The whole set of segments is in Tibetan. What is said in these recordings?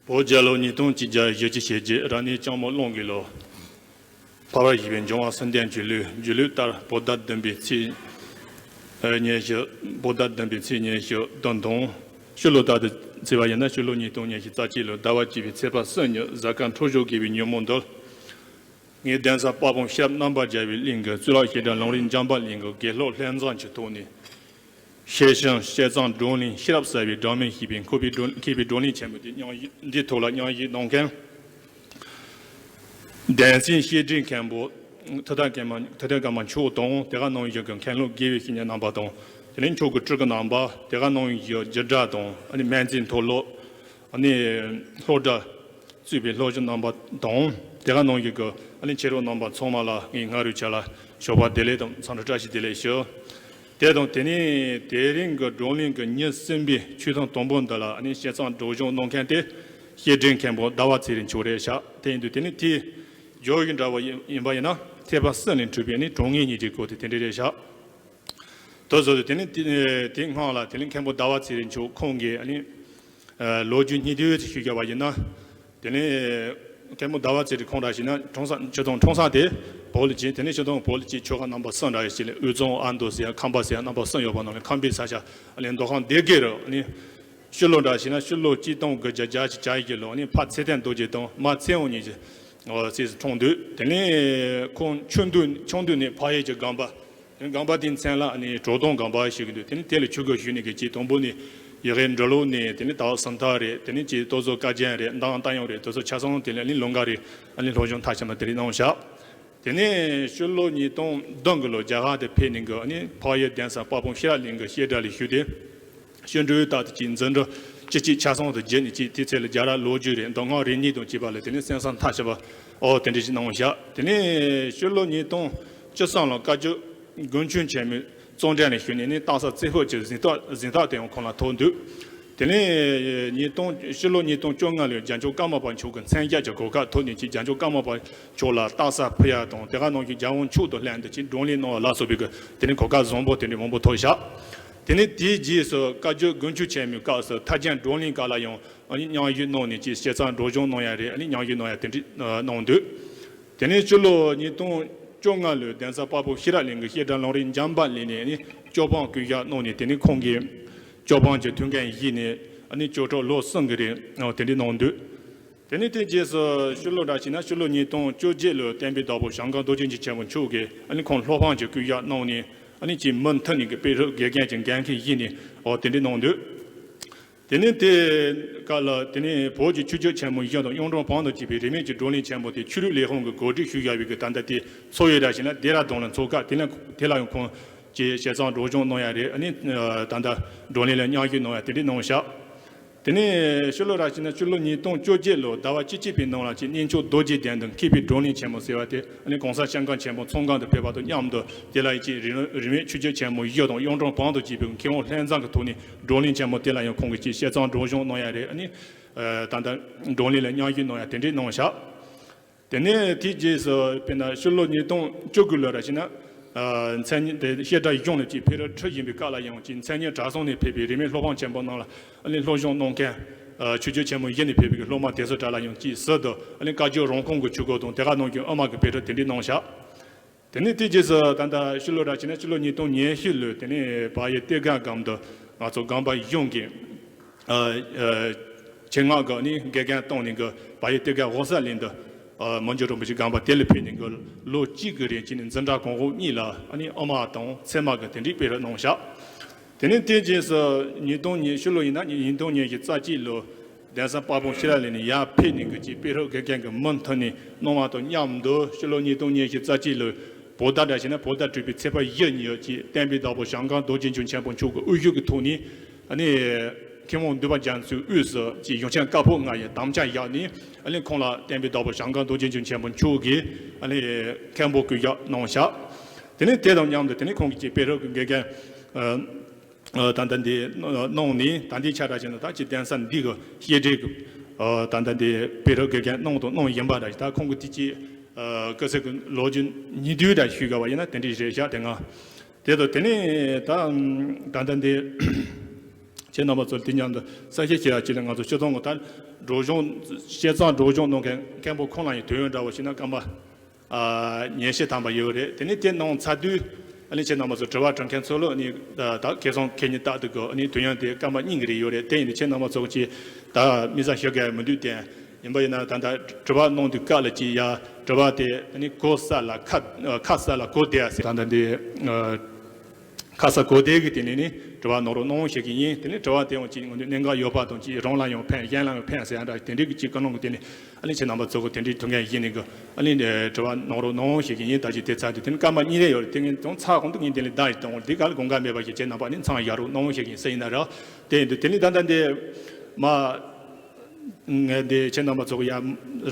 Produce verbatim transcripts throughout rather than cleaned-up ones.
བོད་རྒྱལ་ལོ་ཉིས་སྟོང་གཅིག་བརྒྱ་བཞི་བཅུ་ཞེ་བརྒྱད། རབ་གནས་ལྕགས་མོ་གླང་གི་ལོ། འཕགས་པ་བཞི་པའི་འབྱུང་བ་གསུམ་ལྡན་གྱི་ལོའི་སྒྱུ་ལུས་ལྟར་བོད་ཟླ་བདུན་པའི་ཚེས་ཉེར་བཞི། བོད་ཟླ་བདུན་པའི་ཚེས་ཉེར་བཞི་བདུན་དང་། ཕྱི་ལོ་ལྟར་དུ་བརྩིས་པ་ཡིན་ན་ཕྱི་ལོ་ཉིས་སྟོང་ཉི་ཤུ་རྩ་གཅིག་ལོའི་ཟླ་བ་བཅུ་པའི་ཚེས་པ་གསུམ་ཉིན་གཟའ་སྐར་འཕྲོད་སྦྱོར་དགེ་བའི་ཉིན་མོ་འདིར། ངའི་གདན་ས་དཔལ་སྤུངས་ཤེས་རབ་རྣམ་པར་རྒྱལ་བའི་གླིང་གི་གཙུག་ལག་བཤད་གྲྭ་ལམ་རིམ་འཇམ་དཔལ་གླིང་གི་དགེ་སློབ་ལྷན་འཛོམས་ཀྱི་ཐོག་ནས། ཤེར་ཕྱིན་བཤད་གཙང་བགྲོ་གླེང་ཤེས་རབ་གསལ་བའི་སྒྲོན་མེ་ཞེས་པའི་མཁས་པའི་བགྲོ་མཁས་པའི་བགྲོ་གླེང་ཆེན་མོ་དེ་མཉམ་ཞུགས། འདིའི་ཐོག་ལ་མཉམ་ཞུགས་གནང་མཁན། གདན་སའི་བཤད་སྒྲུབ་མཁན་པོ་ཐུབ་བསྟན་ཀརྨ་ཐུབ་བསྟན་ཀརྨ་མཆོག་དང་། དེ་ག་ནང་བཞིན་གྱི་མཁན་སློབ་དགེ་བའི་བཤེས་གཉེན་རྣམ་པ་དང་། དེ་ནས་མཆོག་གི་སྤྲུལ་སྐུ་རྣམ་པ། དེ་ག་ནང་བཞིན་གྱི་རྒྱུད་གྲྭ་དང་། ཨ་ནི་སྨན་རྩིས་མཐོ་སློབ། ཨ་ནི་སློབ་གྲྭ་གཙོས་པའི་སློབ་སྤྱི་རྣམ་པ་དང་། དེ་ག་ནང་བཞིན་གྱི་ཨ་ནི་མཆེད་གྲོགས་རྣམ་པ་ཚང་མ་ལ་ངས་སྔ་དྲོའི་ཆ་ལ་ཞོགས་པ་བདེ་ལེགས་དང་འཚམས་འདྲི་བཀྲ་ཤིས་བདེ་ལེགས་ཞུ། དེ་དང་དེ་ནས་དེ་རིང་གི་བགྲོ་གླེང་གི་ཉིན་གསུམ་པའི་ཆོས་ཐུན་དང་པོ་འདི་ལ་ཨ་ནི་བཤད་གཙང་སྒྲོག་སྦྱང་གནང་མཁན་དེ་བཤད་སྒྲུབ་མཁན་པོ་ཟླ་བ་ཚེ་རིང་མཆོག་རེད་ཤག་དེ་ཡིན་དུས་དེ་ནི་དེའི་བརྗོད་ཡིག་འདྲ་བོ་ཡིན་ཡིན་པ་ཡིན་ན། ཐེག་པ་གསུམ་ལས་འཕྲོས་པའི་ནི་གྲངས་ངེས་གཉིས་ཀྱི་སྐོར་དེ་དེ་འདྲ་རེད་ཤག་དེ་བཟོ་དུས་དེ་ནི་དེ་དེ་སྔོན་ལ་དེ་ནི་མཁན་པོ་ཟླ་བ་ཚེ་རིང་མཆོག་ཁོང་གིས་ཨ་ནི་ལོ་རྒྱུས་སྙིང་བསྡུས་ཅིག་ཞུས་བཞག་པ་ཡིན་ན། དེ་ནི་མཁན་པོ་ཟླ་བ་ཚེ་རིང་ཁོང་རང་ཞིག་ན་ཁྲོམ་ས་ཆུ་དང་ཁྲོམ་ས་དེ་བོད་ལ་ཅིག་དེ་ནི་ཆུ་དང་བོད་ལ་ཅིག་ཆོལ་ཁ་རྣམ་པ་གསུམ་འདྲ་ཡོད་ཅིག་ལས། དབུས་གཙང་ཨ་མདོ་ཟེར་ཡ་ཁམས་པ་ཟེར་ཡ་རྣམ་པ་གསུམ་ཡོད་པ་ནང་ལས་ཁམས་པའི་ས་ཆ་ཨ་ནི་མདོ་ཁམས་སྡེ་དགེ་རུ་ཨ་ནི། ཕྱི་ལོ་འདྲ་ཞིག་ན་ཕྱི་ལོ་གཅིག་སྟོང་དགུ་བརྒྱ་བརྒྱད་ཅུ་གྱ་གཉིས་ཀྱི་ལོ་ནི་ཕ་ཚེ་བརྟན་རྡོ་རྗེ་དང་མ་ཚེ་དབང་གཉིས་ཀྱི་སྲས་སུ་འཁྲུངས་འདུག་དེ་ནས་ཁོང་ཆུང་དུས་ཆུང་དུས་ནས་ཕ་ཡུལ་གྱི་སྒང་པ། དེ་ནས་སྒང་པ་དེའི་མཚན་ལ་ནི་གྲོ་དོང་སྒང་པ་ཞུ་གི་འདུག་དེ་ནས་དེ་ལ་ཆོས་སྒོ་ཞུས་ནས་གི་ཅིག་དང་པོ་ནས་ཡི་གེ་འབྲི་ཀློག་ནས། དེ་ནས་ད་སུམ་རྟགས་རེད། དེ་ནས་ཅིག་རྟོག་བཟོ་དཀའ་རྒྱན་རེད། མདངས་རྟ་དབྱངས་རེད། དེ་ཚོ་ཆ་ཚང་དེ་ལ་ནི་ལོ་འགའ་རེ་ཨ་ནི་སློབ་སྦྱོང་མཐར་ཕྱིན་པ་དེ་རིགས་གནང་བཞག་དེ་ནས་ཕྱི་ལོ་ཉིས་སྟོང་བདུན་གྱི་ལོ་རྒྱ་གར་དུ་ཕེབས་ནས་གི་ཨ་ནི་འཕགས་ཡུལ་གདན་ས་དཔལ་སྤུངས་ཤེས་རབ་གླིང་གི་བཤད་གྲྭ་ལ་ཞུགས་ཏེ། ཤིང་འབྲུག་ལྟར་དུ་ཅིག་འཛིན་གྲྭ་བཅུ་གཅིག་ཆ་ཚང་དུ་བརྒྱུད་ནས་ཅིག་དེའི་ཚེ་ལ་རྒྱ་ར་ལོ་རྒྱུས་རེད། མདོ་སྔགས་རིག་གནས་དང་བཅས་པ་ལ་དེ་ནས་གསན་བསམ་མཐར་ཕྱིན་པ། ཨོ་དེ་འདྲ་ཞིག་གནང་བཞག་དེ་ནས་ཕྱི་ལོ་ཉིས་སྟོང་བཅུ་གསུམ་ལོ་བཀའ་བརྒྱུད་དགོན་ཆེན་ཆེན་མོའི་གཙང་སྦྲ་ནས་ཞུགས་ནས་ནི་སྟག་ཚང་རྩེ་ཕུག་གི་གཟེངས་རྟགས་གཟེངས་རྟགས་དེ་ཡང་ཁོང་ལ་ཐོབ་འདུག་དེ་ནས་ཉིས་སྟོང་ཕྱི་ལོ་ཉིས་སྟོང་བཅོ་ལྔ་ལོའི་རྒྱལ་མཆོག་ཀརྨ་པ་མཆོག་གི་མཚན་བརྒྱད་ཀྱི་གོ་སྐབས་ཐོབ་ནས་ཅིག་རྒྱལ་མཆོག་ཀརྨ་པ་མཆོག་ལ་རྟགས་གསལ་ཕུལ་ཡ་དང་། དེ་ག་ནང་བཞིན་རྒྱལ་དབང་མཆོག་དང་ལྷན་དུ་ཅིག་བགྲོ་གླེང་གནང་བ་ལ་སོགས་པའི་གི་དེ་ནས་གོ་སྐབས་བཟང་པོ་དེ་འདྲ་མང་པོ་ཐོབ་བཞག་དེ་ནས་དེའི་རྗེས་སུ་བཀའ་བརྒྱུད་དགོན་ཆེན་ཆེན་མོའི་སྐབས་སུ་ཐར་རྒྱན་བགྲོ་གླེང་སྐབས་ལ་ཡང་ཨ་ནི་མཉམ་ཞུགས་གནང་ནས་ཅིག་བཤད་གཙང་སྒྲོག་སྦྱང་གནང་ཡ་རེད། ཨ་ནི་མཉམ་ཞུགས་གནང་ཡ་དེ་འདྲ་གནང་འདུག་དེ་ནས་ཕྱི་ལོ་ཉིས་སྟོང་བཅོ་ལྔ་ལོའི་གདན་ས་དཔལ་སྤུངས་ཤེས་རབ་གླིང་གི་བཤད་གྲྭ་ལམ་རིམ་འཇམ་དཔལ་གླིང་ནས་ཨ་ནི་སྐྱོབ་པ་སྐུ་ཞབས་གནང་ནས། དེ་ནས་ཁོང་གིས་སྐྱོབ་པ་གི་ཐུགས་འགན་བཞེས་ནས་ཨ་ནི་སྐྱོབ་གྲོགས་ལོ་གསུམ་གྱི་རིང་དེ་འདྲ་གནང་འདུག་དེ་ནས་དེའི་རྗེས་སུ་ཕྱི་ལོ་འདྲ་ཞིག་ན་ཕྱི་ལོ་ཉིས་སྟོང་བཅོ་བརྒྱད་ལོའི་བསྟན་པའི་བདག་པོ་ཞང་ཀང་རྡོ་རྗེ་འཆང་ཆེན་པོ་མཆོག་གིས་ཨ་ནི་ཁོང་སློབ་དཔོན་གྱི་སྐུ་ཞབས་གནང་ནས། ཨ་ནི་ཅིག་མུ་མཐུད་ནས་ཀྱི་དཔེ་ཧྲུའུ་དགེ་རྒན་གྱི་འགན་འཁྲི་བཞེས་ནས་ཨོ་དེ་འདྲ་གནང་འདུག་དེ་ནས་དེ་སྐབས་ལ་དེ་ནས་བོད་ཀྱི་ཆོས་བརྒྱུད་ཆེན་མོ་བཞི་དང་གཡུང་དྲུང་བོན་དང་བཅས་པའི་རིས་མེད་ཀྱི་བགྲོ་གླེང་ཆེན་མོ་དེ་ཆོས་རིག་ལས་ཁུངས་ཀྱི་གོ་སྒྲིག་ཞུས་བཞག་པའི་གི་ད་ལྟ་དེ་ཚོགས་ཡུལ་འདྲ་ཞིག་ན་ལྡེ་ར་ལྡུན་ལ་འཚོགས་སྐབས་དེ་ལ་དེ་ལ་ཡང་ཁོང་ཅིག་བཤད་གཙང་སྒྲོག་སྦྱང་གནང་ཡ་རེད། ཨ་ནི་ད་ལྟ་བགྲོ་གླེང་ལ་མཉམ་ཞུགས་གནང་ཡ་དེ་འདྲ་གནང་བཞག་དེ་ནས་ཕྱི་ལོ་ར་ཞིག་ན་ཕྱི་ལོ་ཉིས་སྟོང་བཅོ་བརྒྱད་ལོ་ཟླ་བ་བཅུ་གཅིག་པའི་ནང་ལ་ཅིག་གནས་མཆོག་རྡོ་རྗེ་གདན་དུ་མཁས་པའི་བགྲོ་གླེང་ཆེན་མོ་ཟེར་བ་དེ་ཨ་ནི་གོང་ས་སྐྱབས་མགོན་ཆེན་པོ་ཚོགས་ཁང་དུ་ཕེབས་པ་དང་མཉམ་དུ་དེ་ལ་ཡང་ཅིག་རིས་རིས་མེད་ཆོས་བརྒྱུད་ཆེན་མོ་བཞི་དང་གཡུང་དྲུང་བོན་དང་བཅས་པའི་མཁས་དབང་ལྷན་འཛོམས་ཀྱི་ཐོག་ནས་བགྲོ་གླེང་ཆེན་མོ་དེ་ལ་ཡང་ཁོང་གིས་ཅིག་བཤད་གཙང་སྒྲོག་སྦྱང་གནང་ཡ་རེད། ཨ་ནི་ད་ལྟ་བགྲོ་གླེང་ལ་མཉམ་ཞུགས་གནང་ཡ་དེ་འདྲས་གནང་བཞག་དེ་ནས་དེའི་རྗེས་སུ་དཔེར་ན་ཕྱི་ལོ་ཉིས་སྟོང་བཅུ་དགུ་ལོ་ར་ཞིག་ན་མཚན་ཉིད་དེ་བཤད་གྲྭ་གཞུང་ལ་ཅིག་ཕེབས་རོགས་ཁྲིད་བཞིན་པའི་སྐབས་ལ་ཡང་ཅིག་མཚན་ཉིད་གྲྭ་ཚང་ནས་ཕེབས་པའི་རིས་མེད་སློབ་དཔོན་ཆེན་པོ་རྣམས་ལ་ཨ་ནི་སློབ་སྦྱོང་གནང་མཁན་ཆོས་བརྒྱུད་ཆེན་མོ་བཞི་ནས་ཕེབས་པའི་སློབ་མ་དེ་ཚོ་གྲས་ལ་ཡང་ཅིག་ཟུར་དུ་ཨ་ནི་བཀའ་བརྒྱུད་རང་ཁོངས་ཀྱི་ཆོས་སྐོར་དང་དེ་ག་ནང་བཞིན་དབུ་མ་གི་དཔེ་ཁྲིད་དེ་འདྲས་གནང་བཞག་དེ་ནས་དེའི་རྗེས་སུ་ད་ལྟ་ཕྱི་ལོ་ར་ཞིག་ན་ཕྱི་ལོ་ཉིས་སྟོང་ཉི་ཤུ་ལོའི་དེ་ནས་བལ་ཡུལ་གཏེར་སྒང་སྒང་དུ་ང་ཚོ་སྒང་པ་གཞུང་གི་ཨ་ཨ་ཆེད་མངགས་ཀྱི་ནི་དགེ་རྒན་བཏང་ནས་གི་བལ་ཡུལ་གཏེར་སྒང་ཝོ་ས་གླིང་དུ་ཨ་མི་འགྱུར་རིན་པོ་ཆེ་སྒང་པ་དེ་ལ་ཕེབས་ནས་གི་ལོ་གཅིག་གི་རིང་གཅིག་ནས་འཛིན་གྲྭ་གོང་འོག་གཉིས་ལ་ཨ་ནི་དབུ་མ་དང་ཚད་མ་གི་དེ་འདྲའི་དཔེ་ཁྲིད་གནང་བཞག་དེ་ནས་དེའི་རྗེས་སུ་ཉིས་སྟོང་ཉི་ཕྱི་ལོ་ཡིན་ན་ཉིས་སྟོང་ཉི་ཤུ་རྩ་གཅིག་ལོ། གདན་ས་དཔལ་སྤུངས་ཤེས་རབ་གླིང་ནས་ཡར་ཕེབས་ནས་གི་ཅིག་དཔེ་ཁྲིད་དགེ་རྒན་གྱི་མུ་མཐུད་ནས་གནང་བ་དང་མཉམ་དུ་ཕྱི་ལོ་ཉིས་སྟོང་ཉི་ཤུ་རྩ་གཅིག་ལོའི་བོད་ཟླ་འདྲ་ཞིག་ན་བོད་ཟླ་དྲུག་པའི་ཚེས་པ་བཞི་ཉིན་ཅིག་བསྟན་པའི་བདག་པོ་ཞང་ཀང་རྡོ་རྗེ་འཆང་ཆེན་པོ་མཆོག་གི་དབུ་བཞུགས་ཀྱི་ཐོག་ནས་ཨ་ནི་མཁས་དབང་འདུས་པ་རྒྱ་མཚོའི་དབུས་སུ་ཅིག་གཞུང་ཆེན་བཀའ་པོད་ལྔ་ཡི་དམ་བཅའ་བཞག་ནས་ཨ་ནི་ཁོང་ལ་བསྟན་པའི་བདག་པོ་ཞང་ཀང་རྡོ་རྗེ་འཆང་ཆེན་པོ་མཆོག་གིས་ཨ་ནི་མཁན་པོ་སྐུ་ཞབས་གནང་བཞག་དེ་ནས་དེ་དང་མཉམ་དུ་དེ་ནས་ཁོང་གིས་ཅིག་དཔེ་ཁྲིད་ཀྱི་དགེ་རྒན་ཨ། ད་ལྟ་འདི་གནང་ནས་ད་ལྟའི་ཆ་འདྲ་བྱས་ན་ད་ཅིག་གདན་ས་འདི་གི་བཤད་གྲྭའི་གི་ད་ལྟ་འདི་དཔེ་ཁྲིད་དགེ་རྒན་གནང་དང་གནང་བཞིན་པ་འདྲ་ཞིག་ད་ཁོང་གི་དེ་ཅིག་སྐུ་ཚེ་གི་ལོ་རྒྱུས་ཉིན་བསྡུས་འདྲ་ཞུས་དགོས་པ་ཡིན་ན་དེ་འདྲ་རེད་ཤག་དེ་སྔ་དེ་དང་དེ་ནས་ད་ད་ལྟ་འདི་ ཁྱེད་རྣམ་པ་ཚོ་དེ་མཉམ་དུ་གསལ་བཤད་བྱེད་ཡ་ཅིག་ལ། ང་ཚོ་སྤྱི་ཚོགས་ངོ་ལྟར་སྒྲོག་སྦྱང་བཤད་གཙང་སྒྲོག་སྦྱང་གནང་མཁན་མཁན་པོ་ཁོང་ལ་ཡང་དུས་ཡུན་འདྲ་བོ་ཞིག་ན་སྐར་མ་ཉི་ཤུ་ཐམ་པ་ཡོད་རེད། དེ་ནས་དེ་གནང་ཚར་དུས་ཨ་ནི་ཁྱེད་རྣམ་པ་ཚོ་དྲི་བ་དྲི་མཁན་ཚོ་ལ་ཨ་ནི་ད་ཁེ་བཟང་ཁེ་ཉེན་ལྟར་དུ་གོ་ཨ་ནི་དུས་ཡུན་དེ་སྐར་མ་གཉིས་ཀྱི་རེ་ཡོད་རེད། དེ་ཡིན་དུས་ཁྱེད་རྣམ་པ་ཚོ་ཅིག་ད་མི་ཚང་ཞུ་གི་མི་འདུག་དེ་ཡིན་པ་ཡིན་ན་ད་ལྟ་དྲི་བ་གནང་དུས་སྐབས་ལ་ཅིག་ཡ་དྲི་བ་དེ་ཨ་ནི་གོ་ས་ལ་ཁ་ཁ་ས་ལ་གོ་བསྡད་ཡ་ཟེར། ད་ལྟ་འདི་ཁ་ས་གོ་བསྡད་གི་དེ་ནས་ནི་དྲི་བ་གནང་རོགས་གནང་ཞུ་གི་ཡིན། དེ་ནས་དྲི་བ་དེ་ཡང་ཅིག་ངོས་འཛིན་གནད་འགག་ཡོད་པ་དང་ཅིག་རང་ལ་ཡང་ཕན་གཞན་ལ་ཡང་ཕན་ཟེར་ཡ་འདྲ་དེ་འདྲའི་གི་ཅིག་བཀའ་གནང་གི་དེ་ནས་ཨ་ནི་ཁྱེད་རྣམ་པ་ཚོ་གི་དེ་འདྲའི་ཐུགས་འགན་བཞེས་ནས་གི་ཨ་ནི་དྲི་བ་གནང་རོགས་གནང་ཞུ་གི་ཡིན། ད་ཅིག་དེ་ཚར་དུས་དེ་ནས་སྐར་མ་གཉིས་རེ་ཡོད་རེད། དེ་ངས་ཀྱང་ཚར་གོང་དུ་ངས་དེ་ལས་བརྡ་ཡི་གཏོང་འོང་། དེ་ག་ལ་དགོངས་འགལ་མེད་པ་ཞིག་ཁྱེད་རྣམ་པ་ནི་མཚམས་བཞག་རོགས་གནང་ཞུ་གི་ཡིན་ཟེར་ཡིན་ན་ར། དེ་ཡིན་དུས་དེ་ནས་ད་ལྟ་འདི་མ། ངས་འདི་ཁྱེད་རྣམ་པ་ཚོ་ཡ་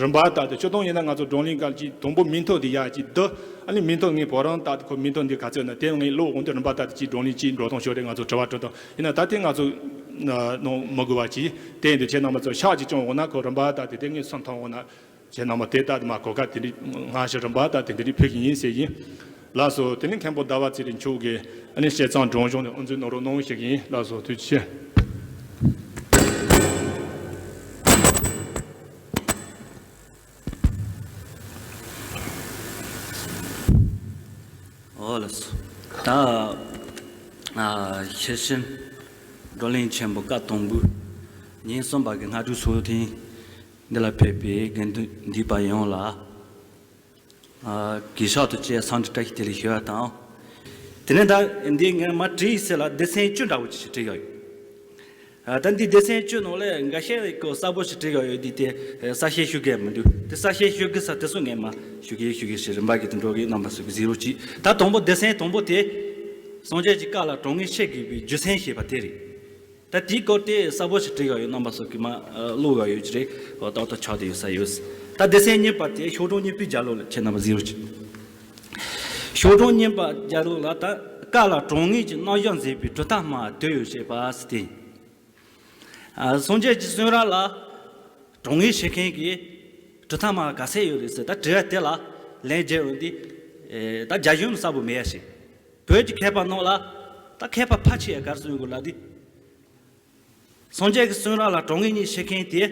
རིམ་པ་ལྟར་དུ་སྤྱིར་བཏང་ཡིན་ན་ང་ཚོ་བགྲོ་གླེང་སྐབས་ཀྱི་དང་པོ་མིང་ཐོ་འདི་ཡ་གཅིག་འདི་ཨ་ནི་མིང་ཐོ་ངས་བོད་རང་ལྟར་དུ་ཁོ་མིང་ཐོ་འདི་ག་ཚོད་ན་དེ་ངས་ཀློག་འོང་དུས་རིམ་པ་ལྟར་དུ་གཅིག་བགྲོ་གླེང་གཅིག་འགྲོ་སྟངས་ཤོར་རེད། ང་ཚོ་དྲི་བ་དྲི་སྟངས་ཡིན་ན་ད་ཐེངས་ང་ཚོ་གནང་མི་དགོས་པ་གཅིག་དེ་ཡིན་དུས་ཁྱེད་རྣམ་པ་ཚོ་ཤག་གཅིག་བྱུང་འོང་ན་ཁོ་རིམ་པ་ལྟར་དུ་དེ་ངས་སུན་ཐོང་འོང་ན་ཁྱེད་རྣམ་པ་དེ་ལྟར་དུ་མ་གོ་སྐབས་དེ་འདྲའི་སྔ་ཕྱི་རིམ་པ་ལྟར་དེ་འདྲའི་ཕུལ་གྱི་ཡིན་ཟེར་གྱིན། ལགས་སོ། དེ་ནས་མཁན་པོ་ཟླ་བ་ཚེ་རིང་མཆོག་གིས་ཨ་ནི་བཤད་གཙང་སྒྲོག་སྦྱང་ནས་དབུ་འཛུགས་གནང་རོགས་གནང་ཞུ་གི་ཡིན། ལགས་སོ། ཐུགས་རྗེ་ཆེ། ཨོ་ལགས་སོ། ད་ཨ་ཤེར་ཕྱིན་བགྲོ་གླེང་ཆེན་པོ་སྐབས་དང་པོའི་ཉིན་གསུམ་པ་གི་སྔ་དྲོའི་ཚོགས་ཐེངས་འདི་ལ་ཕེབས་པའི་དགེ་འདུན་འདུས་པ་ཡོངས་ལ། ཨ། གུས་ཕྱག་ཏུ་བཅས་འཚམས་འདྲི་བཀྲ་ཤིས་བདེ་ལེགས་ཞུ་བ་དང་། དེ་ནས་ད་འདི་ངས་མར་བྲིས་ཡིན་ཟེར་ལ་སྡེ་ཚན་བཅུ་འདྲ་བོ་ཅིག་ཞིག་བྲིས་ཡོད། ཨ། ད་འདི་སྡེ་ཚན་བཅུ་ནང་ལས་འགའ་ཤས་ཀྱིས་གསལ་པོ་ཞིག་བྲིས་ཡོད་ཡོད་འདི་དེ་གསལ་བཤད་ཞུ་གི་མི་འདུག་དེ་གསལ་བཤད་ཞུ་གི་ས་དེ་ཚོ་ངས་མར་ཞུ་གི་ཞུ་གི་ཞེས་རིམ་པ་གི་དེ་འགྲོ་གི་རྣམ་པ་ཚོ་གི་གཟིགས་རོགས་གྱིས། ད་དང་པོ་སྡེ་ཚན་དང་པོ་དེ་སངས་རྒྱས་ཀྱི་བཀའ་ལ་དྲང་ངེས་བྱེད་དགོས་པའི་རྒྱུ་མཚན་ཞེས་པ་དེ་རེད། ད་དེའི་སྐོར་དེ་གསལ་པོ་ཞིག་བྲིས་ཡོད་ཡོད་རྣམ་པ་ཚོ་གིས་མར་ཀློག་ཡོད་ཡོད་ཀྱི་རེད། འོ་ཏག་ཏག་ཆགས་བསྡད་ཡོད་ས་ཡོད། ད་སྡེ་ཚན་གཉིས་པ་དེ་ཤོག་གྲངས་གཉིས་པའི་རྒྱབ་ལོགས་ལ་ཁྱེད་རྣམ་པ་གཟིགས་རོགས་གྱིས། ཤོག་གྲངས་གཉིས་པ་རྒྱབ་ལོགས་ལ་ད་བཀའ་ལ་དྲང་ངེས་ཀྱི་རྣམ་གཞག་མཛད་པའི་གྲུབ་མཐའ་སྨྲ་བ་དོལ་ཡོད་ཅེས་པ་ཟེར་ཏེ། ཨ། སངས་རྒྱས་ཀྱི་གསུང་རབ་ལ་དྲང་ངེས་བྱེད་མཁན་གྱི་གྲུབ་མཐའ་སྨྲ་བ་ག་ཚད་ཡོད་རེད་ཟེར་ད་དྲི་བ་དེ་ལ་ལན་བརྒྱབ་ཡོང་དུས། ཨེ། ད་རྒྱ་གཞུང་ནས་གསལ་པོ་མེད་ཡ་ཞིག་བོད་ཀྱི་མཁས་པ་རྣམས་ལ་ད་མཁས་པ་ཕལ་ཆེ་བ་ག་རེ་གསུང་དགོས་ལབ་དུས། སངས་རྒྱས་ཀྱི་གསུང་རབ་ལ་དྲང་ངེས་གཉིས་བྱེད་མཁན་དེ།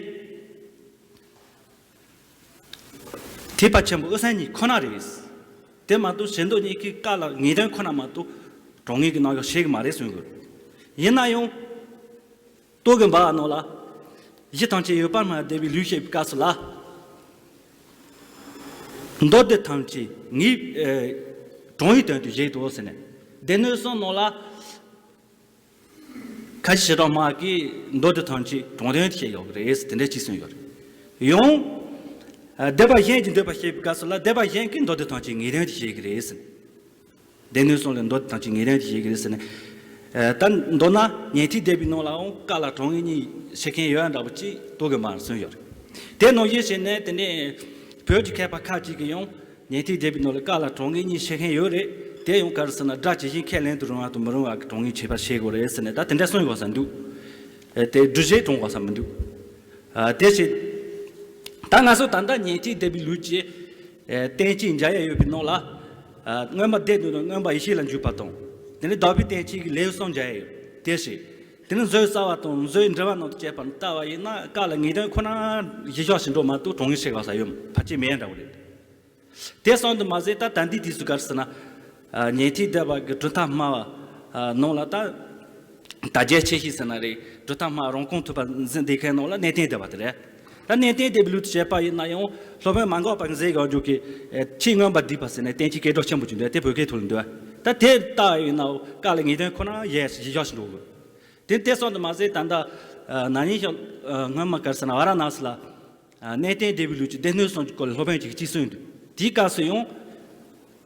ཐེག་པ་ཆེན་པོ་དབུ་སེམས་གཉིས་ཁོ་ན་རེད། དེ་མ་གཏོགས་ཞེ་འདོད་གཉིས་ཀྱིས་བཀའ་ལ་ངེས་དོན་ཁོ་ན་མ་གཏོགས་དྲང་ངེས་ཀྱི་རྣམ་གཞག་བྱེད་ཀྱི་མ་རེད་གསུང་དགོས། ཡིན་ན་ཡང་། རྟོག་གེ་འབར་བ་རྣམས་ལ། གཞི་ཐམས་ཅད་ཡོད་པར་སྨྲ་བའི་ལུགས་བཤད་པའི་སྐབས་སུ་ལ། མདོ་སྡེ་ཐམས་ཅད་ངེས། ཨེ། དྲང་བའི་དོན་དུ་བཞེད་དོ་ཟེར་ནས། སྡེ་སྣོད་གསུམ་ནང་ལ། ཁ་ཆེ་ཞེ་དྲག་སྨྲ་བ་གིས་མདོ་སྡེ་ཐམས་ཅད་དྲང་དོན་དུ་བཤད་ཡོད་ཀྱི་རེད་ཟེར་དེ་འདྲ་ཅིག་གསུངས་ཡོད་རེད། ཡང་། ཨ། སྡེ་པ་གཞན་གྱིས་འདོད་པ་བཤད་པའི་སྐབས་སུ་ལ་སྡེ་པ་གཞན་གྱིས་མདོ་སྡེ་ཐམས་ཅད་ངེས་དོན་དུ་བཤད་ཀྱི་རེད་ཟེར། སྡེ་སྣོད་གསུམ་ལས་མདོ་སྡེ་ཐམས་ཅད་ངེས་དོན་དུ་བཤད་ཀྱི་རེད་ཟེར་ནས། ཨ། ད་མདོར་ན་ཉན་ཐོས་སྡེ་པའི་ནང་ལའང་བཀའ་ལ་དྲང་ངེས་གཉིས་བྱེད་མཁན་ཡོད་འདྲ་པོ་ཅིག་རྟོག་གེ་འབར་གསུངས་ཡོད་རེད། དེ་ནང་བཞིན་བྱས་ནས་དེ་ནས་བོད་ཀྱི་མཁས་པ་ཁ་ཅིག་གིས་ཡང་། ཉན་ཐོས་སྡེ་པའི་ནང་ལ་བཀའ་ལ་དྲང་ངེས་གཉིས་བྱེད་མཁན་ཡོད་རེད། དེ་ཡང་ག་རེ་ཟེར་ན་སྒྲ་ཇི་བཞིན་ཁས་ལེན་དུ་རུང་བ་དང་མི་རུང་བ་གི་དྲང་ངེས་བྱེད་པ་བྱེད་དགོས་རེད་ཟེར་ནས་ད་དེ་འདྲ་གསུངས་ཡོད་ས་འདུག་ཨེ། དེ་སྒྲུབ་བྱེད་དྲང་དགོས་ས་མི་འདུག་ཨ། དེ་བྱས། ད་ང་ཚོ་ད་ལྟ་ཉན་ཐོས་སྡེ་པའི་ལུགས་ཀྱི། ཨེ། བསྟན་བཅོས་མཇལ་ཡས་ཡོད་པའི་ནང་ལ། ཨ། མངོན་པ་སྡེ་སྣོད་དང་མངོན་པ་ཡེ་ཤེས་ལ་འཇུག་པ་དང་། དེ་ནས་དག་པའི་བསྟན་བཅོས་ཀྱི་ལེའུ་གསུམ་མཇལ་ཡས་ཡོད། དེ་བྱས། དེ་ནས་མཛོད་རྩ་བ་དང་མཛོད་འགྲེལ་པ་ནང་དུ་བྱས་པ་ལྟ་བ་ཡིན་ན་བཀའ་ལ་ངེས་དོན་ཁོ་ན་གཞི་བཞག་བཞིན་འགྲོ་མ་གཏོགས་དྲང་ངེས་བྱེད་དགོས་ས་ཡོད་ཕལ་ཆེར་མེད་འདྲ་བོ་རེད། དེ་ཙམ་དུ་མ་ཟད་ད་ད་ལྟའི་དུས་སུ་ག་རེ་ཟེར་ན། ཨ། ཉན་ཐོས་སྡེ་པ་གི་གྲུབ་མཐའ་སྨྲ་བ། ཨ། ནང་ལ་ད། དར་རྒྱས་ཆེ་ཤོས་ཟེར་ན་རེད། གྲུབ་མཐའ་སྨྲ་བ་རང་རྐང་ཐུབ་པ་འཛིན་བསྡད་མཁན་ནང་ལ་གནས་བརྟན་སྡེ་པ་དེ་རེད། ད་གནས་བརྟན་སྡེ་པའི་ལུགས་སུ་བྱས་པ་ཡིན་ན་ཡང་སློབ་དཔོན་མ་འགགས་པ་གི་མཛད་དགེ་བརྒྱུད་ཀྱི། ཨེ། ཆོས་མངོན་པར་བསྡུས་པ་ཟེར་ནས་བསྟན་བཅོས་སྐད་གྲགས་ཆེན་པོ་ཅིག་འདུག་དེ་བོད་སྐད་ཐོག་ལ་འདུག་ད་དེ་ལྟ་ཡིན་ན་བཀའ་ལ་ངེས་དོན་ཁོ་ན་ཡལ་གཞི་བཞག་བཞིན་འགྲོ་དགོས། དེ་དེ་ཙམ་དུ་མ་ཟད་ད་ལྟ། ཨ། ན་ནིང་ཞོགས། ཨ། སྔོན་མ་ག་རེ་ཟེར་ན་ཝཱ་ར་ཎ་སི་ལ། ཨ། གནས་བརྟན་སྡེ་པའི་ལུགས་ཀྱི་སྡེ་སྣོད་གསུམ་གྱི་སྐོར་ལ་སློབ་དཔོན་གཅིག་གིས་གཅིག་གསུངས་འདུག་དེའི་སྐབས་སུ་ཡང་།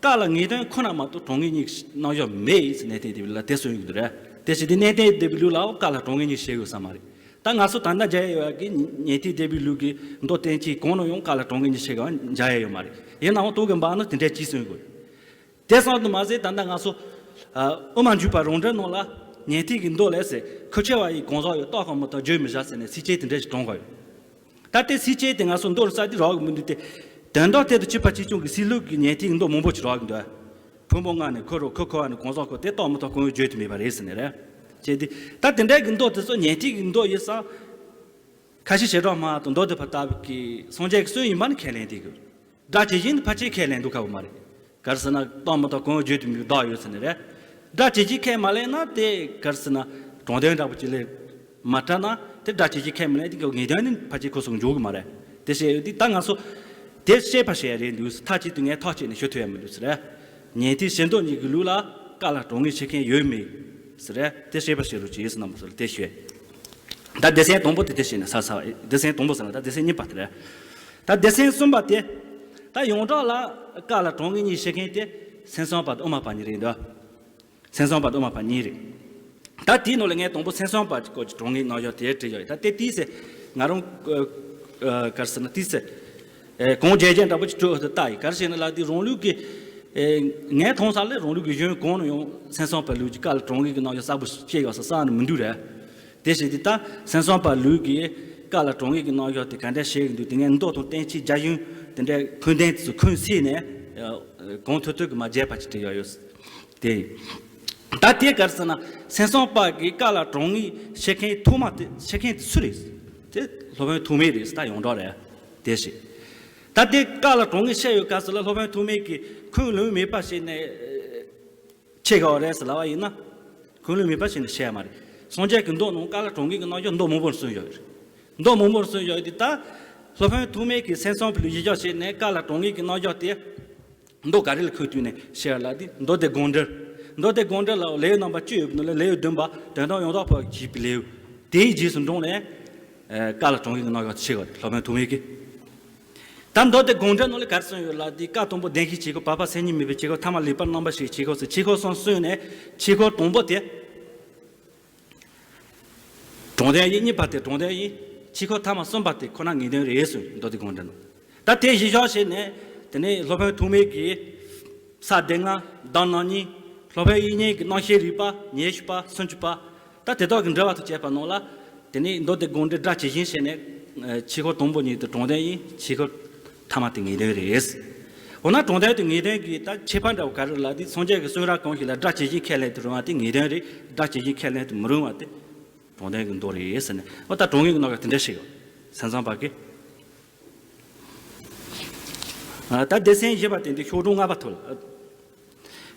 བཀའ་ལ་ངེས་དོན་ཁོ་ན་མ་གཏོགས་དྲང་ངེས་གཉིས་རྣམ་གཞག་མེད་ཟེར་གནས་བརྟན་སྡེ་པའི་ལུགས་ལ་དེ་གསུངས་ཡོད་འདུག་རེད། དེ་བཞིན་དུ་གནས་བརྟན་སྡེ་པའི་ལུགས་ལའང་བཀའ་ལ་དྲང་ངེས་གཉིས་བྱེད་དགོས་ས་མ་རེད། ད་ང་ཚོ་ད་ལྟ་མཇལ་ཡོད་པ་གི་ཉན་ཐོས་སྡེ་པའི་ལུགས་ཀྱི་མདོ་བསྟན་བཅོས་གང་ནང་ཡང་བཀའ་ལ་དྲང་ངེས་གཉིས་བྱེད་དགོས་པ་མཇལ་ཡ་ཡོད་མ་རེད། ཡིན་ནའང་རྟོག་གེ་འབར་ནི་དེ་འདྲ་གཅིག་གསུངས་དགོས། དེ་ཙམ་དུ་མ་ཟད་ད་ལྟ་ང་ཚོ། ཨ། དབུ་མ་འཇུག་པ་རང་འགྲེལ་ནང་ལ་ཉན་ཐོས་ཀྱི་མདོ་ལས་ཟེར་ཁུར་ཆེ་བ་ཡི་གང་ཟག་ཡོད་རྟོགས་གང་མི་ཐུབ་བརྗོད་མི་བྱ་ཟེར་ནས་ཚིགས་བཅད་དེ་འདྲ་ཞིག་དྲངས་དགོས་ཡོད། ད་ལྟའི་ཚིགས་བཅད་དེ་ང་ཚོ་མདོ་རུ་བསགས་དུས་རག་གི་མི་འདུག་སྟེ། དོན་དག་དེ་དང་གཅིག་པ་གཅིག་རྐྱང་གི་སྲིད་ལུགས་ཀྱི་ཉན་ཐོས་ཀྱི་མདོ་མང་པོ་ཅིག་རག་གི་འདུག་ཕུང་པོ་ལྔ་ནས་འཁོར་བ། འཁོར་འཁོར་བ་ནས་གང་ཟག་འཁོར་དེ་རྟོགས་མི་རྟོགས་གང་ཡང་བརྗོད་དུ་མེད་པ་རེད་ཟེར་ནས་རེད། བྱས་ཏེ། ད་དེ་འདྲའི་གི་མདོ་དེ་ཚོ་ཉན་ཐོས་ཀྱི་མདོ་ཡིན་ཙང་། ཁ་ཆེ་བྱེ་བྲག་སྨྲ་བ་དང་མདོ་སྡེ་པ་ལྟ་བུ་གི་སངས་རྒྱས་ཀྱི་གསུང་ཡིན་པ་ནི་ཁས་ལེན་བསྡད་དགོས། སྒྲ་ཇི་བཞིན་ཕལ་ཆེར་ཁས་ལེན་འདུག་ཁ་བོ་མ་རེད། ག་རེ་ཟེར་ན་སྟོན་པ་དང་གང་བརྗོད་དུ་མི་བདག་ཡོད་ཟེར་ནི་རེད། སྒྲ་ཇི་བཞིན་ཁས་མ་ལེན་ན་དེ་ག་རེ་ཟེར་ན་དྲང་དོན་འདྲ་པོ་ཅིག་ལས་མ་གྲགས་ན་དེ་སྒྲ་ཇི་བཞིན་ཁས་མ་ལེན་དེ་གི་ངེས་དོན་ནི་ཕལ་ཆེར་ཁོ་སོང་འཇོག་གི་མ་རེད། དེ་བཤད་ཡོད་དུས་ད་ང་ཚོ་དེ་བཤད་པ་བཤད་རེད་འདུག་མཐའ་གཅིག་ཏུ་ངས་ཐག་བཅད་ནས་ཞུ་ཐུབ་ཡ་མི་འདུག་ཟེར་རེད། ཉན་ཐོས་ཞི་མདོ་གཉིས་ཀྱི་ལུགས་ལ་བཀའ་ལ་དྲང་ངེས་བཤད་མཁན་ཡོད་མེད་ཟེར་རེད། དེ་བཤད་པ་བཤད་རོགས་གྱིས་ཟེར་ན་མ་ཟེར་དེ་ཞུས། ད་སྡེ་ཚན་དང་པོ་དེ་དེ་བཤད་ནས་ས་ས་སྡེ་ཚན་དང་པོ་ཟེར་ན་ད་སྡེ་ཚན་གཉིས་པ་དེ་རེད། ད་སྡེ་ཚན་གསུམ་པ་དེ། ད་ཡོངས་གྲགས་ལ་བཀའ་ལ་དྲང་ངེས་གཉིས་བཤད་མཁན་དེ་སེམས་བཟང་པ་དང་དབུ་མ་པ་གཉིས་རེད་འདུག་སེམས་བཟང་པ་དང་དབུ་མ་པ་གཉིས་རེད། ད་དེའི་ནང་ལ་ངས་དང་པོ་སེམས་བཟང་པ་སྐོར་གྱི་དྲང་ངེས་རྣམ་གཞག་དེ་བྲིས་ཡོད། ད་དེ་དེའི་ཚེ་ང་རང་ག་རེ་ཟེར་ན་དེའི་ཚེ་གང་བྱས་རྗེས་འདྲ་པོ་ཅིག་སྤྲོད་དུ་ལྟ་ཡི། ག་རེ་ཟེར་ན་ལ་དེ་རང་ལུགས་ཀྱི་ངས་མཐོང་ས་ལས་རང་ལུགས་ཀྱི་གཞུང་གང་ནས་ཡང་སེམས་བཟང་པ་ལུགས་ཀྱི་བཀའ་ལ་དྲང་ངེས་ཀྱི་རྣམ་གཞག་གསལ་པོ་ཤེས་ཡོད་ས་གསལ་ནི་མི་འདུག་རེད། དེ་བྱས་ཏེ་ད་སེམས་བཟང་པ་ལུགས་ཀྱི་བཀའ་ལ་དྲང་ངེས་ཀྱི་རྣམ་གཞག་དེ་ག་འདྲ་བཤད་ཀྱི་འདུག་དེ་ངས་མདོ་དང་བསྟན་བཅོས་རྒྱ་གཞུང་དེ་འདྲའི་ཁུངས་ལྡན་དེ་ཚོ་ཁུངས་བཙུགས་ནས་གོང་མཐོ་མཐོ་གི་མ་བརྗེད་པ་ཅིག་བྲིས་ཡོད་ཡོད། དེ་ད་དེ་ག་རེ་ཟེར་ན་སེམས་བཟང་པ་གི་བཀའ་ལ་དྲང་ངེས་བཤད་མཁན་ཐོག་མ་དེ་བཤད་མཁན་དེ་སུ་རེད། དེ་སློབ་དཔོན་ཐོགས་མེད་རེད་ཟེར། ད་ཡོངས་གྲགས་རེད། དེ་བྱས་ད་དེ་བཀའ་ལ་དྲང་ངེས་བཤད་ཡོད་སྐབས་སུ་ལ་སློབ་དཔོན་ཐོགས་མེད་ཀྱི་ཁུངས་ལུང་མེད་པ་བྱས་ནས། ཆེ་ག་བ་རེད་ཟེར་ལབ་པ་ཡིན་ན། ཁུངས་ལུང་མེད་པ་ཞིག་ནས་བཤད་མ་རེད། སངས་རྒྱས་ཀྱི་མདོ་ནང་བཀའ་ལ་དྲང་ངེས་ཀྱི་རྣམ་གཞག་མདོ་མང་པོར་གསུངས་ཡོད་རེད། མདོ་མང་པོར་གསུངས་ཡོད་དེ་ད། སློབ་དཔོན་ཐོགས་མེད་ཀྱིས་སེམས་བཟང་པོ་ལ་གཞི་བཞག་བྱས་ནས་བཀའ་ལ་དྲང་ངེས་ཀྱི་རྣམ་གཞག་དེ། མདོ་ག་རེ་ལ་ཁུངས་བཏུས་ནས་བཤད་ལ་དེ་མདོ་སྡེ་དགོངས་འགྲེལ། མདོ་སྡེ་དགོངས་འགྲེལ་ལ་ལེའུ་རྣམ་པ་བཅུ་ཡོད་པའི་ནང་ལ་ལེའུ་བདུན་པ་དོན་དམ་ཡང་དག་པ་ཞེས་པའི་ལེའུ། དེའི་རྗེས་སུ་འབྲངས་ནས། བཀའ་ལ་དྲང་ངེས་ཀྱི་རྣམ་གཞག་ཆེ་བ་རེད་སློབ་དཔོན་ཐོགས་མེད་ཀྱིས། ད་མདོ་སྡེ་དགོངས་འགྲེལ་ནང་ལ་ག་རེ་གསུངས་ཡོད་ལབ་དུས་བཀའ་དང་པོ་བདེན་བཞིའི་ཆོས་སྐོར། བར་པ་མཚན་ཉིད་མེད་པའི་ཆོས་སྐོར། ཐ་མ་ལེགས་པར་རྣམ་པར་ཕྱེ་བའི་ཆོས་སྐོར་ཟེར་ཆོས་སྐོར་གསུམ་གསུངས་ནས་ཆོས་སྐོར་དང་པོ་དེ། དྲང་དོན་ཡིན། གཉིས་པ་དེ་དྲང་དོན་ཡིན། ཆོས་སྐོར་ཐ་མ་གསུམ་པ་དེ་ཁོ་ན་ངེས་དོན་རེད་གསུངས་མདོ་སྡེ་དགོངས་འགྲེལ་ནང་། ད་དེ་གཞི་བཞག་བྱས་ནས་དེ་ནས་སློབ་དཔོན་ཐོགས་མེད་ཀྱིས་ས་སྡེ་ལྔ། གདམས་རྣམ་གཉིས། སློབ་དཔོན་དབྱིག་གཉེན་གྱི་རྣམ་བཤད་རིག་པ། ཉེར་བཞི་པ། སུམ་ཅུ་པ། ད་དེ་དག་གི་འགྲེལ་པ་དང་བཅས་པ་ནང་ལ། དེ་ནས་མདོ་སྡེ་དགོངས་འགྲེལ་སྒྲ་ཇི་བཞིན་བྱས་ནས། ཆོས་སྐོར་དང་པོ་གཉིས་དེ་དྲང་དོན་ཡིན། ཆོས་སྐོར་ཐ་མ་དེ་ངེས་དོན་རེད། འོ་ན་དྲང་དོན་དེ་ངེས་དོན་གྱི་ད་ཁྱད་པར་འདྲ་བོ་ག་རེ་ལབ་དུས་སངས་རྒྱས་ཀྱི་གསུང་རབ་གང་ཞིག་ལ་སྒྲ་ཇི་བཞིན་ཁས་ལེན་དུ་རུང་བ་དེ་ངེས་དོན་རེད། སྒྲ་ཇི་བཞིན་ཁས་ལེན་དུ་མི་རུང་བ་དེ་དྲང་དོན་གྱི་མདོ་རེད་ཟེར་ནས། འོ་ད་དྲང་ངེས་ཀྱི་རྣམ་གཞག་དེ་འདྲ་ཞིག་ཡོད། སེམས་བཟང་པ་གིས། ད་སྡེ་ཚན་བཞི་པ་དེ་འདི་ཤོག་གྲངས་ལྔ་པ་ཐོབ།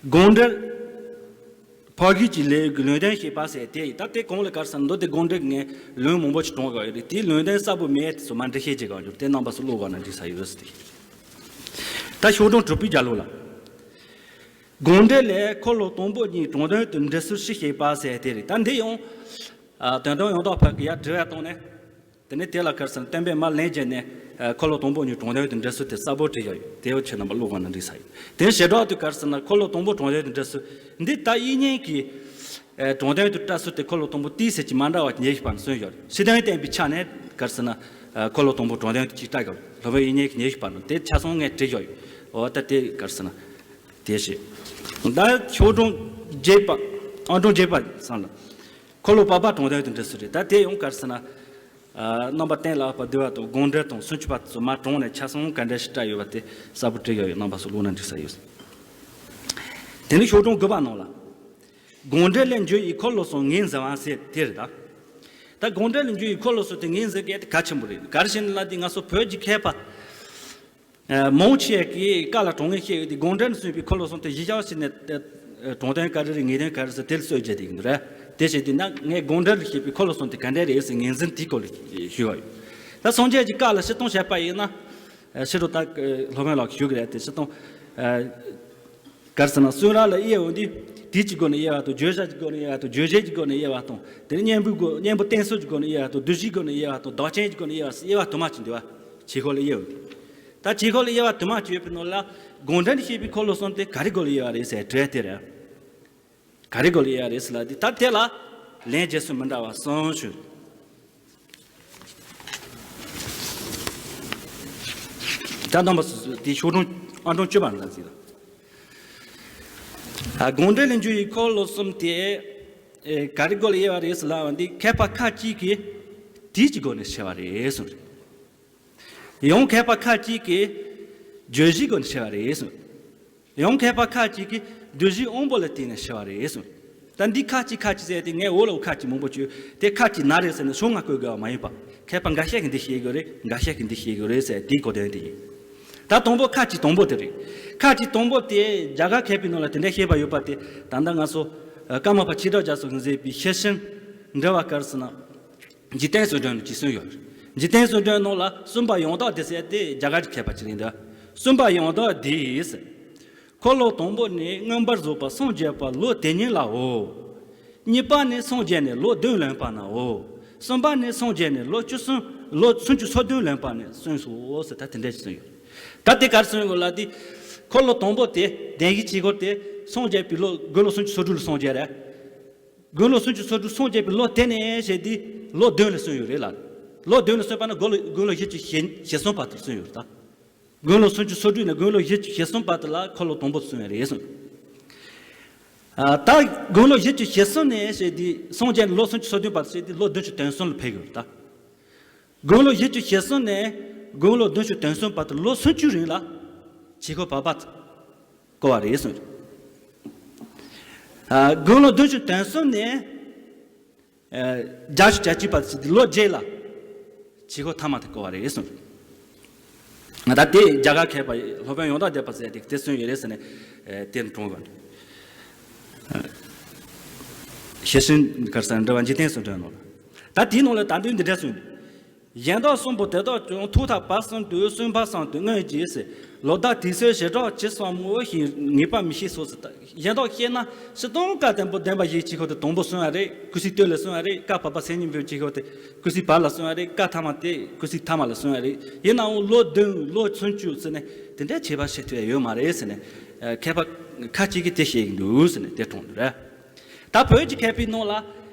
དགོངས་འགྲེལ། ཕར་གཞུག་གི་ལེའུ་གི་ལུང་དོན་བཤད་པ་ཟེར་དེ་ཡིན། ད་དེ་གོང་ལ་ག་རེ་ཟེར་ན་མདོ་སྡེ་དགོངས་འགྲེལ་ངས་ལུང་མང་པོ་ཅིག་དྲངས་ཡོད་རེད། དེའི་ལུང་དོན་གསལ་པོ་མེད་དེ་ཚོ་མ་འགྲེལ་བཤད་བྱེད་ག་འགྱུར་དེ་རྣམ་པ་ཚོ་ཀློག་ག་ན་འགྲིག་ས་ཡོད་ཟེར་དེ། ད་ཤོག་གྲངས་དྲུག་པའི་རྒྱབ་ལོགས་ལ། དགོངས་འགྲེལ་ལས་འཁོར་ལོ་དང་པོ་གཉིས་དྲང་དོན་དུ་འགྲེལ་ཚུལ་ཞིག་བཤད་པ་ཟེར་དེ་རེད། ད་འདི་ཡང་། དོན་དམ་ཡང་དག་པ་གི་ཡར་དྲི་བ་བཏང་ནས། དེ་ནས་དེ་ལ་ག་རེ་ཟེར་ན་བསྟན་པའི་མར་ལན་བརྒྱབ་ནས་འཁོར་ལོ་དང་པོ་གཉིས་དྲང་དོན་དུ་འགྲེལ་ཚུལ་དེ་གསལ་པོ་བྲིས་ཡོད། དེ་བ་ཁྱེད་རྣམ་པ་ཀློག་ག་ན་འགྲིག་ས་ཡོད། དེ་ནས་བྱེ་བྲག་ཏུ་ག་རེ་ཟེར་ན་འཁོར་ལོ་དང་པོ་དྲང་དོན་དུ་འགྲེལ་ཚུལ་འདི་ད་དབྱིག་གཉེན་གྱི་དྲང་དོན་དུ་བཀྲལ་ཚུལ་དེ་འཁོར་ལོ་དང་པོ་དེའི་ཚེ་གཅིག་མ་འདྲ་བ་ཉེར་བཞི་པ་ནས་གསུངས་ཡོད། ཕྱི་དོན་བསྟན་པའི་ཆ་ནས་ག་རེ་ཟེར་ན་འཁོར་ལོ་དང་པོ་དྲང་དོན་དུ་གཅིག་བཀྲལ་དགོས། སློབ་དཔོན་དབྱིག་གཉེན་གྱི་ཉེར་བཞི་པ་ནས་དེ་ཆ་ཚང་ངས་བྲིས་ཡོད། འོ་ད་དེ་ག་རེ་ཟེར་ན་དེ་བྱས། ད་ཤོག་གྲངས་བརྒྱད་པ། ཨང་གྲངས་བརྒྱད་པ་ཙམ་ལ། འཁོར་ལོ་བར་པ་དྲང་དོན་དུ་འགྲེལ་ཚུལ་རེད། ད་དེ་ཡང་ག་རེ་ཟེར་ན། རྣམ་པར་བསྟན་ལ་དབབ་པ་བསྡུ་བ་དང་དགོངས་འགྲེལ་དང་སུམ་ཅུ་པ་དེ་ཚོ་མར་དྲངས་ནས་ཆ་ཚང་ག་འདྲ་ཞིག་བཀྲལ་ཡོད་པ་དེ་གསལ་པོ་བྲིས་ཡོད་ཡོད། རྣམ་པ་ཚོ་ཀློག་ན་འགྲིག་ས་ཡོད། དེ་ནས་ཤོག་གྲངས་དགུ་པ་ནང་ལ། དགོངས་འགྲེལ་ལས་འཇུག་པའི་འཁོར་ལོ་གསུམ་ངོས་འཛིན་པ་ཟེར་དེ་རེད་ད། ད་དགོངས་འགྲེལ་ལས་འཇུག་པའི་འཁོར་ལོ་གསུམ་དེ་ངོས་འཛིན་མཁན་དེ་གལ་ཆེན་པོ་རེད། ག་རེ་བྱས་ན་ལབ་དུས་ང་ཚོ་བོད་ཀྱི་མཁས་པ། མང་ཆེ་གིས་བཀའ་ལ་དྲང་ངེས་བཤད་ཡོད་དེ་དགོངས་འགྲེལ་གསུངས་པའི་འཁོར་ལོ་གསུམ་དེ་གཞི་བཞག་བྱས་ནས། དྲང་དོན་ག་རེ་རེད། ངེས་དོན་ག་རེ་ཟེར་དེ་ལ་སྲོལ་རྒྱག་བསྡད་ཀྱི་འདུག་རེད། དེ་བྱས་དུས་ན་ངས་དགོངས་འགྲེལ་ལ་བཤད་པའི་འཁོར་ལོ་གསུམ་དེ་ག་འདྲ་རེད་ཟེར་ངོས་འཛིན་དེའི་སྐོར་ལ་ཞུ་བ་ཡོད། ད་སངས་རྒྱས་ཀྱི་བཀའ་ལ་སྤྱིར་བཏང་བཤད་པ་ཡིན་ན། ཕྱི་དྲོ་ད་སློབ་དཔོན་ལགས་ཞུ་གི་རེད་དེ་སྤྱིར་བཏང་། ག་རེ་ཟེར་ན་གསུང་རབ་ལ་དབྱེ་བ་འདི། དུས་ཀྱི་སྒོ་ནས་དབྱེ་བ་དང་བརྗོད་བྱ་གྱི་སྒོ་ནས་དབྱེ་བ་དང་བརྗོད་བྱེད་ཀྱི་སྒོ་ནས་དབྱེ་བ་དང་དེ་ནས་གཉེན་པོའི་སྒོ་གཉེན་པོ་བསྟན་ཚུལ་གྱི་སྒོ་ནས་དབྱེ་བ་དང་བསྡུ་བྱའི་སྒོ་ནས་དབྱེ་བ་དང་བདག་རྐྱེན་གྱི་སྒོ་ནས་དབྱེ་བ་དབྱེ་བ་དུ་མ་གཅིག་འདུག་བ། ཆོས་འཁོར་ལ་དབྱེ་བ་འདི། ད་ཆོས་འཁོར་ལ་དབྱེ་བ་དུ་མ་གཅིག་ཡོད་པའི་ནང་ལ་དགོངས་འགྲེལ་བཤད་པའི་འཁོར་ལོ་གསུམ་དེ་ག་རེ་སྒོ་ལ་དབྱེ་བ་རེད་ཟེར་དྲིས་དེ་རེད། ག་རེ་སྒོ་ལ་དབྱེ་བ་རེད་ཟེར་ལབ་དུས་ད་དེ་ལ་ལན་རྒྱག་ཚུལ་མི་འདྲ་བ་གསུམ་ཞུ། ད་རྣམ་པ་སོ་སོ་དེ་ཤོག་གྲངས་ཨང་གྲངས་བཅུ་པ་ནང་གཟིགས་དང་། ཨ་དགོངས་འགྲེལ་ལས་འཇུག་པའི་འཁོར་ལོ་གསུམ་དེ། ཨེ་ག་རེ་སྒོ་ལ་དབྱེ་བ་རེད་ཟེར་ལབ་པ་འདི་མཁས་པ་ཁ་ཅིག་གིས་དུས་ཀྱི་སྒོ་ནས་ཕྱེ་བ་རེད་གསུངས། ཡང་མཁས་པ་ཁ་ཅིག་གིས་བརྗོད་གཞིའི་སྒོ་ནས་ཕྱེ་བ་རེད་གསུངས། ཡང་མཁས་པ་ཁ་ཅིག་གིས་བསྡུ་བཞིའི་དབང་པོ་ལ་བརྟེན་ནས་ཕྱེ་བ་རེད་གསུངས། ད་འདི་ཁ་ཅིག་ཁ་ཅིག་ཟེར་ཏེ་ངས་འོག་ལ་ཁ་ཅིག་མང་པོ་བརྗོད་དེ། ཁ་ཅིག་ན་རེ་ཟེར་ནས་ཕྱོགས་སྔ་བཀོད་དགོས་པ་མ་ཡིན་པ། མཁས་པ་འགའ་ཤས་ཀྱིས་འདི་བཤད་ཀྱི་རེད། འགའ་ཤས་ཀྱིས་འདི་བཤད་ཀྱི་རེད་ཟེར་དེའི་གོ་དོན་དེ་ཡིན། ད་དང་པོ་ཁ་ཅིག་དང་པོ་དེ་རེད། ཁ་ཅིག་དང་པོ་དེ་རྒྱ་གར་མཁས་པའི་ནང་ལ་དེ་འདྲ་བཤད་པ་ཡོད་པ་དེ། ད་ལྟ་ང་ཚོ་ཨ་ཀརྨ་པ་ཆོས་གྲགས་རྒྱ་མཚོ་གིས་མཛད་པའི་ཤེར་ཕྱིན་འགྲེལ་པ་ག་རེ་ཟེར་ན། འཇིག་རྟེན་གསུམ་དོན་ནི་ཅི་གསུངས་ཡོད་རེད། འཇིག་རྟེན་གསུམ་དོན་ནང་ལ་གསུམ་པ་ཡང་དག་འདི་ཟེར་དེ་རྒྱ་གར་གྱི་མཁས་པ་ཅིག་ཡིན་ད། གསུམ་པ་ཡང་དག་འདི་ཟེར། འཁོར་ལོ་དང་པོ་ནི་མངོན་པར་རྫོགས་པར་སངས་རྒྱས་པ་ལོ་དེ་ཉིད་ལའོ། གཉིས་པ་ནི་སངས་རྒྱས་ནས་ལོ་བདུན་ལོན་པ་ནའོ། གསུམ་པ་ནི་སངས་རྒྱས་ནས་ལོ་བཅུ་གསུམ་ལོ་སུམ་ཅུ་སོ་བདུན་ལོན་པ་ནས་གསུངས་སོ་ཟེར། ད་དེ་འདྲ་ཞིག་གསུངས་ཡོད། ད་དེ་གར་གསུངས་ཡོད་ལ་དེ། འཁོར་ལོ་དང་པོ་དེ་བདེན་བཞིའི་ཆོས་འཁོར་དེ་སངས་རྒྱས་པའི་ལོ་དགུང་ལོ་སུམ་ཅུ་སོ་དྲུག་ལ་སངས་རྒྱས་རེད། དགུང་ལོ་སུམ་ཅུ་སོ་དྲུག་སངས་རྒྱས་པའི་ལོ་དེ་ནས་བྱས་ཏེ་ལོ་བདུན་ལ་གསུངས་ཡོད་རེད་ལ། ལོ་བདུན་ལ་གསུངས་པ་ན་དགུང་ལོ་དགུང་ལོ་བཞི་བཅུ་ཞེ་གསུམ་བར་དུ་གསུངས་ཡོད་རེད་ད། དགུང་ལོ་སུམ་ཅུ་སོ་དྲུག་ནས་དགུང་ལོ་བཞི་བཅུ་ཞེ་གསུམ་བར་དུ་ལ་འཁོར་ལོ་དང་པོ་གསུངས་ཡོད་རེད་གསུངས། ཨ། ད་དགུང་ལོ་བཞི་བཅུ་ཞེ་གསུམ་ནས་བྱས་ཏེ་སངས་རྒྱས་ནས་ལོ་སུམ་ཅུ་སོ་བདུན་བར་དུ་བྱས་ཏེ་ལོ་བདུན་ཅུ་དོན་གསུམ་ལ་ཕེབས་ཡོད་རེད་ད། དགུང་ལོ་བཞི་བཅུ་ཞེ་གསུམ་ནས་དགུང་ལོ་བདུན་ཅུ་དོན་གསུམ་བར་དུ་ལོ་སུམ་ཅུའི་རིང་ལ་ཆོས་འཁོར་བར་པ་བསྐོར་བ་རེད་གསུངས། ཨ། དགུང་ལོ་བདུན་ཅུ་དོན་གསུམ་ནས་ཨ་བརྒྱད་ཅུ་གྱ་གཅིག་བར་དུ་ལོ་བརྒྱད་ལ་ཆོས་འཁོར་ཐ་མ་དེ་བསྐོར་བ་རེད་གསུངས། ང་ད་དེ་རྒྱ་གར་མཁས་པ་སློབ་དཔོན་ཡང་དག་སྡེ་པ་ཟེར་དེ་དེ་གསུངས་ཡོད་རེད་ཟེར་ནས་ཨ་དེ་ནས་དྲངས་པ་རེད། ཤེར་ཕྱིན་ག་རེ་ཟེར་འགྲེལ་པ་འཇིག་རྟེན་གསུམ་དོན་ནང་ལ། ད་དེའི་ནང་ལ་ད་དུང་འདི་འདྲ་གསུངས། གཞན་དག་གསུམ་པོ་དེ་དག་ཀྱང་ཐོག་མཐའ་བར་གསུམ་དུ་གསུམ་པ་གསུམ་དུ་མངོན་གྱིས་ཟེར། ལོ་ཟླ་དུས་ཚོད་བྱེ་བྲག་ཇི་ཙམ་མོ་ཞིག་ངེས་པ་མི་ཤེས་སོ་ཟེར། གཞན་དག་བཤད་ན་སྤྱིར་བཏང་བཀའ་བསྟན་པ་བདེན་པ་བཞིའི་ཆོས་འཁོར་དེ་དང་པོ་གསུངས་པ་རེད། ཀུན་གཞི་སྟོད་ལ་གསུངས་པ་རེད། བཀའ་བར་པ་མཚན་ཉིད་མེད་པའི་ཆོས་འཁོར་དེ་ཀུན་གཞི་བར་ལ་གསུངས་པ་རེད། བཀའ་ཐ་མ་དེ་ཀུན་གཞི་ཐ་མ་ལ་གསུངས་པ་རེད། ཡིན་ནའང་ལོ་བདུན་ལོ་སུམ་ཅུ་ཟེར་ནས་དེ་འདྲའི་ཁྱད་པར་བཤད་ཐུབ་ཡ་ཡོད་མ་རེད་ཟེར་ནས་མཁས་པ་ཁ་ཅིག་གིས་དེ་བཤད་ཀྱི་འདུག་ཟེར་ནས་དེ་དྲངས་འདུག་རེད། ད་བོད་ཀྱི་མཁས་པའི་ནང་ལ།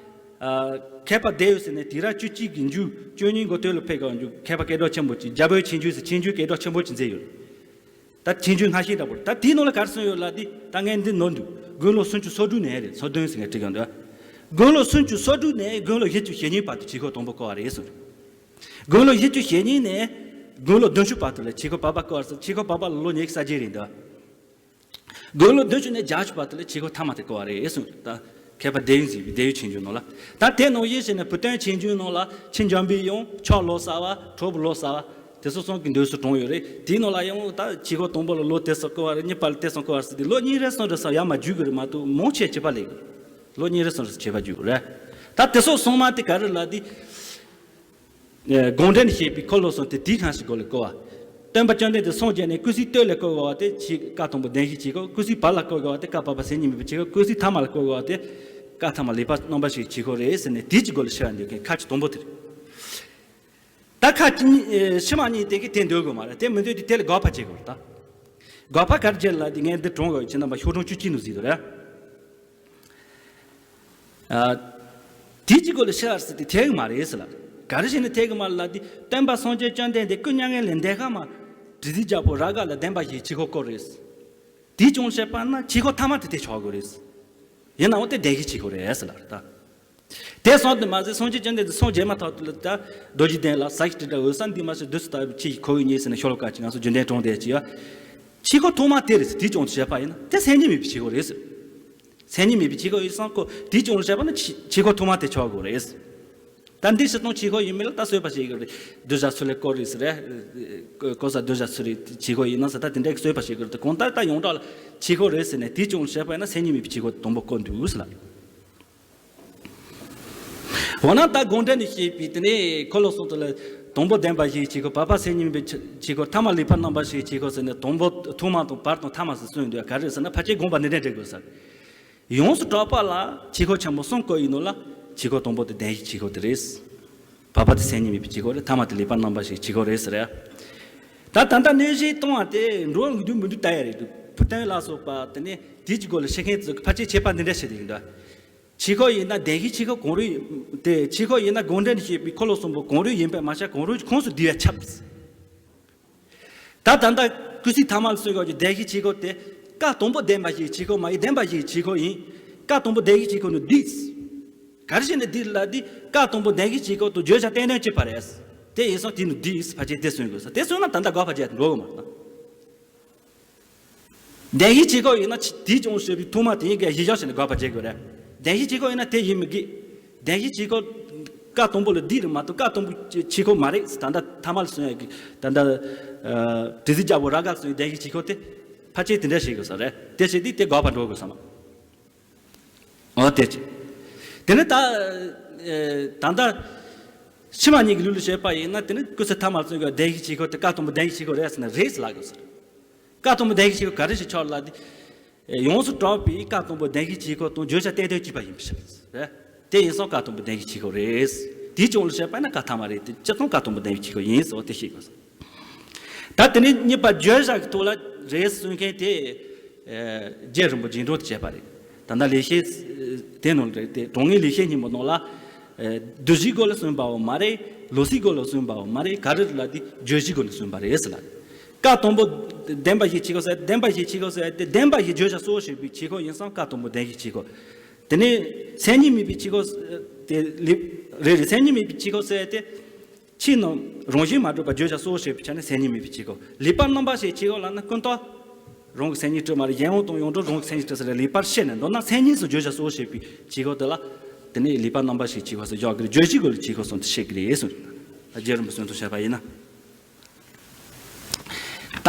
ཨ། མཁས་པ་སྡེ་ཡོད་ཟེར་ནས་དུས་རབས་བཅུ་གཅིག་གི་མཇུག་བཅུ་གཉིས་འགོ་སྟོད་ལ་ཕེབས་ཀྱི་མཇུག་མཁས་པ་སྐད་གྲགས་ཆེན་པོ་ཅིག་རྒྱ་བོད་ཆོས་འབྱུང་ཟེར་ཆོས་འབྱུང་སྐད་གྲགས་ཆེན་པོ་ཅིག་མཛད་ཡོད། ད་ཆོས་འབྱུང་སྔ་ཤོས་འདྲ་པོ་རེད། ད་དེའི་ནང་ལ་ག་རེ་གསུངས་ཡོད་ལབ་དུས་ད་ངས་འདི་ནོར་འདུག་དགུང་ལོ་སུམ་ཅུ་སོ་དྲུག་ནས་རེད། སོ་བདུན་ཟེར་ངས་བྲིས་ཀྱང་འདུག་དགུང་ལོ་སུམ་ཅུ་སོ་དྲུག་ནས་དགུང་ལོ་བཞི་བཅུ་ཞེ་གཉིས་བར་དུ་ཆོས་འཁོར་དང་པོ་བསྐོར་བ་རེད་གསུངས། དགུང་ལོ་བཞི་བཅུ་ཞེ་གཉིས་ནས་དགུང་ལོ་བདུན་ཅུ་བར་དུ་ལ་ཆོས་འཁོར་བར་པ་བསྐོར་བ་རེད། ཆོས་འཁོར་བར་པ་ལ་ལོ་ཉི་ཤུ་རྩ་བརྒྱད་རེད་འདུག་དགུང་ལོ་བདུན་ཅུ་ནས་བརྒྱད་ཅུ་བར་དུ་ལ་ཆོས་འཁོར་ཐ་མ་དེ་བསྐོར་བ་རེད་གསུངས། ད་མཁས་པ་སྡེ་ཡུལ་གཟིགས་པའི་སྡེ་ཡུལ་ཆོས་འབྱུང་ནང་ལ། ད་དེ་ནང་བཞིན་བྱས་ནས་བུ་སྟོན་ཆོས་འབྱུང་ནང་ལ་ཆོས་འབྱུང་པའི་ཡང་ཆོས་ལོ་ཙཱ་བ་གྲོགས་པོ་ལོ་ཙཱ་བ་དེ་ཚོ་གསུམ་གྱི་འདུག་སེ་དྲངས་ཡོད་རེད། དེའི་ནང་ལ་ཡང་ད་ཆོས་འཁོར་དང་པོ་ལ་ལོ་དེ་ཙམ་བསྐོར་བ་རེད། གཉིས་པ་ལ་དེ་ཙམ་བསྐོར་བ་རེད་ཟེར་ཏེ་ལོ་གཉིས་རེ་གསུམ་རེ་ཙམ་ཡར་མར་བརྒྱུད་ཀྱི་རེད་མ་གཏོགས་མང་ཆེ་བྱེད་པ་ལས་ལོ་གཉིས་རེ་གསུམ་རེ་བྱེད་པ་བརྒྱུད་ཀྱི་རེད། ད་དེ་ཚོ་ཚང་མ་དེ་ག་རེ་ལབ་དུས། དགོངས་འགྲེལ་ནས་བཤད་པའི་འཁོར་ལོ་གསུམ་དེ་དེའི་སྒང་ཞིག་སྒོ་ལས་བསྐོར་བ། སྟོན་པ་བཅོམ་ལྡན་འདས་སངས་རྒྱས་ནས་ཀུན་གཞི་སྟོད་ལ་བསྐོར་བ་དེ་ཆོས་བཀའ་དང་པོ་བདེན་བཞིའི་ཆོས་འཁོར། ཀུན་གཞི་བར་ལ་བསྐོར་བ་དེ་བཀའ་བར་པ་མཚན་ཉིད་མེད་པའི་ཆོས་འཁོར། ཀུན་གཞི་ཐ་མ་ལ་བསྐོར་བ་དེ་བཀའ་ཐ་མ་ལེགས་པར་རྣམ་པར་ཕྱེ་བའི་ཆོས་འཁོར་རེད་ཟེར་ནས་དེའི་གི་སྒོ་ལས་ཕྱེ་བ་འདོད་མཁན་ཁ་ཅིག་དང་པོ་དེ་རེད། ད་ཁ་ཅིག་གཉིས་ཕྱི་མ་གཉིས་དེ་གི་དེ་འདོད་དགོས་མ་རེད། དེ་མི་འདོད་དུས་དེ་ལ་དགག་པ་བྱེད་དགོས་རེད་ད། དགག་པ་ག་རེ་བྱེད་ལབ་དུས་ངས་འདི་དྲངས་དགོས་ཡོད། ཁྱེད་རྣམ་པ་ཤོག་གྲངས་བཅུ་གཅིག་ནང་གཟིགས་དགོས་རེད། ཨ། དེའི་གི་སྒོ་ལས་ཕྱེ་བ་ཟེར་དེ་འཐད་གི་མ་རེད་ཟེར་ལ། ག་རེ་བྱས་ནས་འཐད་གི་མ་རེད་ལབ་དུས་སྟོན་པ་སངས་རྒྱས་བཅོམ་ལྡན་འདས་སྐུ་མྱ་ངན་ལས་འདས་ཁ་མ་དྲི་ཟའི་རྒྱལ་པོ་རཱ་ག་ལ་བདེན་པ་བཞིའི་ཆོས་འཁོར་བསྐོར་རེད། དེའི་སྒང་བཤད་པ་ན་ཆོས་འཁོར་ཐ་མ་དེ་དེ་ཆགས་དགོས་རེད། ཡིན་ནའང་དེ་བདེན་བཞིའི་ཆོས་འཁོར་རེད་ཟེར་ལ་རེད་ད། དེ་སོང་དུ་མ་ཟད་སངས་རྒྱས་བཅོམ་ལྡན་འདས་སངས་རྒྱས་མ་ཐག་ཏུ་ལ་ད་རྡོ་རྗེ་གདན་ལ་ཟ་ཞིག་དྲི་བྲལ་འོད་གསལ་འདུས་མ་བྱས་བདུད་རྩི་ལྟ་བུའི་ཆོས་ཀྱི་ཁོར་ཡུག་བརྙེས་ཟེར་ནས་ཤོ་ལོ་ཀ་ཅིག་ང་ཚོ་རྒྱུན་ལྡན་དྲངས་བསྡད་ཀྱི་ཡོད། ཆོས་འཁོར་ཐོག་མ་དེ་རེད་ཟེར། དེའི་སྒང་དུ་བཤད་པ་ཡིན་ན་དེ་མཚན་ཉིད་མེད་པའི་ཆོས་འཁོར་རེད་ཟེར། མཚན་ཉིད་མེད་པའི་ཆོས་འཁོར་ཡིན་ཙང་ཁོ་དེའི་སྒང་ལ་བཤད་པ་ན་ཆོས་ཆོས་འཁོར་ཐོག་མ་དེ་ཆགས་དགོས་རེད། ད་འདི་སྤྱིར་བཏང་ཆོས་འཁོར་ཡིན་མིན་ལ་ད་རྩོད་པ་བྱེད་ཀྱི་རེད། གདུལ་བྱ་ཚུལ་ལས་བསྐོར་རེད་ཟེར་རེད། གོ་ས་གདུལ་བྱ་ཚུལ་རེད་ཆོས་འཁོར་ཡིན་ན་ཟེར་ད་དེ་འདྲའི་རྩོད་པ་བྱེད་ཀྱི་རེད། ད་གང་ལྟར་ད་ཡོངས་གྲགས་ལ་ཆོས་འཁོར་རེད་ཟེར་ནས་དེའི་སྒང་ལ་བཤད་པ་ཡིན་ན་མཚན་ཉིད་མེད་པའི་ཆོས་འཁོར་དང་པོ་བསྐོར་འདུག་ཟེར་ལ། འོ་ན་ད་དགོངས་འགྲེལ་ནས་བཤད་པའི་དེ་ནས་འཁོར་ལོ་གསུམ་དུ་ལ་དང་པོ་བདེན་པ་བཞིའི་ཆོས་འཁོར། བར་པ་མཚན་ཉིད་མེད་པའི་ཆོས་འཁོར། ཐ་མ་ལེགས་པར་རྣམ་པར་ཕྱེ་བའི་ཆོས་འཁོར་ཟེར་ནས་དང་པོ་ཐོག་མ་དང་བར་དང་ཐ་མ་ཟེར་གསུངས་འདུག་ག་རེ་ཟེར་ན་ཕལ་ཆེར་དགོངས་པ་འདི་འདྲ་འགྲེལ་དགོས་ས། ཡོངས་སུ་གྲགས་པ་ལ་ཆོས་འཁོར་ཆེན་པོ་གསུམ་བསྐོར་ཡོད་ནོ་ལ་ཆོས་འཁོར་དང་པོ་དེ་བདེན་བཞིའི་ཆོས་འཁོར་དེ་རེད། བར་པ་དེ་མཚན་ཉིད་མེད་པའི་ཆོས་འཁོར་རེད། ཐ་མ་དེ་ལེགས་པར་རྣམ་པར་ཕྱེ་བའི་ཆོས་འཁོར་རེད་ཟེར་རེད། ད་ད་ལྟ་གནས་གཞི་གཏོང་བ་དེ་འགྲོ་འདུག་མི་འདུག་ལྟ་ཡ་རེད་འདུག་བུ་སྟོན་ལ་སོགས་པ་དེ་ནས་དེའི་གི་སྒང་ལ་བཤད་མཁན་ཚོས་ཕལ་ཆེར་ཁྱད་པར་འདི་འདྲ་བྱེད་དེ་ཡིན་ད། ཆོས་འཁོར་ཡིན་ན་བདེན་བཞིའི་ཆོས་འཁོར་གང་རུང་དེ། ཆོས་འཁོར་ཡིན་ན་དགོངས་འགྲེལ་ནས་བཤད་པའི་འཁོར་ལོ་གསུམ་པོ་གང་རུང་ཡིན་པས་མ་ཆགས་གང་རུང་གི་ཁོངས་སུ་བསྡུས་པས་ཁྱབ། ད་ད་ལྟ་ཀུན་གཞི་ཐ་མ་ལ་གསུངས་ཡོད་ཀྱི་བདེན་བཞིའི་ཆོས་འཁོར་དེ་བཀའ་དང་པོ་བདེན་པ་བཞིའི་ཆོས་འཁོར་མ་ཡིན། བདེན་པ་བཞིའི་ཆོས་འཁོར་ཡིན། བཀའ་དང་པོ་བདེན་བཞིའི་ཆོས་འཁོར་ནི་འདི། ག་རེ་བྱས་ནས་འདི་ལ་འདི་བཀའ་དང་པོ་བདེན་བཞིའི་ཆོས་འཁོར་དང་བརྗོད་བྱ་བསྟན་དོན་གཅིག་པ་རེད། དེ་ཡིན་སོང་དེ་ནི་འདི་ཕལ་ཆེར་དེ་གསུངས་དགོས་ས། དེ་གསུངས་ན་ད་ལྟ་དགག་པ་བྱས་འགྲོ་གི་མ་རེད། བདེན་བཞིའི་ཆོས་འཁོར་ཡིན་ན་དེའི་སྐྱོན་བཤད་པའི་ཐོག་མ་དེ་ཡིན་གྱི་གཞི་བཞག་བྱས་ནས་དགག་པ་བྱེད་དགོས་རེད། བདེན་བཞིའི་ཆོས་སྐོར་ཡིན་ན་དེ་ཡིན་མི་དགོས། བདེན་བཞིའི་ཆོས་སྐོར་ཀ་དང་པོ་ལ་འདི་རེད་མ་གཏོགས་ཀ་དང་པོའི་ཆོས་སྐོར་མ་རེད། ད་ལྟ་ཐ་མ་ལ་གསུངས་ཡ་གི་ད་ལྟ་དྲི་ཟའི་རྒྱལ་པོ་རཱ་ག་གསུངས་བདེན་བཞིའི་ཆོས་སྐོར་དེ་ཕལ་ཆེར་དེ་འདྲ་བྱེད་དགོས་ས་རེད། དེ་བྱེད་དུས་དེ་དགག་པ་འགྲོ་དགོས་ས་མ། འོ་དེ་ཅི། དེ་ནི་ད་ད་ལྟ་ཕྱི་མ་གཉིས་ཀྱི་ལུགས་ལ་བཤད་པ་ཡིན་ན་དེ་ནི་སྐུ་ཚེ་ཐ་མ་ལ་གསུངས་ཀྱི་བདེན་བཞིའི་ཆོས་སྐོར་དེ་ཀ་དང་པོ་བདེན་བཞིའི་ཆོས་སྐོར་རེད་ཟེར་ན་རེད་ཟེར་ལབ་དགོས་ས་རེད། ཀ་དང་པོ་བདེན་བཞིའི་ཆོས་སྐོར་ག་རེ་ཞིག་ཆགས་ལབ་དུས། ཡོངས་སུ་གྲགས་པའི་ཀ་དང་པོ་བདེན་བཞིའི་ཆོས་སྐོར་དང་བརྗོད་བྱ་གཏན་དོན་གཅིག་པ་ཡིན་པའི་ཕྱིར། རེད། དེ་ཡིན་སོང་ཀ་དང་པོ་བདེན་བཞིའི་ཆོས་སྐོར་རེད། དེའི་སྐྱོན་ལ་བཤད་པ་ན་ཀ་ཐ་མ་རེད་དེ་སྤྱིར་བཏང་ཀ་དང་པོ་བདེན་བཞིའི་ཆོས་སྐོར་ཡིན་ཟེར་བ་དེ་ཤེས་དགོས། ད་དེ་ནས་གཉིས་པ་བརྗོད་བྱ་གི་ཐོག་ལ་རེད་གསུང་མཁན་དེ་རྗེ་རིན་པོ་ཆེ་འགྲོ་དེ་བྱས་པ་རེད། ད་ལྟ་ལེགས་བཤད་དེ་ནང་རེད་དེ་དྲང་ངེས་ལེགས་བཤད་སྙིང་པོ་ནང་ལ་བསྡུ་བཞིའི་སྒོ་ལ་གསུངས་པའོ་མ་རེད། ལོག་སའི་སྒོ་ལ་གསུངས་པའོ་མ་རེད། ག་རེ་རེད་ལབ་དུས་བརྗོད་བྱའི་སྒོ་ལ་གསུངས་པ་རེད་ཟེར་ལ། ཀ་དང་པོ་བདེན་པ་བཞིའི་ཆོས་སྐོར་ཟེར་བདེན་པ་བཞིའི་ཆོས་སྐོར་ཟེར་དེ་བདེན་པ་བཞི་བརྗོད་བྱ་གཙོ་བོ་བྱེད་པའི་ཆོས་སྐོར་ཡིན་སོང་ཀ་དང་པོ་བདེན་བཞིའི་ཆོས་སྐོར། དེ་ནས་མཚན་ཉིད་མེད་པའི་ཆོས་སྐོར་དེ་ལེགས་རེད་རེད། མཚན་ཉིད་མེད་པའི་ཆོས་སྐོར་ཟེར་དེ། ཆོས་རྣམས་རང་བཞིན་མ་གྲུབ་པ་བརྗོད་བྱ་གཙོ་བོ་བྱེད་པའི་ཆ་ནས་མཚན་ཉིད་མེད་པའི་ཆོས་སྐོར། ལེགས་པར་རྣམ་པར་ཤེས་ཆོས་སྐོར་ལབ་ན་ཀུན་རྟོག་རང་གི་མཚན་ཉིད་གྲུབ་མ་རེད། གཞན་དབང་དང་ཡོངས་གྲུབ་རང་གི་མཚན་ཉིད་གྲུབ་ས་རེད། ལེགས་པར་ཤེས་ནས་མདོར་ན་མཚན་ཉིད་སུ་བརྗོད་བྱ་གཙོ་བོ་བྱེད་པའི་ཆོས་སྐོར་དེ་ལ་དེ་ནས་ལེགས་པར་རྣམ་པར་ཤེས་ཆོས་སྐོར་སུ་བཞག་གི་རེད། བརྗོད་བྱའི་སྒོ་ལ་ཆོས་སྐོར་གསུངས་ཏེ་བཤད་ཀྱི་རེད་གསུངས། རྗེ་རིན་པོ་ཆེས་གསུངས་བཤད་པ་ཡིན་ན། ད་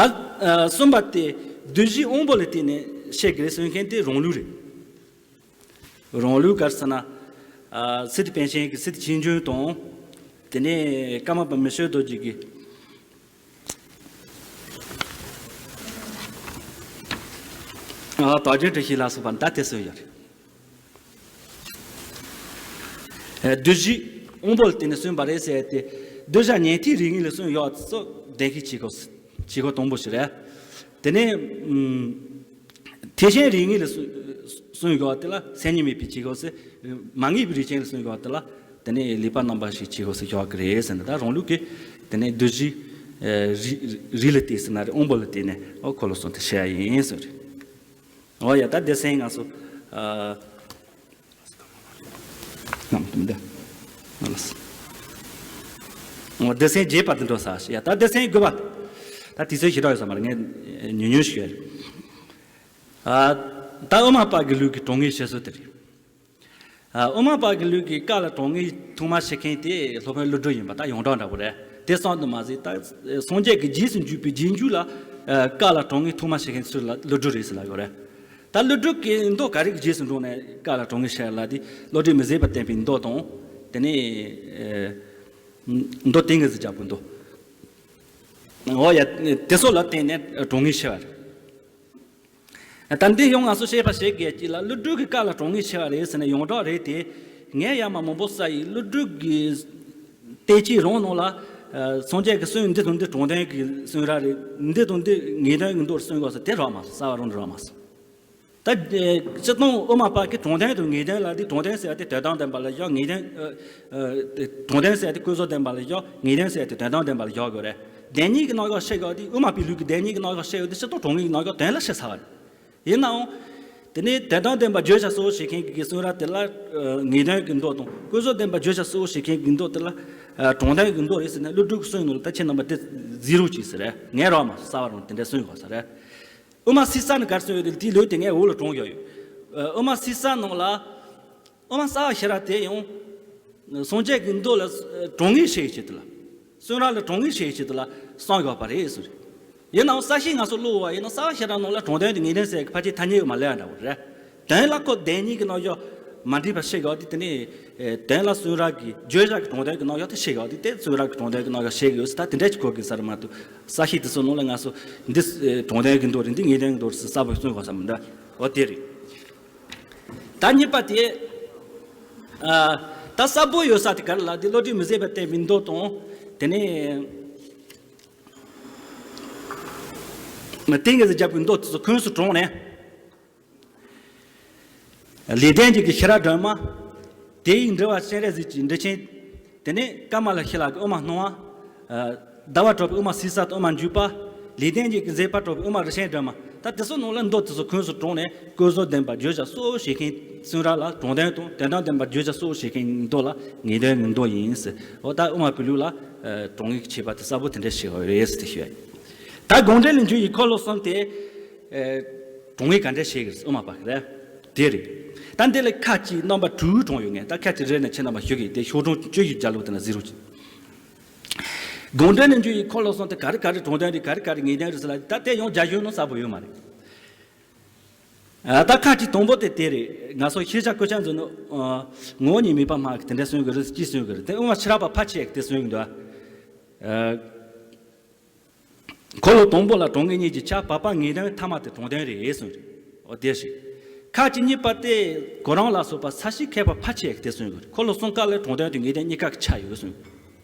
གསུམ་པ་དེ་བསྡུ་བཞིའི་དབང་པོ་ལ་བརྟེན་ནས་བཤད་ཀྱི་རེད་གསུང་མཁན་དེ་རང་ལུགས་རེད། རང་ལུགས་ག་རེ་ཟེར་ན། ཨ། སི་ཏུ་པཎ་ཆེན་གྱི་སི་ཏུ་ཆོས་འབྱུང་དང་། དེ་ནས་ཀརྨ་པ་མི་བསྐྱོད་རྡོ་རྗེ་གི། ཨ། དོལ་རྒྱལ་གྲུ་བཞི་ལ་སོགས་པ་ད་དེ་ཚོ་ཡོད་རེད། ཨ། བསྡུ་བཞིའི་དབང་པོ་ལ་བརྟེན་ནས་གསུངས་པ་རེད་ཟེར་ཏེ། བསྡུ་བྱ་ཉན་ཐོས་རིགས་ངེས་ལ་གསུངས་ཡོད་ཚོ་བདེན་བཞིའི་ཆོས་སྐོར། ཆོས་སྐོར་དང་པོ་ཞིག་རེད། དེ་ནས་ཨུམ། ཐེག་ཆེན་རིགས་ངེས་ལ་གསུ- གསུངས་ཡོད་དེ་ལ་མཚན་ཉིད་མེད་པའི་ཆོས་སྐོར་ཟེར། མ་ངེས་པའི་རིགས་ཅན་ལ་གསུངས་ཡོད་དེ་ལ་དེ་ནས་ལེགས་པར་རྣམ་པར་ཤེས་ཆོས་སྐོར་ཟེར་བཞག་གི་རེད་ཟེར་ན། ད་རང་ལུགས་ཀྱི་དེ་ནས་བསྡུ་བཞིའི་རིགས་རིགས་ལ་བརྟེན་ཟེར་ན་རེད། དབང་པོ་ལ་བརྟེན་ནས་ཨོ་ཁོ་ལ་གསུངས་ཏེ་བཤད་ཡ་ཡིན་ཟེར་རེད། ཨོ་ཡ། ད་སྡེ་ཚན་ང་ཚོ་ཨ། ནམ་དུ་འདི། ཨ་ལ་སི། ཨོ། སྡེ་ཚན་བརྒྱད་པ་དེ་འགྲོ་ས་ཞིག་ཡ། ད་སྡེ་ཚན་དགུ་པ། ད་དུས་ཚོད་ཞེ་དྲག་ཡོད་ས་མ་རེད། ངས་ཉུང་ཉུང་ཞིག་ཡོད་རེད། ཨ། ད་དབུ་མ་པ་གི་ལུགས་ཀྱི་གྲངས་ངེས་བཤད་སྲོལ་དེ་རེད། ཨ། དབུ་མ་པ་གི་ལུགས་ཀྱི་ཀ་ལ་གྲངས་ངེས་ཐོག་མར་བཤད་མཁན་དེ་སློབ་དཔོན་ཀླུ་སྒྲུབ་ཡིན་པ་ད་ཡོངས་གྲགས་འདྲ་པོ་རེད། དེ་ཙམ་དུ་མ་ཟད་ད་སངས་རྒྱས་ཀྱི་རྗེས་སུ་འཇུག་པའི་རྗེས་འཇུག་ལ་ཀ་ལ་གྲངས་ངེས་ཐོག་མར་བཤད་མཁན་ཚུར་ལ་ཀླུ་སྒྲུབ་རེད་ཟེར་ལབ་ཡོད་རེད། ད་ཀླུ་སྒྲུབ་ཀྱི་མདོ་ག་རེ་གི་རྗེས་སུ་འགྲོ་ནས་ཀ་ལ་གྲངས་ངེས་བཤད་ལ་དེ་བློ་གྲོས་མི་ཟད་པ་བསྟན་པའི་མདོ་དང་། དེ་ནས་མདོ་ཏིང་ངེ་འཛིན་རྒྱལ་པོའི་མདོ། འོ་ཡ། དེ་ཚོ་ལ་བརྟེན་ནས་གྲངས་ངེས་བཤད་པ་རེད། ད་འདི་ཡང་ང་ཚོ་བཤད་པ་བྱེད་དགོས་ཀྱི་ལ། ཀླུ་སྒྲུབ་ཀྱི་ཀ་ལ་གྲངས་ངེས་བཤད་པ་རེད་ཟེར་ནས་ཡོངས་གྲགས་རེད་དེ། ངས་ཡ་མ་མང་པོ་བསམ་ཡིན། ཀླུ་སྒྲུབ་ཀྱི་བསྟན་བཅོས་རང་ནང་ལ་སངས་རྒྱས་ཀྱི་གསུང་འདི་དང་འདི་དྲང་དོན་གྱི་གསུང་རབ་རེད། འདི་དང་འདི་ངེས་དོན་གྱི་མདོ་རེད་གསུང་དགོས་ཟེར་དེ་རག་མ་སོང་། རྩ་བ་རང་དུ་རག་མ་སོང་། ད་སྤྱིར་བཏང་དབུ་མ་པ་གི་དྲང་དོན་དང་ངེས་དོན་ལ་དེ། དྲང་དོན་ཟེར་ཡ་དེ་དོན་དམ་བདེན་པ་ལ་བཞག་ངེས་དོན། ཨ། ཨ། དྲང་དོན་ཟེར་ཡ་དེ་ཀུན་རྫོབ་བདེན་པ་ལ་བཞག་ངེས་དོན་ཟེར་ཡ་དེ་དོན་དམ་བདེན་པ་ལ་བཞག་དགོས་རེད། བདེན་གཉིས་ཀྱི་རྣམ་གཞག་བཤད་ཡོད་དེ། དབུ་མ་པའི་ལུགས་ཀྱི་བདེན་གཉིས་ཀྱི་རྣམ་གཞག་བཤད་ཡོད་དེ་སྤྱིར་བཏང་གྲངས་ངེས་ཀྱི་རྣམ་གཞག་དོན་ལ་བཤད་ཚར་བ་རེད། ཡིན་ནའང་། དེ་ནས་དོན་དམ་བདེན་པ་བརྗོད་བྱ་གཙོ་བོ་བྱེད་མཁན་གྱི་གསུང་རབ་དེ་ལ་ངེས་དོན་གྱི་མདོ་དང་། ཀུན་རྫོབ་བདེན་པ་བརྗོད་བྱ་གཙོ་བོ་བྱེད་མཁན་གྱི་མདོ་དེ་ལ་དྲང་དོན་གྱི་མདོ་རེད་ཟེར་ནས་ཀླུ་སྒྲུབ་ཀྱི་གསུང་ནང་ལ་ད་ཁྱེད་རྣམ་པ་དེ་ཟེར་རོགས་གྱིས་ཟེར། ངས་རག་མ་སོང་། རྩ་བ་རང་དེ་འདྲ་གསུང་དགོས་ས་རེད། དབུ་མ་སེར་སྐྱ་ནི་ག་རེ་གསུངས་ཡོད་དེ། དེའི་ལུགས་དེ་ངས་འོག་ལ་དྲངས་ཡོད་ཡོད། དབུ་མ་སེར་སྐྱ་ནང་ལ། དབུ་མ་རྩ་བ་ཤེས་རབ་དེ་ཡང་། སངས་རྒྱས་ཀྱི་མདོ་ལ་གྲངས་ངེས་བཤད་ཡོད་ཆེད་དུ་ལ། གསུང་རབ་ལ་གྲངས་ངེས་བཤད་ཡོད་ཆེད་དུ་ལ་གསུངས་ཡོད་པ་རེད་ཟེར། ཡིན་ནའང་རྩ་ཤེས་ང་ཚོ་ཀློག་པ་ཡིན་ན་རྩ་བ་ཤེས་རབ་ནང་ལ་དྲང་དོན་དང་ངེས་དོན་ཟེར་གྱི་ཕལ་ཆེར་ཐ་སྙད་ཡོད་མ་ལས་འདྲ་བོ་རེད། དོན་ལ་ཁོ་བདེན་གཉིས་ཀྱི་རྣམ་གཞག་མ་འགྲིག་པ་བཤད་ཡོད་དེ། དེ་ནས་དོན་ལ་གསུང་རབ་ཀྱི་བརྗོད་བྱ་གི་དྲང་དོན་གྱི་རྣམ་གཞག་དེ་བཤད་ཡོད་དེ། དེ་གསུང་རབ་ཀྱི་དྲང་དོན་གྱི་རྣམ་གཞག་བཤད་ཡོད་ཟེར། ད་དེ་འདྲ་ཅིག་གོ་དགོས་ས་རེད་མ་གཏོགས། རྩ་ཤེས་དེ་ཚོ་ནང་ལ་ང་ཚོ་འདི་དྲང་དོན་གྱི་མདོ་རེད། འདི་ངེས་དོན་གྱི་མདོ་རེད་ཟེར་གསལ་པོ་གསུང་དགོས་ས་མི་འདུག་འོ་དེ་རེད། ད་གཉིས་པ་དེ། ཨ། ད་གསལ་པོ་ཡོད་ས་དེ་ག་རེ་ལབ་དེ། བློ་གྲོས་མི་ཟད་པ་བསྟན་པའི་མདོ་དང་། དེ་ནས་ཏིང་ངེ་འཛིན་རྒྱལ་པོའི་མདོ་དེ་ཚོ་ཁོངས་སུ་དྲངས་ནས། ལེགས་ལྡན་འབྱེད་ཀྱི་ཤེས་རབ་སྒྲོན་མ། དེ་ཡི་འགྲེལ་པ་སྤྱན་རས་གཟིགས་ཀྱི་འགྲེལ་ཆེན། དེ་ནས་ཀ་མ་ལ་ཤཱི་ལ་གི་དབུ་མ་སྣང་བ། ཟླ་བ་གྲགས་པའི་དབུ་མ་སེར་སྐྱ་དང་དབུ་མ་འཇུག་པ། ལེགས་ལྡན་འབྱེད་ཀྱི་མཛད་པ་གྲགས་པའི་དབུ་མ་རིགས་ཆེན་སྒྲོན་མ། ད་དེ་ཚོ་ནང་ལ་མདོ་དེ་ཚོ་ཁོངས་སུ་དྲངས་ནས་ཀུན་རྫོབ་བདེན་པ་བརྗོད་བྱ་གཙོ་བོ་བྱེད་མཁན་གསུང་རབ་ལ་དྲང་དོན་དང་། དོན་དམ་བདེན་པ་བརྗོད་བྱ་གཙོ་བོ་བྱེད་མཁན་མདོ་ལ་ངེས་དོན་གྱི་མདོ་ཡིན་ཟེར། འོ་ད་དབུ་མ་པའི་ལུགས་ལ་གྲངས་ངེས་ཀྱི་ཁྱད་པར་དེ་གསལ་པོ་དེ་འདྲ་ཞིག་རེད་ཟེར་དེ་ཞུ་ཡ་ཡིན། ད་དགོངས་འགྲེལ་ལ་འཇུག་ཡི་འཁོར་ལོ་གསུམ་དེ་གྲངས་ངེས་ག་འདྲ་བྱེད་ཀྱི་རེད། དབུ་མ་པ་གི་རེད། དེ་རེད། ད་འདི་ལ་ཁ་ཅིག་རྣམ་པ་དྲུག་དྲངས་ཡོད། ངས་ད་ཁ་ཅིག་རེ་ནས་ཁྱེད་རྣམ་པ་ཞུ་གི། དེ་ཤོག་གྲངས་བཅུ་ཡི་རྒྱ་ལོ་དེ་ན་གཟིགས་རོགས་གྱིས། དགོངས་འགྲེལ་ནས་འཇུག་ཡི་འཁོར་ལོ་གསུམ་དེ་ག་རེ་ག་རེ་དྲངས་དོན་རེད། ག་རེ་ག་རེ་ངེས་དོན་རེད་ཟེར་ལ། ད་དེ་ཡང་རྒྱ་གཞུང་ནང་གསལ་པོ་ཡོད་མ་རེད། ཨ། ད་ཁ་ཅིག་དང་པོ་དེ་དེ་རེད། ང་ཚོ་ཤེས་བྱ་བཀོད་ཁྱབ་མཛོད་ནང་ངོ་བོ་ཉིད་མེད་པར་སྨྲ་གི་དེ་འདྲ་གསུང་གི་རེད། ཅི་གསུང་གི་རེད། དེ་དབུ་མ་ཕྱི་རབས་པ་ཕལ་ཆེར་གི་དེ་གསུང་གི་འདུག་ཨ། འཁོར་ལོ་དང་པོ་ལ་དྲང་ངེས་གཉིས་ཀྱི་ཆ་བབ་པ་ངེས་དོན་ཐ་མ་དེ་དྲང་དོན་རེད་གསུངས་རེད། འོ་དེ་ཞིག་ཁ་ཅིག་གཉིས་པ་དེ་གོ་རིམ་ལ་སོགས་པ་ས་བྱི་མཁས་པ་ཕལ་ཆེར་གྱིས་དེ་གསུངས་ཡོད། འཁོར་ལོ་གསུམ་ཀ་ལ་དྲང་དོན་དེ་ངེས་དོན་གཉིས་ཀ་གི་ཆ་ཡོད་གསུངས།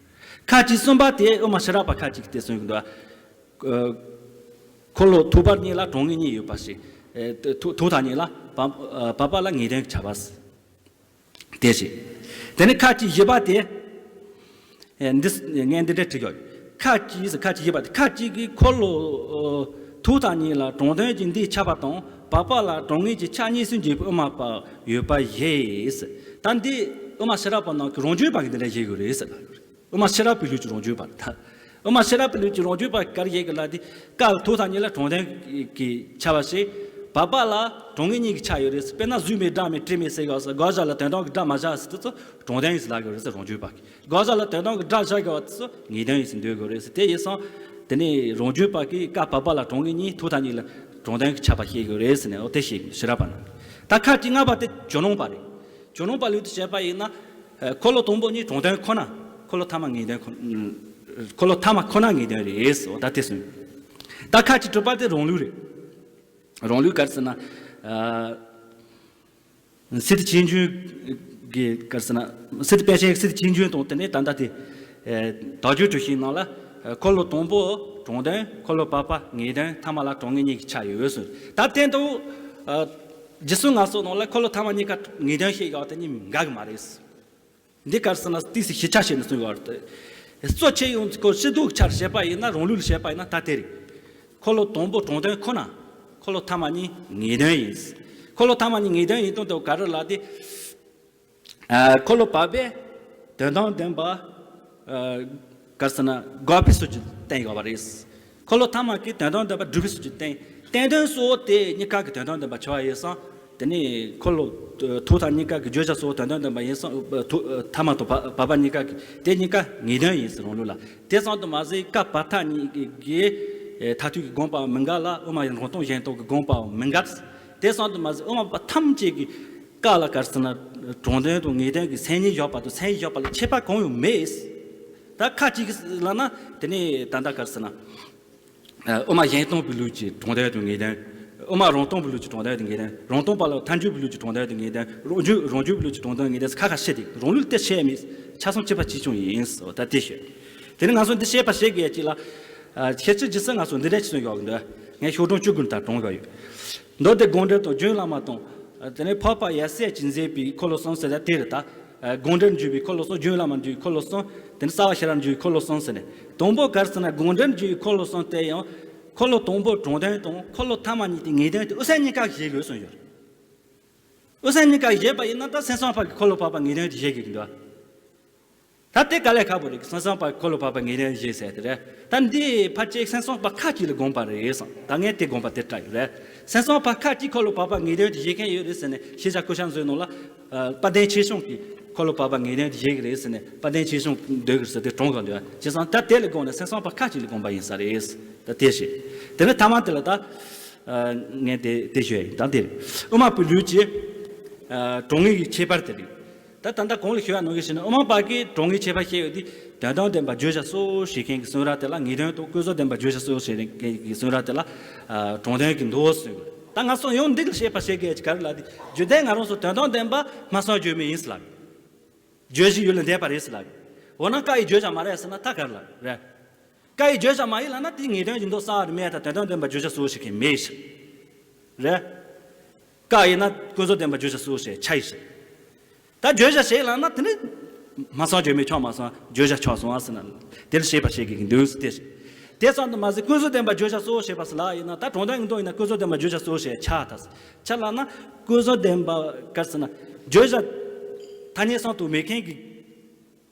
ཁ་ཅིག་གསུམ་པ་དེ་དབུ་མ་ཕྱི་རབས་པ་ཁ་ཅིག་གིས་དེ་གསུངས་ཡོད་འདུག་འཁོར་ལོ་ཐུག་པ་གཉིས་ལ་དྲང་ངེས་གཉིས་ཡོད་པ་ཞིག་ཐུག་ཐུག་ཐ་གཉིས་ལ་བབ་པ་ལ་ངེས་དོན་གྱི་ཆ་བབ། དེ་བཞིན། དེ་ནས་ཁ་ཅིག་བཞི་པ་དེ། ཨེ། འདི་ངས་འདི་འདྲ་བྲིས་ཡོད། ཁ་ཅིག་ཁ་ཅིག་བཞི་པ་དེ། ཁ་ཅིག་གིས་འཁོར་ལོ་ཐུག་ཐ་གཉིས་ལ་དྲང་དོན་གྱི་འདིའི་ཆ་བབ་དང་བབ་པ་ལ་དྲང་ངེས་ཀྱི་ཆ་གཉིས་སུ་འབྱེད་པའི་དབུ་མ་པ་ཡོད་པ་བཞེད། ད་འདི་དབུ་མ་ཕྱི་རབས་པ་ནང་གི་རང་རྒྱུད་པ་གིས་འདི་འདྲ་བཞེད་དགོས་རེད་ཟེར་ལ། དབུ་མ་ཕྱི་རབས་པའི་ལུགས་ཀྱི་རང་རྒྱུད་པ་དང་། དབུ་མ་ཕྱི་རབས་པའི་ལུགས་ཀྱི་རང་རྒྱུད་པ་ག་རེ་བཞེད་གི་ལ་དེ། ཀ་ལ་ཐུག་ཐ་གཉིས་ལ་དྲང་དོན་གྱི་ཆ་བབ་ཞིག་བབ་པ་ལ་དྲང་ངེས་གཉིས་ཀྱི་ཆ་ཡོད་རེད། དཔེར་ན་གཟུགས་མེད་སྒྲ་མེད་དྲི་མེད་ཟེར་གི་ཡོད་ས། དགག་བྱ་ལ་དོན་དམ་གྱི་སྒྲ་མ་བཞག་ཟེར་དུས་ཚོ་དྲང་དོན་ཡིན་ཟེར་ལབ་གི་རེད་ཟེར། རང་རྒྱུད་པ་གིས། དགག་བྱ་ལ་དོན་དམ་གྱི་སྒྲ་བཞག་གི་ཡོད་དུས་ཚོ་ངེས་དོན་ཡིན་ཟེར་འདོད་གི་རེད་ཟེར། དེ་ཡིན་སོང་། དེ་ནས་རང་རྒྱུད་པ་གིས་ཀ་བབ་པ་ལ་དྲང་ངེས་གཉིས། ཐུག་ཐ་གཉིས་ལ་དྲང་དོན་གྱི་ཆ་བབ་བཤད་གི་རེད་ཟེར་ནས། འོ་དེ་བཤད་གི། ཕྱི་རབས་པ་རྣམས་ཀྱིས། ད་ཁ་ཅིག་ལྔ་པ་དེ་ཇོ་ནང་པ་རེད། ཇོ་ནང་པ་ལུགས་དེ་བཤད་པ་ཡིན་ན། ཨ། འཁོར་ལོ་དང་པོ་གཉིས་དྲང་དོན་ཁོ་ན། འཁོར་ལོ་ཐ་མ་ངེས་དོན་ཁོ། འཁོར་ལོ་ཐ་མ་ཁོ་ན་ངེས་དོན་རེད་ཟེར། འོ་ད་དེ་གསུངས། ད་ཁ་ཅིག་དྲུག་པ་དེ་རང་ལུགས་རེད། རང་ལུགས་ག་རེ་ཟེར་ན། ཨ། སི་ཏུ་ཆོས་འབྱུང་གི་ག་རེ་ཟེར་ན། སི་ཏུ་དཔལ་ཆེན་སི་ཏུ་ཆོས་འབྱུང་དང་དེ་ནས་ད་ལྟ་དེ། ཨ། དག་སྦྱོར་གྲུ་བཞིའི་ནང་ལ། ཨ། འཁོར་ལོ་དང་པོ་དྲང་དོན། འཁོར་ལོ་བབ་པ་ངེས་དོན། ཐ་མ་ལ་དྲང་ངེས་གཉིས་ཀྱི་ཆ་ཡོད་གསུངས། ད་དེ་འདུག་ཨ། རྗེས་སུ་ང་ཚོ་ནང་ལ་འཁོར་ལོ་ཐ་མ་གཉིས་ཀ་ངེས་དོན་བཤད་ཡོད་དེ་གཉིས་འགལ་གི་མ་རེད། འདི་ག་རེ་ཟེར་ན་ཏོག་ཙམ་ཞིབ་ཆ་བྱས་ནས་གསུངས་ཡོད་རེད། གཙོ་ཆེ་ཡོང་ཚུལ་སྐོར་སྤྱི་ལྡོག་ཆར་བཤད་པ་ཡིན་ན། རང་ལུགས་ལ་བཤད་པ་ཡིན་ན་ད་དེ་རེད། འཁོར་ལོ་དང་པོ་དྲང་དོན་ཁོ་ན། འཁོར་ལོ་ཐ་མ་གཉིས་ངེས་དོན་ཡིན། འཁོར་ལོ་ཐ་མ་གཉིས་ངེས་དོན་ཡིན་སྟངས་དེ་ག་རེ་ལ་དེ། ཨ། འཁོར་ལོ་བབ་པས་དོན་དམ་བདེན་པ། ཨ། ག་རེ་ཟེར་ན་འགོག་པའི་ཚུལ་གྱིས་བསྟན་ཡོད་པ་རེད། འཁོར་ལོ་ཐ་མ་གིས་དོན་དམ་བདེན་པ་སྒྲུབ་པའི་ཚུལ་གྱིས་བསྟན། བསྟན་དོན་གཙོ་བོ་དེ་གཉིས་ཀ་གི་དོན་དམ་བདེན་པ་ཆགས་པ་ཡིན་སོང་། དེ་ནས་འཁོར་ལོ་ཐུག་ཐ་གཉིས་ཀ་གི་བརྗོད་བྱ་གཙོ་བོ་དོན་དམ་བདེན་པ་ཡིན་སོང་། ཐུག་ཐ་མ་དང་བ་བབ་པ་གཉིས་ཀ་གི་དེ་གཉིས་ཀ་ངེས་དོན་ཡིན་ཟེར་རང་ལུགས་ལ། དེ་ཙམ་དུ་མ་ཟད་ཀ་བ་ཐ་གཉིས་ཀྱི་མཐར་ཐུག་གི་དགོངས་པའང་མི་འགལ་ལ། དབུ་མ་རང་སྟོང་གཞན་སྟོང་གི་དགོངས་པའང་མི་འགལ། དེ་ཙམ་དུ་མ་ཟད་དབུ་མ་པ་ཐམས་ཅད་ཀྱིས་ཀ་ལ་ག་རེ་ཟེར་ན་དྲང་དོན་དང་ངེས་དོན་གྱི་མཚན་ཉིད་བཞག་པ་དང་མཚན་ཉིད་བཞག་པ་ལ་ཁྱད་པར་གང་ཡང་མེད། ད་ཁ་ཅིག་གིས་ལབ་ན་དེ་ནས་ད་ལྟ་ག་རེ་ཟེར་ན། ཨ། དབུ་མ་གཞན་སྟོང་པའི་ལུགས་ཀྱི་དྲང་དོན་དང་ངེས་དོན། དབུ་མ་རང་སྟོང་པའི་ལུགས་ཀྱི་དྲང་དོན་དང་ངེས་དོན། རང་སྟོང་པ་ལ་མཐར་འཇུག་པའི་ལུགས་ཀྱི་དྲང་དོན་དང་ངེས་དོན། རང་རྒྱུད་རང་རྒྱུད་པའི་ལུགས་ཀྱི་དྲང་དོན་ངེས་དོན་ཟེར་ཁ་ཁ་བཤད་དེ། རང་ལུགས་དེ་བཤད་མེད། ཆ་ཚང་གཅིག་པ་གཅིག་རྐྱང་ཡིན་ཟེར་བ་ད་དེ་བཤད། དེ་ནས་ང་ཚོ་འདི་བཤད་པ་བཤད་དགོས་ཡ་གཅིག་ལ། ཨ། ཁྱེད་ཚོས་ཇི་སྲིད་ང་ཚོ་འདི་འདྲ་ཅིག་གསུང་ཡོད་གི་འདུག་ངས་ཤོག་གྲངས་བཅུ་དགུ་ལ་ད་དྲངས་ཡོད་ཡོད། མདོ་སྡེ་དགོངས་འགྲེལ་དང་། རྒྱུན་བླ་མ་དང་། དེ་ནས་འཕགས་པ་ཡབ་སྲས་ཀྱིས་མཛད་པའི་འཁོར་ལོ་གསུམ་ཟེར་ཡ་དེ་རེད་ད། ཨ། དགོངས་འགྲེལ་འཇུག་པའི་འཁོར་ལོ་གསུམ། རྒྱུན་བླ་མ་འཇུག་པའི་འཁོར་ལོ་གསུམ། དེ་ནས་རྩ་བ་ཤེས་རབ་འཇུག་པའི་འཁོར་ལོ་གསུམ་ཟེར་ནས། དང་པོ་ག་རེ་ཟེར་ན་དགོངས་འགྲེལ་འཇུག་པའི་འཁོར་ལོ་གསུམ་དེ་ཡང་། འཁོར་ལོ་དང་པོ་དྲང་དོན་དང་འཁོར་ལོ་ཐ་མ་གཉིས་དེ་ངེས་དོན་དེ་དབུ་མཚན་གཉིས་ཀ་བཞེད་དགོས་གསུངས་ཡོད་རེད། དབུ་མཚན་གཉིས་ཀ་བཞེད་པ་ཡིན་ན་ད་སེམས་ཙམ་པ་གིས་འཁོར་ལོ་བར་པ་ངེས་དོན་དེ་བཞེད་དགོས་ཀྱི་འདུག་ད་དེ་དཀའ་ལས་ཁག་པོ་རེད། སེམས་ཙམ་པ་འཁོར་ལོ་བར་པ་ངེས་དོན་བཞེད་ཟེར་དེ་རེད། ད་འདི་ཕལ་ཆེར་སེམས་ཙམ་པ་ཁ་ཅིག་ལ་དགོངས་པ་རེད་བསམ། ད་ངས་དེ་དགོངས་པ་དེ་བཀྲལ་ཡོད་རེད། སེམས་ཙམ་པ་ཁ་ཅིག་འཁོར་ལོ་བར་པ་ངེས་དོན་དེ་བཞེད་མཁན་ཡོད་རེད་ཟེར་ནས། ཤེས་བྱ་བཀོད་ཁྱབ་མཛོད་ནང་ལ། ཨ། དཔལ་ལྡན་ཆོས་སྐྱོང་གིས་འཁོར་ལོ་བར་པ་ངེས་དོན་དེ་བཞེད་ཀྱི་རེད་ཟེར་ནས། དཔལ་ལྡན་ཆོས་སྐྱོང་འདོད་ཀྱི་རེད་ཟེར་དེ་དྲངས་ག་འདུག་བྱས་ཙང་ད་དེ་ལ་དགོངས་ནས་སེམས་ཙམ་པ་ཁ་ཅིག་ལ་དགོངས་པ་ཡིན་ས་རེད། ད་དེ་བཤད། དེ་ནས་ཐ་མ་དེ་ལ་ད། ཨ། ངས་དེ་དེ་ཞུ་ཡ་ཡིན། ད་དེ་རེད། དབུ་མ་པའི་ལུགས་ཀྱི། ཨ། དྲང་ངེས་ཀྱི་ཁྱད་པར་དེ་རེད། ད་ད་ལྟ་གོང་ལ་ཞུ་བ་ནང་བཞིན་བྱས་ན། དབུ་མ་པ་གིས་དྲང་ངེས་ཁྱད་པར་བཤད་ཡོད་དེ། དོན་དམ་བདེན་པ་བརྗོད་བྱ་གཙོ་བོ་བྱེད་མཁན་གྱི་གསུང་རབ་དེ་ལ་ངེས་དོན་དང་། ཀུན་རྫོབ་བདེན་པ་བརྗོད་བྱ་གཙོ་བོ་བྱེད་མཁན་གྱི་གསུང་རབ་དེ་ལ། ཨ། དྲང་དོན་གྱི་མདོ་ཟེར་དགོས། ད་ང་ཚོ་ཡང་འདི་ལ་བཤད་པ་བཤད་དགོས་ཀྱི་ག་རེ་ལབ་དེ། རྒྱུ་མཚན་ང་རང་ཚོ་དོན་དམ་བདེན་པ་སྨྲ་བསམ་བརྗོད་མེད་ཡིན་ཟེར་ལབ། བརྗོད་གཞི་ཡུལ་ལས་འདས་པ་རེད་ཟེར་ལབ། འོ་ན་ཀ་ཡི་བརྗོད་བྱ་མ་རེད་ཟེར་ན་ད་ག་རེ་ལབ་རེད། ཀ་ཡི་བརྗོད་བྱ་མ་ཡིན་ལབ་ན་དེ་ངེས་དོན་གྱི་མདོ་གསལ་བ་རེད་མེད། ད་དོན་དམ་བདེན་པ་བརྗོད་བྱ་གཙོ་བོ་བྱེད་མཁན་མེད་ཟེར། རེད། ཀ་ཡིན་ན་ཀུན་རྫོབ་བདེན་པ་བརྗོད་བྱ་གཙོ་བོ་བྱེད་ཆ་ཡི་ཟེར། ད་བརྗོད་བྱ་བྱེད་ལབ་ན་དེ་ནི་སྨྲ་བསམ་བརྗོད་མེད་ཆགས་མ་སོང་། བརྗོད་བྱ་ཆགས་སོང་ཨ་ཟེར་ན། དེ་ལ་བཤད་པ་བཤད་དགོས་ཀྱི་འདུག་ཟེར་ཏེ། དེ་ཙམ་དུ་མ་ཟད་ཀུན་རྫོབ་བདེན་པ་བརྗོད་བྱ་གཙོ་བོ་བྱེད་པ་ཟེར་ལབ་ཡིན་ན། ད་དྲང་དོན་གྱི་མདོ་ཡིན་ན་ཀུན་རྫོབ་བདེན་པ་བརྗོད་བྱ་གཙོ་བོ་བྱེད་ཆགས་ད་ཟེར། ཆ་ལབ་ན་ཀུན་རྫོབ་བདེན་པ་ག་རེ་ཟེར་ན། བརྗོད་བྱ་ཐ་སྙད་སུ་དང་མེད་མཁན་གྱི་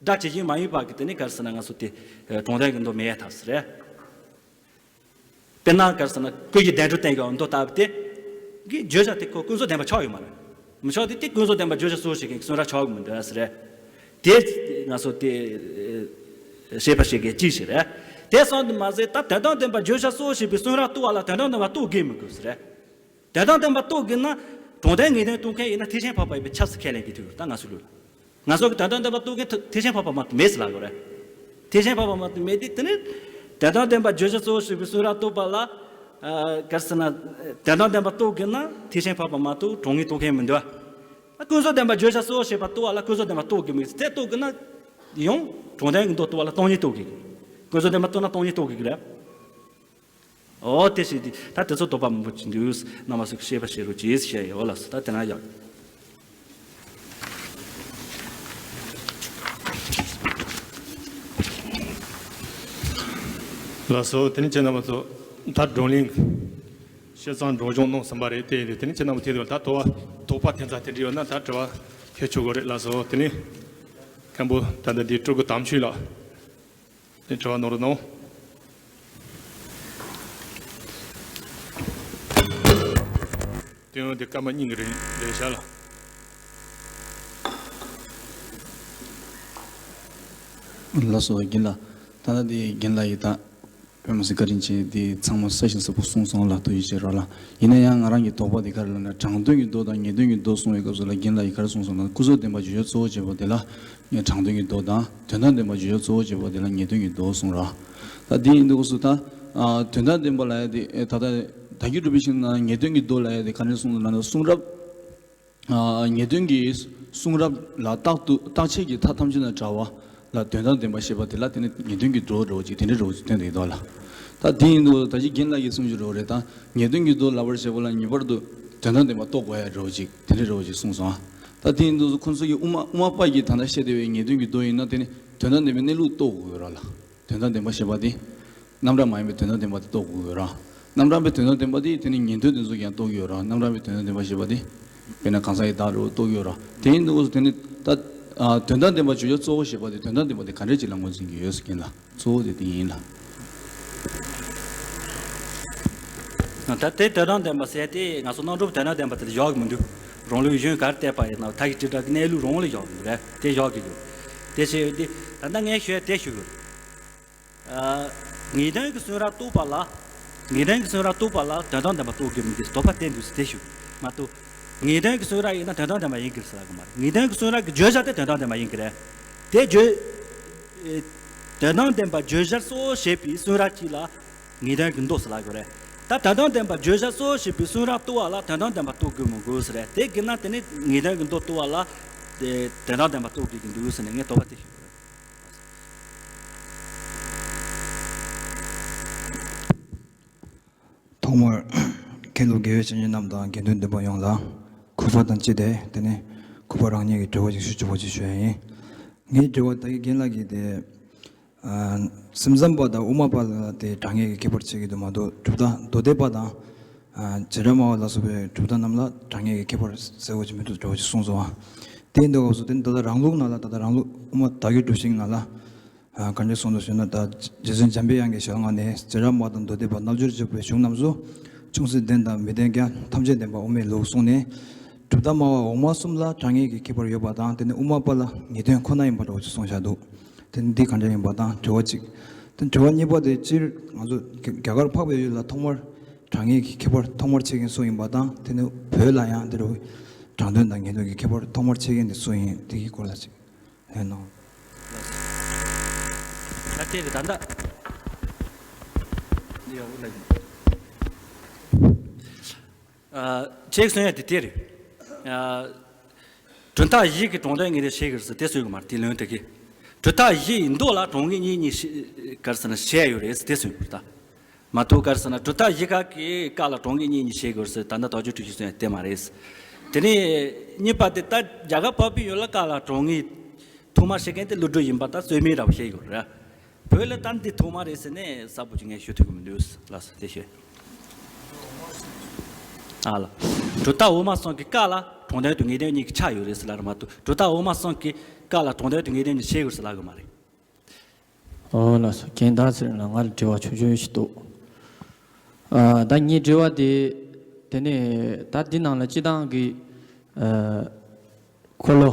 སྒྲ་ཇི་བཞིན་མ་ཡིན་པ་གི་དེ་ནི་ག་རེ་ཟེར་ན་ང་ཚོ་དེ་དྲང་དོན་གྱི་མདོ་མེད་ཡ་ཐག་ཟེར་རེད། དཔེར་ན་ག་རེ་ཟེར་ན་ཀུན་གཞི་བདེན་གྲུབ་བསྟན་གྱི་མདོ་ལྟ་བུ་དེ་གི་བརྗོད་བྱ་དེ་ཁོ་ཀུན་རྫོབ་བདེན་པ་ཆགས་ཡོད་མ་རེད། མི་ཆོག་དེ་དེ་ཀུན་རྫོབ་བདེན་པ་བརྗོད་བྱ་གཙོ་བོ་བྱེད་མཁན་གྱི་གསུང་རབ་ཆགས་ཀྱི་མི་འདུག་ཟེར། དེ་ང་ཚོ་དེ་ཤེས་པ་ཞིག་གི་གཅིག་ཞིག་རེད། དེ་སོང་དུ་མ་ཟད་ད་དོན་དམ་བདེན་པ་བརྗོད་བྱ་གཙོ་བོ་བྱེད་པའི་གསུང་རབ་རྟོགས་པ་ལ་དོན་དམ་བདེན་པ་རྟོགས་དགོས་མི་དགོས་ཟེར། དོན་དམ་བདེན་པ་རྟོགས་དགོས་ན་དྲང་དོན་ངེས་དོན་རྟོགས་མཁན་ཡིན་ན་ཐེག་ཆེན་འཕགས་པ་ཡིན་པའི་ཆབ་སྲིད་ཁས་ལེན་གྱི་ཐུག་ཡོད། ད་ང་ཚོ་ལུགས་ལ། ང་ཚོ་གི་དོན་དམ་བདེན་པ་རྟོགས་མཁན་ཐེག་ཆེན་འཕགས་པ་མ་གཏོགས་མེད་ཟེར་ལབ་དགོས་རེད། ཐེག་ཆེན་འཕགས་པ་མ་གཏོགས་མེད་དེ། དེ་ནི་དོན་དམ་བདེན་པ་བརྗོད་བྱ་གཙོ་བོ་བྱེད་པའི་གསུང་རབ་རྟོགས་པ་ལ། ཨ་ག་རེ་ཟེར་ན། དོན་དམ་བདེན་པ་རྟོགས་དགོས་ན་ཐེག་ཆེན་འཕགས་པ་མ་གཏོགས་དྲང་ངེས་རྟོགས་མཁན་མི་འདུག་ཨ་ཀུན་རྫོབ་བདེན་པ་བརྗོད་བྱ་གཙོ་བོ་བྱེད་པ་རྟོགས་པ་ལ་ཀུན་རྫོབ་བདེན་པ་རྟོགས་དགོས་མི་དེ་རྟོགས་དགོས་ན། ཡང་དྲང་དོན་གྱི་མདོ་རྟོགས་པ་ལ་སྟོང་ཉིད་རྟོགས་དགོས། ཀུན་རྫོབ་བདེན་པ་རྟོགས་ན་སྟོང་ཉིད་རྟོགས་དགོས་ཀྱི་རེད། ཨོ་དེ་བྱས་ཏེ་ད་དེ་ཚོ་དོགས་པ་མང་པོ་ཅིག་འདུག་རྣམ་པ་ཚོས་ཤེས་པ་བྱེད་རོགས་གྱིས་ཞེས་ཡོད་ལ་སོ། ད་དེ་ན་ཡག་ལགས་སོ། དེ་ནི་ཁྱེད་རྣམ་པ་ཚོ་ད་བགྲོ་གླེང་བཤད་གཙང་སྒྲོག་སྦྱང་གནང་ཟིན་པ་རེད། དེ་ཡིན་དུས་དེ་ནི་ཁྱེད་རྣམ་པ་དེ་དུས་ད་དོགས་པ་དོགས་པ་དེ་ཚོ་དེ་འདྲ་ཡོད་ན་ད་དྲི་བ་ཁྱེད་ཆོག་གི་རེད་ལགས་སོ། དེ་ནི་མཁན་པོ་ད་ལྟ་འདི་སྤྲུལ་སྐུ་དམ་ཆོས་ལགས། དེ་དྲི་བ་གནང་རོགས་གནང་། དེ་ཡང་དེ་སྐར་མ་གཉིས་ཀྱི་རིང་ལས་བྱ་ལ། ལགས་སོ་རྒན་ལགས། ད་ལྟ་དེ་རྒན་ལགས་ཡིས་ད་དཔེ་མི་སྲིད་བཀའ་དྲིན་ཆེ། དེ་ཚང་མ་གསལ་ཞིང་གསལ་པོ་གསུངས་སོང་ལ། ཐུགས་རྗེ་ཆེ་རོགས་ལ། ཡིན་ན་ཡང་ང་རང་གི་དོགས་པ་དེ་ག་རེ་ལབ་ན་དྲང་དོན་གྱི་མདོ་དང་ངེས་དོན་གྱི་མདོ་གསུང་བའི་སྐབས་སུ་ལ་རྒན་ལགས་ཡིས་ག་རེ་གསུངས་སོང་ལབ་ན་ཀུན་རྫོབ་བདེན་པ་བརྗོད་བྱ་གཙོ་བོ་བྱེད་པ་དེ་ལ་ངས་དྲང་དོན་གྱི་མདོ་དང་དོན་དམ་བདེན་པ་བརྗོད་བྱ་གཙོ་བོ་བྱེད་པ་དེ་ལ་ངེས་དོན་གྱི་མདོ་གསུངས་ར། ད་དེ་ཡིན་དུས་སུ་ད་ཨ་དོན་དམ་བདེན་པ་ལབ་ཡ་དེ་ཨེ་ད་ལྟ་བདག་གིས་སྒྲུབ་པའི་ཞིང་ན་ངེས་དོན་གྱི་མདོ་ལབ་ཡ་དེ་ག་རེ་གསུངས་ལབ་ན་གསུང་རབ། ཨ་ངེས་དོན་གྱི་གསུང་རབ་ལ་རྟག་ཏུ་རྟག་ཆད་ཀྱི་མཐའ་ཐམས་ཅད་ན་བྲལ་བ་ལ་དོན་དམ་བདེན་པ་ཞེས་པ་དེ་ལ་དེ་ནི་ངེས་དོན་གྱི་མདོ་འདྲ་བོ་ཅིག་དེ་འདྲ་འདྲ་བོ་ཅིག་སྟོན་དེ་འདུག་ལ། ད་དེ་ཡིན་དུས་ད་ཅི་རྒན་ལགས་ཀྱིས་གསུངས་ཞུ་འདྲ་བོ་རེད། ད་ངེས་དོན་གྱི་མདོ་ལབ་པར་བྱེད་པ་ལ་ངེས་པར་དུ་དོན་དམ་བདེན་པ་རྟོགས་དགོས་ཡ་འདྲ་བོ་ཅིག་དེ་འདྲ་འདྲ་བོ་ཅིག་གསུངས་སོང་། ད་དེ་ཡིན་དུས་ཁོང་ཚོ་གི་དབུ་མ་དབུ་མ་པ་གིས་ད་ལྟ་བཤད་བསྡད་པའི་ངེས་དོན་གྱི་མདོ་ཡིན་ན་དེ་ནི་དོན་དམ་བདེན་པའི་གནས་ལུགས་རྟོགས་དགོས་ར་ལ། དོན་དམ་བདེན་པ་ཞེས་པ་དེ། རྣམ་གྲངས་མ་ཡིན་པའི་དོན་དམ་བདེན་པ་དེ་རྟོགས་དགོས་ཡོད་ར། རྣམ་གྲངས་པའི་དོན་དམ་བདེན་པ་དེ་དེ་ནི་ཉན་ཐོས་དེ་ཚོ་ཡང་རྟོགས་ཡོད་ར། རྣམ་གྲངས་པའི་དོན་དམ་བདེན་པ་ཞེས་པ་དེ། དཔེར་ན་གང་ཟག་གི་བདག་འགྲོ་རྟོགས་ཡོད་ར། དེ་ཡིན་དུས་དེ་ནི་ད། ཨ་དོན་དམ་བདེན་པ་བརྗོད་བྱ་གཙོ་བོ་ཞེས་པ་དེ་དོན་དམ་བདེན་པ་དེ་ག་འདྲས་ཅིག་ལ་ངོས་འཛིན་གྱི་ཡོད་ཟེར་མཁན་ལ་གཙོ་བོ་དེ་དེ་ཡིན་ལ། ད་དེ་དོན་དམ་བདེན་པ་ཟེར་དེ་ང་ཚོ་རྣམ་གྲངས་དོན་དམ་བདེན་པ་དེ་ལ་བཞག་གི་མི་འདུག་རང་ལུགས་གཞན་ག་རེ་བལྟས་པ་ཡིན་ན་མཐའ་ཡི་དྲིལ་བསྒྲགས་ཀྱི་གནས་ལུགས་རང་ལ་བཞག་གི་འདུག་རེད། དེ་བཞག་གི་ཡོད། དེ་བྱས་ཡོད་དེ་ད་ལྟ་ངས་ཞུ་ཡ་དེ་ཞུ་གི་ཡོད། ངེས་དོན་གྱི་གསུང་རབ་རྟོགས་པ་ལ། ངེས་དོན་གྱི་གསུང་རབ་རྟོགས་པ་ལ་དོན་དམ་བདེན་པ་རྟོགས་དགོས་མིན་གྱི་དོགས་པ་དེ་འདུག་ཟེར་དེ་ཞུ། མ་གཏོགས། ངེས་དོན་གྱི་གསུང་རབ་ཡིན་ན་དོན་དམ་བདེན་པ་ཡིན་གྱི་རེད་ཟེར་ལབ་གི་མ་རེད། ངེས་དོན་གྱི་གསུང་རབ་ཀྱི་བརྗོད་བྱ་དེ་དོན་དམ་བདེན་པ་ཡིན་གྱི་རེད། དེ་བརྗོད། དོན་དམ་བདེན་པ་བརྗོད་བྱ་གཙོ་བོ་བྱེད་པའི་གསུང་རབ་ཅིག་ལ། ངེས་དོན་གྱི་མདོ་ཟེར་ལབ་གི་རེད། ད་དོན་དམ་བདེན་པ་བརྗོད་བྱ་གཙོ་བོ་བྱེད་པའི་གསུང་རབ་རྟོགས་པ་ལ་དོན་དམ་བདེན་པ་རྟོགས་དགོས་མི་དགོས་ཟེར་རེད། དེ་གི་ན་དེ་ནི་ངེས་དོན་གྱི་མདོ་རྟོགས་པ་ལ། དོན་དམ་བདེན་པ་རྟོགས་དགོས་ཀྱི་འདུག་ཟེར་ནས་ངས་དོགས་པ་དེ་ཞུ་གི་རེད། ཐོག་མར་མཁན་སློབ་དགེ་བའི་བཤེས་གཉེན་རྣམས་དང་དགེ་འདུན་འདུན་པ་ཡོངས་ལ་གུས་པ་དང་བཅས་ཏེ་དེ་ནས་གུས་པ་རང་ཉིད་ཀྱི་དྲི་བ་ཞིག་ཞུ་ཆོག་པ་ཅིག་ཞུ་ཡ་ཡིན། ངའི་དྲི་བ་ད་གིན་རྒན་ལགས་ཀྱིས་དེ་སེམས་ཙམ་པ་དང་དབུ་མ་པ་ལ་དེ་དྲང་ངེས་ཀྱི་ཁྱད་པར་ཕྱེ་གི་འདུག་མ་གཏོགས་གྲུབ་མཐའ་མདོ་སྡེ་པ་དང་བྱེ་བྲག་སྨྲ་བ་ལ་སོགས་པའི་གྲུབ་མཐའ་རྣམས་ལ་དྲང་ངེས་ཀྱི་ཁྱད་པར་གསལ་པོ་ཅིག་མི་འདུག་འདྲ་བོ་ཅིག་གསུངས་སོང་བ། དེ་ཡིན་དུས་སྐབས་སུ་དེ་ནི་ད་ལྟ་རང་ལུགས་ནང་ལ་ད་ལྟ་རང་ལུགས་དབུ་མ་དག་གི་སྒྲུབ་ཤིང་ནང་ལ། ག་འདྲ་གསུངས་འདུག་ཞུས་ན། ད་རྗེ་བཙུན་འཇམ་པའི་དབྱངས་ཀྱི་ཞལ་སྔ་ནས་བྱེ་བྲག་སྨྲ་བ་དང་མདོ་སྡེ་པ་རྣལ་འབྱོར་རྒྱལ་པོའི་གཞུང་རྣམས་སུ། ཅུང་ཟད་བདེན་དང་མི་བདེན་ཀྱང་ཐམས་ཅད་བདེན་པ་དབུ་མའི་ལུགས་གསུངས་ནས། གྲུབ་མཐའ་སྨྲ་བ་འོག་མ་གསུམ་ལ་དྲང་ངེས་ཀྱི་ཁྱད་པར་ཡོད་པ་དང་དེ་ནི་དབུ་མ་པ་ལ་ངེས་དོན་ཁོ་ན་ཡིན་པ་འདྲ་བོ་ཅིག་གསུངས་བཞག་འདུག་དེ་ནི་འདི་ག་འདྲ་ཡིན་པ་དང་དྲི་བ་གཅིག་དེ་དྲི་བ་གཉིས་པ་དེ་སྤྱིར་ང་ཚོ་རྒྱ་རྒྱ་གར་འཕགས་པའི་ཡུལ་ལ་ཐོག་མར་དྲང་ངེས་ཀྱི་ཁྱད་པར་ཐོག་མར་ཕྱེ་མཁན་སུ་ཡིན་པ་དང་དེ་ནི་བོད་ལ་ཡང་དེ་འདྲ་བོ་དྲང་དོན་དང་ངེས་དོན་གྱི་ཁྱད་པར་ཐོག་མར་ཕྱེ་མཁན་དེ་སུ་ཡིན་དེ་གི་སྐོར་ལ་ཅིག་ཧེ་ནོ། ད་དེ་གི་ད་ལྟ། འདི་ཡག་པོ་ལབ་ཡིན། ཨ། ཁྱེད་གསུང་ཡ་དེ་དེ་རེད། ཨ། གྲུབ་མཐའ་བཞི་གི་དྲང་དོན་ངེས་དོན་ཕྱེ་གི་རེད་ཟེར་དེ་གསུང་གི་མ་རེད། དེ་ལོན་དེ་གི། གྲུབ་མཐའ་བཞི་ཡི་མདོ་ལ་དྲང་ངེས་གཉིས་གཉིས་ཕྱེ་ག་རེ་ཟེར་ན་ཕྱེ་ཡ་ཡོད་རེད་ཟེར་དེ་གསུང་གི་རེད་ད། མ་གཏོགས་ག་རེ་ཟེར་ན་གྲུབ་མཐའ་བཞི་ཁག་གི་བཀའ་ལ་དྲང་ངེས་གཉིས་གཉིས་ཕྱེ་དགོས་ཟེར་ད་ལྟ་རྡོ་རྗེ་འཁྲུལ་ཞིག་གསུངས་ཡ་དེ་མ་རེད། དེ་ནས་གཉིས་པ་དེ་ད་རྒྱ་གར་འཕགས་པའི་ཡུལ་ལ་བཀའ་ལ་དྲང་ངེས་ཐོག་མར་ཕྱེ་མཁན་དེ་ཀླུ་སྒྲུབ་ཡིན་པ་ད་རྩོད་མེད་འདྲ་བོ་བཤད་ཡོད་རེད། བོད་ལ་ད་འདི་ཐོག་མ་རེད་ཟེར་ནས་གསལ་པོ་ཅིག་ངས་ཞུ་ཐུབ་ཀྱི་མི་འདུག་ལགས་སོ། དེ་བཤད། ཨ་ལ། གྲུབ་མཐའ་འོག་མ་གསུམ་གྱི་བཀའ་ལ་དྲང་དོན་དང་ངེས་དོན་གཉིས་ཀྱི་ཆ་ཡོད་རེད་ཟེར་ལབ་རེད་མ་གཏོགས་གྲུབ་མཐའ་འོག་མ་གསུམ་གྱི་བཀའ་ལ་དྲང་དོན་དང་ངེས་དོན་གཉིས་ཕྱེ་དགོས་ཟེར་ལབ་གི་མ་རེད། ཨོ་ལགས་སོ། རྒན་ཟླ་ཚེ་རིང་ལགས་ང་ལ་དྲི་བ་ཆུང་ཆུང་ཞིག་འདུག་ཨ་ད་ངའི་དྲི་བ་དེ། དེ་ནས་ད་འདི་ནང་ལ་སྤྱི་བཏང་གི་ འཁོར་ལོ་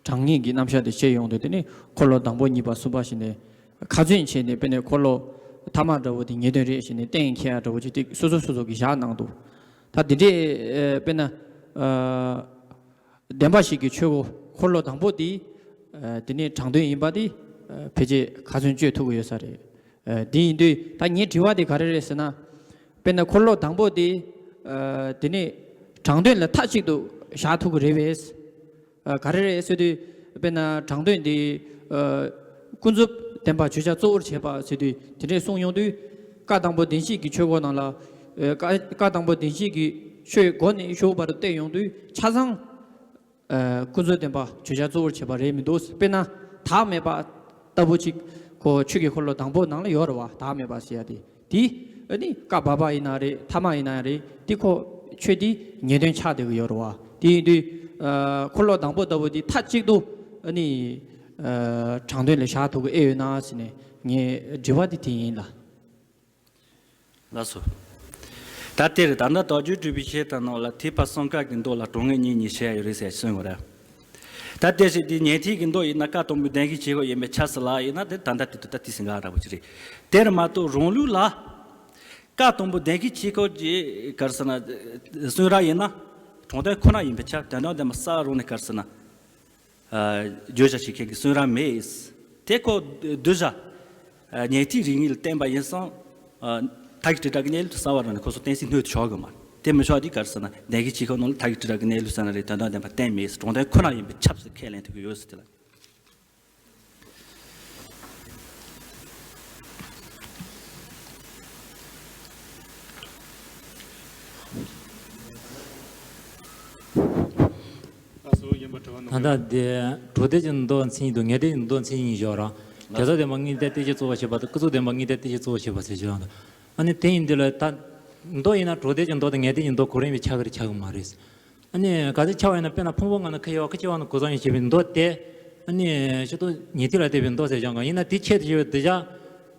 གྲངས་ངེས་ཀྱི་རྣམ་གཞག་དེ་བཤད་ཡོང་དུས། དེ་ནི་འཁོར་ལོ་དང་པོ་གཉིས་པ་གསུམ་པ་བྱས་ནས་ཁ་ཚོན་བྱས་ནས། དཔེར་ན་འཁོར་ལོ་ཐ་མ་འདྲ་བོ་དེ་ངེས་དོན་རེད་ཞེས་ནས་གཏན་འཁེལ་ཡ་འདྲ་བོ་ཅིག་དེ་སོ་སོ་སོ་སོ་གིས་བཞག་གནང་འདུག། ད་དེ་འདྲས་དཔེར་ན་བདེན་པ་བཞི་གི་ཆོས་འཁོར་འཁོར་ལོ་དང་པོ་དེ་དེ་ནི་དྲང་དོན་ཡིན་པ་དེ་ཕལ་ཆེར་ཁ་ཚོན་གཅོད་ཐུབ་ཀྱི་ཡོད་ས་རེད། དེ་ཡིན་དུས་ད་ངའི་དྲི་བ་དེ་ག་རེ་རེད་ཟེར་ན། དཔེར་ན་འཁོར་ལོ་དང་པོ་དེ་དེ་ནི་དྲང་དོན་ལ་མཐའ་གཅིག་ཏུ་བཞག་ཐུབ་ཀྱི་རེད་པས། ག་རེ་རེད་ཟེར་དུས། དཔེར་ན་དྲང་དོན་འདི་ཀུན་རྫོབ་བདེན་པ་བརྗོད་བྱ་གཙོ་བོར་བྱེད་པ་ཟེར་དུས་དེ་འདྲས་གསུངས་ཡོང་དུས། བཀའ་དང་པོ་བདེན་བཞི་གི་ཆོས་འཁོར་ནང་ལ། བཀའ་བཀའ་དང་པོ་བདེན་བཞི་གི་ཆོས་འགོ་ནས་མཇུག་བར་དུ་བལྟས་ཡོང་དུས་ཆ་ཚང་ཀུན་རྫོབ་བདེན་པ་བརྗོད་བྱ་གཙོ་བོར་བྱེད་པ་རེད་མི་འདུག། དཔེར་ན་བདག་མེད་པ་ལྟ་བུ་ཅིག་ཁོ་ཆོས་ཀྱི་འཁོར་ལོ་དང་པོ་ནང་ལ་ཡོད་རེད་བ། བདག་མེད་པ་ཟེར་ཡ་དེ། དེ་ཨ་ནི་བཀའ་བབས་པ་ཡིན་ན་རེད། ཐ་མ་ཡིན་ན་རེད། དེ་ཁོ་ཆོས་དེ་ངེས་དོན་ཆགས་བསྡད་ཀྱི་ཡོད་རེད་བ། དེ་ཡིན་དུས་འཁོར་ལོ་དང་པོ་ལྟ་བུ་དེ་མཐའ་གཅིག་ཏུ་ཨ་ནི་དྲང་དོན་ལ་བཞག་ཐུབ་ཀྱི་ཨེ་ཡོད་ན་ཟེར་ནས་ངའི་དྲི་བ་དེ་དེ་ཡིན་ལ། ལགས་སོ། ད་དེར་ད་ལྟ་དོགས་གཅོད་སྒྲུབ་པའི་ཆེད་དུ་ནང་ལ་ཐེག་པ་གསུམ་ཀ་གི་མདོ་ལ་གྲངས་ངེས་གཉིས་གཉིས་བཤད་ཡོད་རེད་ཟེར་གསུངས་པ་རེད། ད་དེ་བཞིན་དེ་ཉན་ཐོས་ཀྱི་མདོ་ཡིན་ན་བཀའ་དང་པོའི་བདེན་བཞིའི་ཆོས་འཁོར་ཡིན་པས་ཁྱབ་ཟེར་ལབ་ཡིན་ན། དེ་ད་ལྟ་དེ་དུ་ད་དེ་སེང་ག་འདྲ་པོ་ཅིག་རེད། དེར་མ་གཏོགས་རང་ལུགས་ལ་བཀའ་དང་པོའི་བདེན་བཞིའི་ཆོས་འཁོར་གྱི་ག་རེ་ཟེར་ན་གསུང་རབ་ཡིན་ན་དྲང་དོན་ཁོ་ན་ཡིན་པས་ཁྱབ། དོན་དམ་བདེན་པ་གསལ་བ་རང་ནས་ག་རེ་ཟེར་ན། བརྗོད་བྱ་བྱེད་མཁན་གྱི་གསུང་རབ་མེད། དེ་ཁོ་གདུལ་བྱ་ཉན་ཐོས་རིགས་ངེས་ལ་བརྟེན་པ་ཡིན་ཙང་། ཐ་གི་ཏྲི་ཏྲ་གི་གནས་ལུགས་གསལ་བ་རང་ནས་ཁོ་སོ་གཏན་ཚིགས་སྣོད་དུ་ཆོག་གི་མ་རེད། དེ་མི་ཆོག་དེ་ག་རེ་ཟེར་ན་བདེན་བཞིའི་ཆོས་འཁོར་ནང་ལ་ཐ་གི་ཏྲི་ཏྲ་གི་གནས་ལུགས་ཟེར་ན་རེད། དོན་དམ་བདེན་པ་གཏན་མེད། དྲང་དོན་ཁོ་ན་ཡིན་པས་ཁྱབ་ཟེར་ཁས་ལེན་ཐུབ་ཀྱི་ཡོད་ཟེར་དེ་ལ། ད་ལྟ་དེ་གྲོལ་སྡེ་གི་མདོ་མཚན་ཉིད་དང་ངེས་སྡེ་གི་མདོ་མཚན་ཉིད་བཞག་ར། དོན་དམ་བདེན་པ་དངོས་འདས་དེ་བཞིན་གཙོ་བོར་བྱེད་པ་དང་ཀུན་རྫོབ་བདེན་པ་དངོས་འདས་དེ་བཞིན་གཙོ་བོར་བྱེད་པ་ཟེར་བཞག་འདུག། ཨ་ནི་དེ་ཡིན་དུས་ལ་ད་མདོ་ཡིན་ན་གྲོལ་སྡེ་གི་མདོ་དང་ངེས་སྡེ་གི་མདོ་གོ་རིམ་པས་ཆགས་ཀྱི་རེད་ཆགས་ཀྱི་མ་རེད། ཨ་ནི་ག་ཚོད་ཆགས་པ་ཡིན་ན། དཔེར་ན་ཕུང་པོ་ལྔ་ནི་ཁ་ཡོད་པ་ཁ་ཆེ་བ་ནི་གོས་བཟང་ཡིན་ཞེས་པའི་མདོ་དེ། ཨ་ནི་སྤྱིར་བཏང་ཉན་ཐོས་ལ་བརྟེན་པའི་མདོ་ཟེར་བཞག་ག་ཡིན་ན། དེ་ཆེད་དུ་བྱས་པའི་གདུལ་བྱ་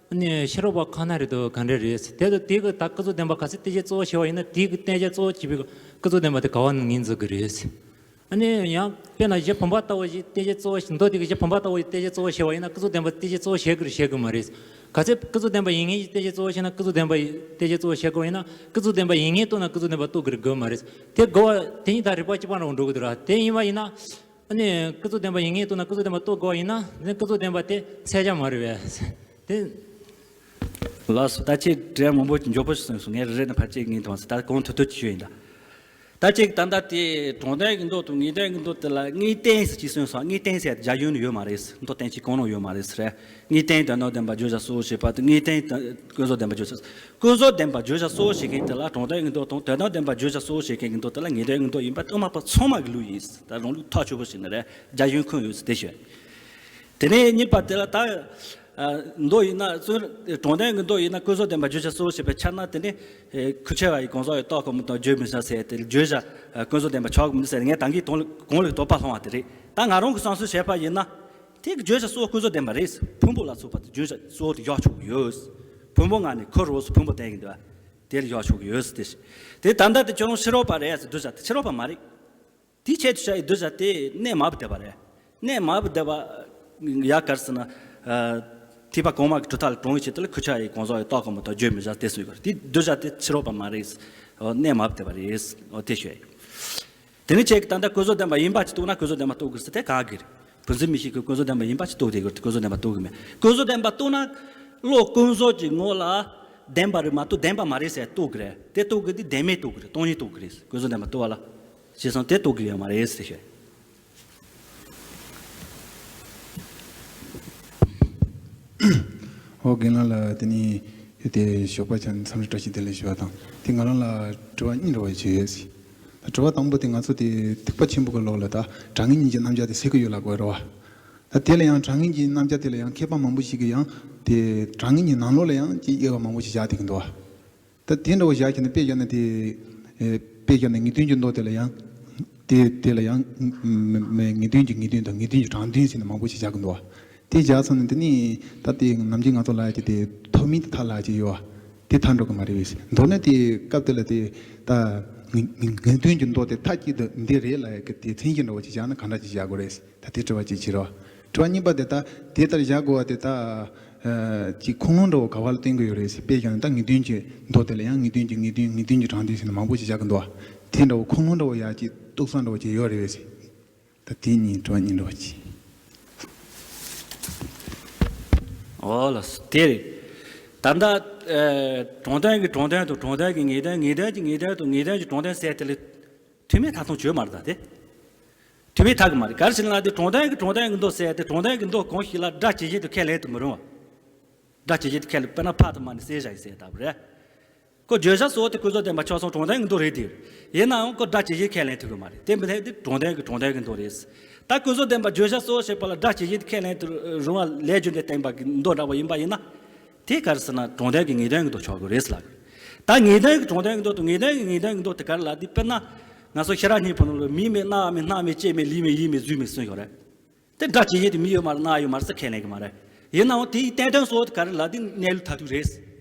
ཨ་ནི་ཕྱི་རོལ་པ་ཁོ་ན་རེད་དོ་ག་འདྲ་རེད། དེ་དང་དེ་གི་ད་ཀུན་རྫོབ་བདེན་པ་ག་ཚོད་དེ་བཞིན་གཙོ་བོར་བྱས་པ་ཡིན་ན། དེ་གི་བསྟན་བྱ་གཙོ་བོར་བྱས་པའི་ཀུན་རྫོབ་བདེན་པ་དེ་ག་བ་ནས་ངོས་འཛིན་གྱི་རེད། ཨ་ནི་ཡང་དཔེར་ན་གཞི་བུམ་པ་ལྟ་བུ་ཞིག་བསྟན་བྱ་གཙོ་བོ་ཞིག་མདོ་དེ་གི་གཞི་བུམ་པ་ལྟ་བུ་ཞིག་བསྟན་བྱ་གཙོ་བོར་བྱས་པ་ཡིན་ན། ཀུན་རྫོབ་བདེན་པ་བསྟན་བྱ་གཙོ་བོར་བྱེད་ཀྱི་རེད་བྱེད་ཀྱི་མ་རེད། ག་ཚོད་ཀུན་རྫོབ་བདེན་པ་ཡིན་ངེས་ཀྱི་བསྟན་བྱ་གཙོ་བོ་བྱས་ན་ཀུན་རྫོབ་བདེན་པ་བསྟན་བྱ་གཙོ་བོར་བྱེད་དགོས་ཡིན་ན། ཀུན་རྫོབ་བདེན་པ་ཡིན་ངེས་རྟོགས་ན་ཀུན་རྫོབ་བདེན་པ་རྟོགས་ཀྱི་རེད་དགོས་མ་རེད། དེ་དགོས་པ་དེ་གཉིས་ད་རིགས་པ་གཅིག་པ་འདྲ་བོ་འགྲོ་གི་འདུག་ར། དེ་ཡིན་པ་ཡིན་ན། ཨ་ནི་ཀུན་རྫོབ་བདེན་པ་ཡིན་ངེས་རྟོགས་ན་ཀུན་རྫོབ་བདེན་པ་རྟོགས་དགོས་པ་ཡིན་ན། ཨ་ནི་ཀུན་རྫོབ་བདེན་པ་དེ་ཚད་ཆ་མ་རེད་པས། དེ། ལགས་སོ། ད་ཅིག་འགྲེལ་མང་པོ་མགྱོགས་པོ་ཞིག་གསུངས་སོང་། ངས་རེ་རེ་ནས་ཕར་ཅིག་ངས་དང་ད་གོང་དུ་དུ་ཅི་ཡོད་ཡིན་ད། ད་ཅིག་ད་ལྟ་དེ་དྲང་དོན་གྱི་མདོ་དང་ངེས་དོན་གྱི་མདོ་དེ་ལ་དངོས་བསྟན་ཟེར་ཅིག་གསུངས་སོང་། དངོས་བསྟན་ཟེར་རྒྱ་ཡུལ་ནས་ཡོད་མ་རེད། མདོ་བསྟན་བཅོས་གང་ནང་ཡོད་མ་རེད་ཟེར། དངོས་བསྟན་དོན་དམ་བདེན་པ་བརྗོད་བྱ་གཙོ་བོར་བྱེད་པ་དང་། དངོས་བསྟན་ཀུན་རྫོབ་བདེན་པ་བརྗོད་བྱ། ཀུན་རྫོབ་བདེན་པ་བརྗོད་བྱ་གཙོ་བོར་བྱེད་མཁན་དེ་ལ་དྲང་དོན་གྱི་མདོ་དང་། དོན་དམ་བདེན་པ་བརྗོད་བྱ་གཙོ་བོར་བྱེད་མཁན་གྱི་མདོ་དེ་ལ་ངེས་དོན་གྱི་མདོ་ཡིན་པ་དབུ་མ་པ་ཚང་མ་གི་ལུགས་ཡིན་ཟེར། ད་རང་ལུགས་ཐག་ཆོད་པོ་ཞིག་ནི་རེད། རྒྱ་ཡུལ་ཁོངས་ཡོད་ཟེར་དེ་ཞུ། དེ་ནས་གཉིས་པ་དེ་ལ་ད། ཨ། མདོ་ཡིན་ན་གཙོ། དྲང་དོན་གྱི་མདོ་ཡིན་ན་ཀུན་རྫོབ་བདེན་པ་བརྗོད་བྱ་གཙོ་བོར་བྱེད་པའི་ཕྱིར་ན། དེ་ནི་ཁུ་ཆེ་བ་ཡི་གང་ཟག་ཡོད་རྟོགས་དཀའ་མོ་དང་བརྗོད་མི་བྱ་ཟེར་ཏེ། བརྗོད་བྱ་ཀུན་རྫོབ་བདེན་པ་ཆགས་ཀྱི་མི་འདུག་ཟེར། ངས་ད་གིན་གོང་ལ་གོང་ལ་དོགས་པ་སློང་བ་དེ་རེད། ད་ང་རང་གི་བསམ་ཚུལ་བྱས་པ་ཡིན་ན། དེ་གི་བརྗོད་བྱ་གཙོ་བོ་ཀུན་རྫོབ་བདེན་པ་རེད། ཕུང་པོ་ལ་སོགས་པ་དེ་བརྗོད་བྱ་གཙོ་བོ་དེ་བཞག་ཆོག་གི་ཡོད། ཕུང་པོ་ལྔ་ནི་ཁོ་རང་སོ་ཕུང་པོ་བསྟན་གྱི་འདུག་པ། དེ་ལ་བཞག་ཆོག་གི་ཡོད་ཟེར་ཏེ། དེ་ད་ལྟ་དེ་ཁྱོད་རང་ཕྱི་རོལ་པ་རེད་ཟེར་གདུལ་བྱ་དེ་ཕྱི་རོལ་པ་མ་རེད། དེའི་ཆེད་དུ་བྱ་ཡི་གདུལ་བྱ་དེ་གནས་མ་བུ་བསྡད་པ་རེད། གནས་མ་བུ་བསྡད་པ་ཡ་ག་རེ་ཟེར་ན། ཨ། ཐེག་པ་གོང་མ་གི་གྲུབ་མཐའ་ལ་དྲང་བའི་ཆེད་དུ་ལ་ཁུ་ཆེ་བ་ཡི་གང་ཟག་ཡོད་རྟོགས་དཀའ་མོ་དང་བརྗོད་མི་བྱ་དེ་སུ་ཡོད་ག་རེད། དེ་གདུལ་བྱ་དེ་ཕྱི་རོལ་པ་མ་རེད། གནས་མ་བུ་བསྡད་པ་རེད། དེ་ཞུ་ཡ་ཡིན། དེ་ནི་ཁྱེད་ཀྱིས་ད་ལྟ་ཀུན་རྫོབ་བདེན་པ་ཡིན་པ་ཅིག་རྟོགས་ན་ཀུན་རྫོབ་བདེན་པ་རྟོགས་དགོས་ཟེར་དེ་ག་གི་རེད། བུ་འཛིན་མི་ཤེས་ཀྱི་ཀུན་རྫོབ་བདེན་པ་ཡིན་པ་ཅིག་རྟོགས་བསྡད་དགོས་རེད། ཀུན་རྫོབ་བདེན་པ་རྟོགས་གི་མེད། ཀུན་རྫོབ་བདེན་པ་རྟོགས་ན་བློ་ཀུན་རྫོབ་ཀྱི་ངོ་ལ་བདེན་པ་རེད་མ་གཏོགས་བདེན་པ་མ་རེད་ཟེར་རྟོགས་གི་རེད། དེ་རྟོགས་གི་དེ་བདེན་མེད་རྟོགས་གི་རེད། སྟོང་ཉིད་རྟོགས་གི་རེད། ཀུན་རྫོབ་བདེན་པ་རྟོགས་པ་ལ། བྱས་ཙང་དེ་རྟོགས་གི་ཡོད་མ་རེད་ཟེར་ཞུ། ཨོ་རྒན་ལགས་ལ་དེ་ནི་དེ་ཞོགས་པ་ཆ་འཚམས་འདྲི་བཀྲ་ཤིས་བདེ་ལེགས་ཞུ་བ་དང་། དེ་ང་རང་ལ་དྲི་བ་གཉིས་འདྲ་བ་ཞིག་ཡོད་ཟེར། ད་དྲི་བ་དང་པོ་དེ་ང་ཚོ་དེ་ཐེག་པ་ཆེན་པོ་གི་ལོགས་ལ་ད་གྲངས་ངེས་གཉིས་ཀྱི་རྣམ་གཞག་དེ་ཟེར་གི་ཡོད་ལབ་དགོས་རེད་བ། ད་དེ་ལ་ཡང་གྲངས་ངེས་ཀྱི་རྣམ་གཞག་དེ་ལ་ཡང་མཁས་པ་མང་པོ་ཞིག་གིས་ཡང་དེ་གྲངས་ངེས་ཀྱི་ནང་ལོགས་ལ་ཡང་ཅིག་དབྱེ་བ་མང་པོ་ཞིག་བཞག་བསྡད་ཀྱི་འདུག་བ། ད་དེ་འདྲ་བོ་བཞག་བྱས་ནས་དཔེ་བཞག་ན་དེ། ཨེ། དཔེ་བཞག་ན་ངེས་དོན་གྱི་མདོ་དེ་ལ་ཡང་། དེ་དེ་ལ་ཡང་། མ་མ་ངེས་དོན་གྱི་ངེས་དོན་དང་ངེས་དོན་གྱི་དྲང་དོན་ཟེར་ནས་མང་པོ་ཞིག་བཞག་གི་འདུག་བ། དེ་བཞག་སོང་ན་དེ་ནི་ད་དེ་ནམ་རྒྱུན་ང་ཚོ་ལབ་ཀྱི་དེ་ཐོགས་མེད་དེ་མཐའ་ལབ་ཀྱི་ཡོད་བ། དེ་མཐའ་འགྲོ་གི་མ་རེད་བས། མདོར་ན་དེ་སྐབས་དེ་ལ་དེ་ད། ངེས་ངེས་ངེས་དོན་གྱི་མདོ་དེ་མཐའ་གཅིག་ཏུ་འདི་རེད་ལབ་ཡག་གི་དེ་མཚན་གཞི་འདྲ་བོ་ཅིག་བཞག་ན་གང་འདྲ་ཅིག་བཞག་དགོས་རེད། ད་དེ་དྲི་བ་གཅིག་བྱས་རོགས། དྲི་བ་གཉིས་པ་དེ་ད་དེ་ལྟར་བཞག་དགོས་པ་དེ་ད་ཅིག་ཁུངས་ལུང་འདྲ་བོ་ག་བ་ལ་བསྟན་གྱི་ཡོད་རེད་ཟེར། དཔེ་བཞག་ན་ད་ངེས་དོན་གྱི་མདོ་དེ་ལ་ཡང་ངེས་དོན་གྱི་ངེས་དོན་ངེས་དོན་གྱི་དྲང་དོན་ཟེར་ནས་མང་པོ་ཞིག་བཞག་གི་འདུག་བ། དེ་འདྲ་བོ་ཁུངས་ལུང་འདྲ་བོ་ཡག་ཅིག་གཏུག་ས་འདྲ་བོ་ཅིག་ཡོད་རེད་པས་ཟེར། ད་དེ་གཉིས་དྲི་བ་གཉིས་འདྲི་བ་གྱིས། འོ་ལགས་སོ། དེ་རེད། ད་ལྟ་ཨེ་དྲང་དོན་གྱི་དྲང་དོན་དང་དྲང་དོན་གྱི་ངེས་དོན། ངེས་དོན་གྱི་ངེས་དོན་དང་ངེས་དོན་གྱི་དྲང་དོན་ཟེར་དེ་ལ་མཐུན་མིན་ཐ་སང་ཆོད་མ་རེད། ད་དེ་མཐུན་མིན་ཐ་གི་མ་རེད། ག་རེ་ཟེར་ན་དེ་དྲང་དོན་གྱི་དྲང་དོན་གྱི་མདོ་ཟེར་དེ་དྲང་དོན་གྱི་མདོ་གང་ཞིག་ལ་སྒྲ་ཇི་བཞིན་དུ་ཁས་ལེན་དུ་མི་རུང་བ། སྒྲ་ཇི་བཞིན་དུ་ཁས་ལེན། དཔེར་ན་ཕ་དང་མ་ནི་གསེར་བཞག་ཡིན་ཟེར་ལྟ་བུ་རེད། ཁོ་བརྗོད་བྱ་གཙོ་བོ་དེ་ཀུན་རྫོབ་བདེན་པ་ཆ་ཚང་དྲང་དོན་གྱི་མདོ་རེད་དེ། ཡིན་ནའང་ཁོ་སྒྲ་ཇི་བཞིན་ཁས་ལེན་ཐུབ་ཀྱི་མ་རེད། དེ་མི་འཐད་དེ་དྲང་དོན་གྱི་དྲང་དོན་གྱི་མདོ་རེད། ད་ཀུན་རྫོབ་བདེན་པ་བརྗོད་བྱ་གཙོ་བོ་བྱེད་པ་ལ་སྒྲ་ཇི་བཞིན་ཁས་ལེན་དུ་རུང་བ་ལས་རྒྱུ་འབྲས་བསྟན་པ་གི་མདོ་འདྲ་བོ་ཡིན་པ་ཡིན་ན། དེ་ག་རེ་ཟེར་ན་དྲང་དོན་གྱི་ངེས་དོན་གྱི་མདོ་ཆགས་དགོས་རེད་ལབ། ད་ངེས་དོན་གྱི་དྲང་དོན་གྱི་མདོ་དང་ངེས་དོན་གྱི་ངེས་དོན་གྱི་མདོ་དེ་ག་རེ་ལབ་དེ། དཔེར་ན་ང་ཚོ་ཤེས་རབ་སྙིང་པོ་ནང་ལ་མིག་མེད་རྣ་བ་མེད་སྣ་མེད་ལྕེ་མེད་ལུས་མེད་ཡིད་མེད་གཟུགས་མེད་གསུངས་ཡོད་རེད། དེ་སྒྲ་ཇི་བཞིན་དུ་མིག་ཡོད་མ་རེད། རྣ་ཡོད་མ་རེད་ཟེར་ཁས་ལེན་གྱི་མ་རེད། ཡིན་ནའང་དེའི་བསྟན་དོན་གཙོ་བོ་དེ་ག་རེ་ལབ་དེ་གནས་ལུགས་མཐར་ཐུག་རེད།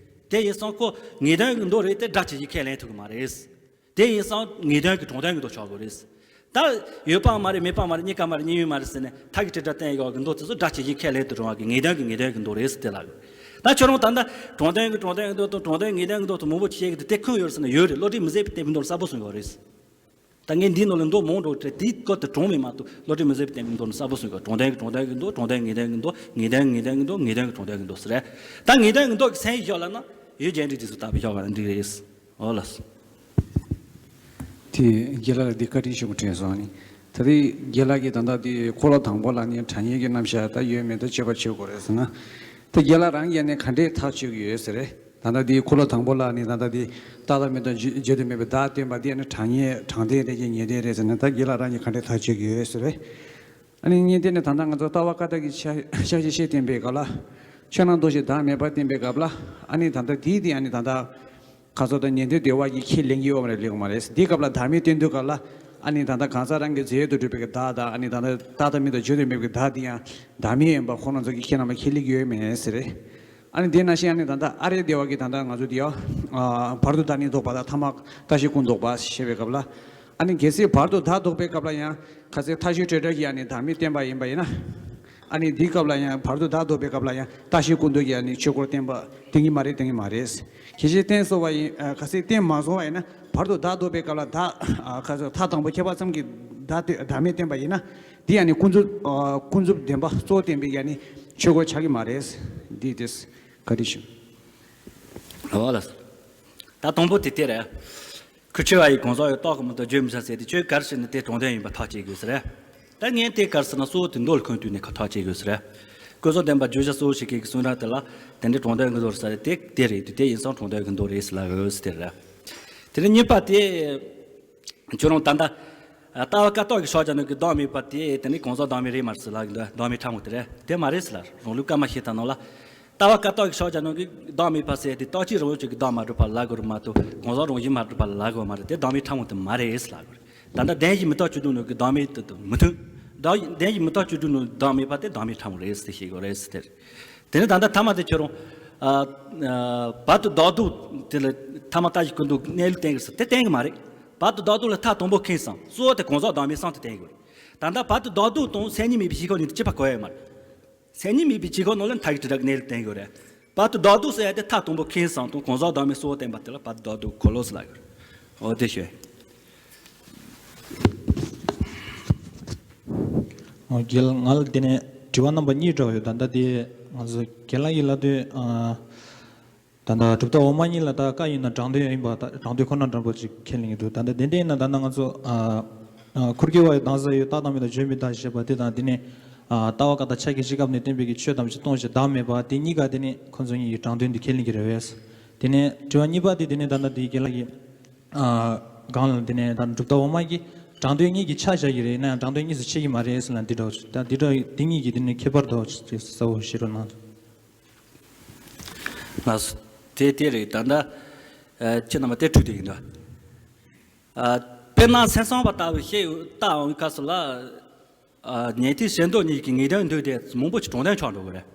དེ་ཡིན་ཙང་ཁོ་ངེས་དོན་གྱི་མདོ་རེད་དེ་སྒྲ་ཇི་བཞིན་ཁས་ལེན་ཐུབ་ཀྱི་མ་རེད། དེ་ཡིན་ཙང་ངེས་དོན་གྱི་དྲང་དོན་གྱི་མདོ་ཆགས་དགོས་རེད། ད་ཡོད་པའང་མ་རེད། མེད་པའང་མ་རེད། རྙེད་དཀའ་མ་རེད། རྙེད་ཡུལ་མ་རེད་ཟེར་ནས་མཐའ་གི་དྲིལ་བསྒྲགས་བསྟན་ཡོད་ཀྱི་མདོ་དེ་ཚོ་སྒྲ་ཇི་བཞིན་ཁས་ལེན་དུ་རུང་བ་གི་ངེས་དོན་གྱི་ངེས་དོན་གྱི་མདོ་རེད་ཟེར་དེ་ལབ་ཡོད། ད་ཁྱོད་རང་ད་ལྟ་དྲང་དོན་གྱི་དྲང་དོན་གྱི་མདོ་དང་དྲང་དོན་ངེས་དོན་གྱི་མདོ་དང་མང་པོ་བཤད་ཀྱི་འདུག་དེ་ཁུངས་ཡོད་ཟེར་ན་ཡོད་རེད། བློ་གྲོས་མི་ཟད་པའི་བསྟན་པའི་མདོ་ལ་གསལ་པོ་གསུངས་ཡོད་རེད། ད་ངས་འདིའི་ནང་ལ་མདོ་མང་དྲགས་བྲིས། དེའི་སྐོར་དུ་དྲངས་མེད་མ་གཏོགས་བློ་གྲོས་མི་ཟད་པའི་བསྟན་པའི་མདོ་ནི་གསལ་པོ་གསུངས་ཡོད། དྲང་དོན་གྱི་དྲང་དོན་གྱི་མདོ། དྲང་དོན་ངེས་དོན་གྱི་མདོ། ངེས་དོན་ངེས་དོན་གྱི་མདོ། ངེས་དོན་གྱི་དྲང་དོན་གྱི་མདོ་ཟེར། ད་ངེས་དོན་གྱི་མདོ་གི་མཚན་ཞིག་བཞག་ལབ་ན་ཡུལ་རྒྱས་འབྲིང་དེ་ཚོ་ལྟ་བུ་བཞག་པ་ན་འགྲིག་རེད། འོ་ལགས་སོ། དེ་རྒན་ལགས་ལ་འདི་བཀའ་དྲིན་ཆེན་པོ་དྲན་སོང་ནི། ད་རེས་རྒན་ལགས་ཀྱིས་ད་ལྟ་དེ་འཁོར་ལོ་དང་པོ་ལ་ནི་དྲང་ངེས་ཀྱི་རྣམ་གཞག་ད་ཡོད་མེད་ད་དཔྱད་པ་བྱེད་དགོས་རེད་ཟེར་ན། ད་རྒན་ལགས་རང་གིས་ནི་ག་འདྲས་ཐག་གཅོད་ཀྱི་ཡོད་ཟེར་རེད། ད་ལྟ་འདི་འཁོར་ལོ་དང་པོ་ལ་ནི་ད་ལྟ་འདི་རྟག་མཐའ་མེད་དང་བརྗོད་བརྗོད་དོན་མེད་པའི་བརྡ་བསྟན་པ་འདི་ནི་དྲང་ངེས་དྲང་བདེན་རེད་ཀྱི་ངེས་བདེན་རེད་ཟེར་ནས། ད་རྒན་ལགས་རང་གིས་ག་འདྲས་ཐག་གཅོད་ཀྱི་ཡོད་ཟེར་རེད། ཨ་ནི་གཉིས་དེ་ནི་ད་ལྟ་ང་ཚོ་ལྟ་བ་བཀའ་རྟགས་ཀྱི་ཕྱག་ཕྱག་བཞེས་བཤད་བསྟན་པའི་སྐབས་ལ། ཆོས་རྣམས་སྟོང་ཞིང་བདག་མེད་པར་བསྟན་པའི་སྐབས་ལ། ཨ་ནི་ད་ལྟ་འདི་དེ་ཨ་ནི་ད་ལྟ་གང་ཟག་དང་ཉན་ཐོས་སྡེ་པ་གིས་ཁས་ལེན་གྱི་ཡོད་མ་རེད། ལེན་གྱི་མ་རེད། འདིའི་སྐབས་ལ་བདག་མེད་བསྟན་དུས་སྐབས་ལ། ཨ་ནི་ད་ལྟ་གང་ཟག་རང་གི་རྫས་ཡོད་དུ་གྲུབ་པའི་གི་བདག་དང་། ཨ་ནི་ད་ལྟ་རྟག་མཐའ་མེད་དང་བརྗོད་དོན་མེད་པའི་བདག་དེ་ཡང་བདག་མེད་ཡིན་པ་ཁོང་རྣམ་ཚོ་གིས་ཁས་ལེན་པ་ཁས་ལེན་གྱི་ཡོད་མེད་ཟེར་རེད། ཨ་ནི་དེ་ནང་བཞིན་ཨ་ནི་ད་ལྟ་ཨ་རིའི་སྡེ་པ་གིས་ད་ལྟ་ང་ཚོ་འདི་ཡ། ཨ་བར་དུ་བདག་ནི་ལྡོག་པ་དང་ཐ་མ་རྟག་གཞི་ཀུན་ལྡོག་པ་ཞེས་པའི་སྐབས་ལ། ཨ་ནི་གལ་སྲིད་བར་དུ་བདག་ལྡོག་པའི་སྐབས་ལ་ཡང་ཁ་སང་མཐའ་བཞི་སྤྲོས་བྲལ་གྱི་ཨ་ནི་བདག་མེད་བསྟན་པ་ཡིན་པ་ཡིན་ན། ཨ་ནི་འདིའི་སྐབས་ལ་ཡང་བར་དུ་བདག་ལྡོག་པའི་སྐབས་ལ་ཡང་རྟག་གཞི་ཀུན་ལྡོག་གི་ཨ་ནི་ཆོས་སྐོར་བསྟན་པ་བསྟན་གྱི་མ་རེད། བསྟན་གྱི་མ་རེད། གལ་སྲིད་བསྟན་སོང་བ་ཡིན། ཨ་ཁ་སང་བསྟན་མ་སོང་བ་ཡིན་ན། བར་དུ་བདག་ལྡོག་པའི་སྐབས་ལ་བདག་ཨ་ཁ་སང་མཐའ་དང་པོ་ཁྱད་པར་ཙམ་གྱི་བདག་དེ་བདག་མེད་བསྟན་པ་ཡིན་ན། འདི་ཨ་ནི་ཀུན་རྫོབ་ཨ་ཀུན་རྫོབ་བདེན་པ་གཙོ་བོ་བསྟན་པའི་ཨ་ནི་ཆོས་སྐོར་ཆགས་ཀྱི་མ་རེད། འདི་དེ་བཀའ་དྲིན་ཆེ། ཨོ་ལགས། ད་དང་པོ་དེ་དེ་རེད། ཁུ་ཆེ་བ་ཡིས་གང་ཟག་ཡོད་རྟོགས་ཀྱི་མི་འདུག་བརྗོད་མི་བྱ་ཟེར་དེ་ཁྱོད་ག་རེ་བྱས་ནས་དེ་དྲང་དོན་ཡིན་པ་ཐག་བཅད་དགོས་ཟེར། ད་ངས་དེ་ག་རེ་ཟེར་ན་གཙོ་བོ་དེ་མདོ་ལ་ཁུངས་གཏུགས་ནས་ཁ་ཐག་བཅད་དགོས་ཟེར། ཀུན་རྫོབ་བདེན་པ་བརྗོད་བྱ་གཙོ་བོ་ཞིག་གི་གསུང་རབ་དེ་ལ་དེ་འདྲའི་དྲང་དོན་གྱི་མདོ་རེད་ཟེར་དེ་དེ་རེད། དེ་དེ་ཡིན་ཙང་དྲང་དོན་གྱི་མདོ་རེད་ཟེར་ལབ་ཡོད་ཟེར་དེ་རེད། དེ་ནས་གཉིས་པ་དེ། ཁྱོད་རང་ད་ལྟ་ལྟ་བ་བཀའ་རྟགས་ཀྱི་ཕྱག་རྒྱ་ནང་གི་བདག་མེད་པ་དེ་དེ་ནི་གང་ཟག་བདག་མེད་རེད་མ་རེད་ཟེར་ལབ་ཀྱི་འདུག་བདག་མེད་ཕྲ་མོ་དེ་རེད། དེ་མ་རེད་ཟེར་ལབ། རང་ལུགས་བཀའ་མ་ཤེས་ད་ནང་ལ། ལྟ་བ་བཀའ་རྟགས་ཀྱི་ཕྱག་རྒྱ་ནང་གི་བདག་མེད་པ་ཟེར་དེ་རྟག་གཅིག་རང་བཞིན་གྱི་བདག་མ་གྲུབ་པ་ལ་གོ་རེད་མ་གཏོགས་གང་ཟག་རང་བཞིན་མ་གྲུབ་པ་ལ་གོ་མ་རེད། དེ་བདག་མེད་ཕྲ་མོ་དེ་མ་རེད་ཟེར་ལབ་གོ་རེད། ད་ལྟ་བདེན་བཞི་མི་རྟག་བཅུ་དྲུག་ནང་གི་བདག་མེད་དེ་དང་མི་མཐུན། བདག་བདེན་བཞི་མི་རྟག་བཅུ་དྲུག་ནང་བདག་མེད་པ་དེ་བདག་མེད་ཕྲ་མོ་རེད་ཟེར་ཤེས་དགོས་རེད་ཟེར་དེ་རེད། དེ་ནས་ད་ལྟ་ཐ་མ་དེ་ཁྱོད་རང་ཨ་ཨ་བར་དུ་བདག་ལྡོག་དེ་ལ་ཐ་མ་རྟག་གཞི་ཀུན་ལྡོག་གནས་ལུགས་བསྟན་གི་ཟེར་དེ་བསྟན་གི་མ་རེད། བར་དུ་བདག་ལྡོག་ལ་མཐའ་དང་པོ་ཁེངས་སམ་གཙོ་བོ་དེ་གང་ཟག་བདག་མེད་གསུམ་དུ་བསྟན་དགོས་རེད། ད་ལྟ་བར་དུ་བདག་ལྡོག་དང་མཚན་ཉིད་མེད་པའི་ཕྱིར་ཁོ་གཉིས་དེ་གཅིག་པ་གོ་ཡ་མ་རེད། མཚན་ཉིད་མེད་པའི་ཕྱིར་ཁོ་ནང་ལ་མཐའ་གི་དྲིལ་བསྒྲགས་གནས་ལུགས་བསྟན་དགོས་རེད། བར་དུ་བདག་ལྡོག་ཟེར་ཡ་དེ་མཐའ་དང་པོ་ཁེངས་སམ་དང་གང་ཟག་བདག་མེད་གསུམ་བསྟན་པ་དེ་ལ་བར་དུ་བདག་ལྡོག་གོ་ལོ་ཟེར་ལབ་ཡོད་རེད། འོ་དེ་ཞུ། འོ་རྒན་ལགས་ང་ལ་དེ་ནས་དྲི་བ་རྣམ་པ་གཉིས་འདྲ་བ་ཡོད། ད་ལྟ་དེ་ང་ཚོ་རྒན་ལགས་ཀྱིས་ལབ་དུས་ཨ། ད་ལྟ་གྲུབ་མཐའ་འོག་མ་གཉིས་ལ་ད་བཀའ་ཡིན་ན་དྲང་དོན་ཡིན་པ་ད་དྲང་དོན་ཁོ་ན་འདྲ་པོ་ཅིག་ཁས་ལེན་གྱི་འདུག་ད་ལྟ་དེ་འདྲ་ཡིན་ན་ད་ལྟ་ང་ཚོ་ཨ། ཨ་ཁུར་གྱི་བ་ཡི་གང་ཟག་ཡོད་རྟག་དང་མི་རྟག་བརྗོད་མི་རྟག་ཞེས་པ་དེ་དང་དེ་ནས་ཨ་ལྟ་བ་བཀའ་རྟགས་ཕྱག་རྒྱའི་སྐབས་ནས་བསྟན་པའི་གི་ཆོས་ཐམས་ཅད་སྟོང་ཞིང་བདག་མེད་པ་དེ་གཉིས་ཀ་དེ་ནས་ཁོ་ཚོ་གཉིས་ཀྱི་དྲང་དོན་དེ་ཁས་ལེན་གྱི་རེད་པས། དེ་ནས་དྲི་བ་གཉིས་པ་དེ་དེ་ནས་ད་ལྟ་དེ་རྒན་ལགས་ཀྱིས་ཨ་གང་ལ་དེ་ནས་ད་གྲུབ་མཐའ་འོག་མ་གི་དྲང་དོན་གཉིས་ཀྱི་ཆ་བཞག་གི་རེད་ན་ཡང་དྲང་དོན་གཉིས་སུ་ཕྱེ་གི་མ་རེད་ཟེར་ལ་འདི་འདྲ་ད་འདི་འདྲ་དེ་གཉིས་ཀྱི་དེ་ནས་ཁྱད་པར་དོ་གསལ་བོ་བཤད་རོགས་གནང་། ལགས་སོ། དེ་དེ་རེད། ད་ལྟ་ཨ་ཁྱེད་རྣམ་པ་དེ་འཁྲུལ་བསྡད་ཡིན་ད། ཨ་དཔེར་ན་མཚན་གསང་བ་ལྟ་བུ་བཤད་ཡོད་ལྟ་འོང་སྐབས་སུ་ལ། ཨ་ཉན་ཐོས་ཤེས་མདོ་གཉིས་ཀྱི་ངེས་དོན་འདུས་ཏེ་མང་པོ་ཅིག་དྲང་དོན་ཆགས་འགྲོ་གི་རེད།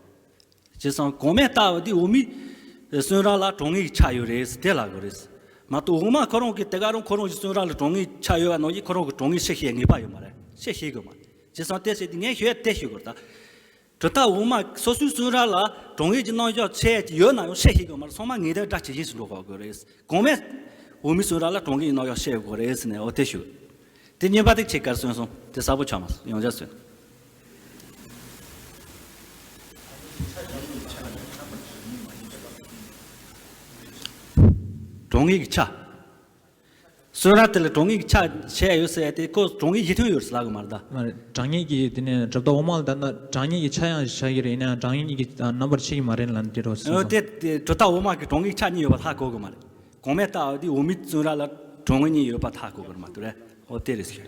བྱས་ཙང་གོང་མའི་ལྟ་བུ་འདི་འོག་མའི་གསུང་རབ་ལ་དྲང་ངེས་ཀྱི་ཆ་ཡོད་རེད་དེ་ལབ་དགོས་རེད། མ་གཏོགས་འོག་མ་ཁོ་རང་གིས་དེ་ག་རང་ཁོ་རང་གི་བཙོན་ར་ལ་གྲངས་ངེས་ཆགས་ཡོད་པ་ནང་བཞིན་ཁོ་རང་གི་གྲངས་ངེས་ཕྱིར་བཤད་ངེས་པ་ཡོད་མ་རེད། ཕྱིར་བཤད་དགོས་མ་རེད། བྱས་ཙང་དེ་བྱས་ཏེ་ངས་ཞུ་ཡ་དེ་ཞུ་དགོས་རེད་ད། གྲུབ་མཐའ་འོག་མ་སོ་སོའི་བཙོན་ར་ལ་གྲངས་ངེས་ཀྱི་རྣམ་གཞག་ཆད་ཡོད་ན་ཡང་ཕྱིར་བཤད་དགོས་མ་རེད། ཚང་མ་ངེས་དོན་སྒྲ་ཇི་བཞིན་ཞིག་འགྲོ་དགོས་རེད། གོང་མས་འོག་མའི་བཙོན་ར་ལ་གྲངས་ངེས་ཀྱི་རྣམ་གཞག་བཤད་དགོས་རེད་ཟེར་ནས་འོ་དེ་ཞུ། དེ་གཉིས་པ་དེ་ཁྱེད་གར་སོན་སོང་། དེ་གསལ་པོ་ཆགས་མ་སོང་། ཡང་བསྐྱར་གསོན། གྲངས་ངེས་ཀྱི་ཆ། བཙོན་ར་དེ་ལ་གྲངས་ངེས་ཀྱི་ཆ་བྱས་ཡོད་ཟེར་ཏེ་ཁོ་གྲངས་ངེས་གཞི་མཐུན་ཡོད་ཟེར་ལབ་གི་མ་རེད་ད། མ་རེད། གྲངས་ངེས་ཀྱི་དེ་ནས་གྲུབ་མཐའ་འོག་མ་ལ་ད་ལྟ་གྲངས་ངེས་ཀྱི་ཆ་ཡང་བཞག་གི་རེད། ཡིན་ན་ཡང་གྲངས་ངེས་ཀྱི་རྣམ་པར་ཕྱེ་གི་མ་རེད་ལབ་ནས་དེ་འདྲ་ཟེར་སོང་། དེ་དེ་གྲུབ་མཐའ་འོག་མ་གི་གྲངས་ངེས་ཆ་གཉིས་ཡོད་པ་ཧ་གོ་གི་མ་རེད། གོང་མས་ལྟ་བ་དེ་འོག་མའི་བཙོན་ར་ལ་གྲངས་ངེས་གཉིས་ཡོད་པ་ཧ་གོ་གི་མ་རེད་དེ་རེད། འོ་དེ་རེད་ཟེར།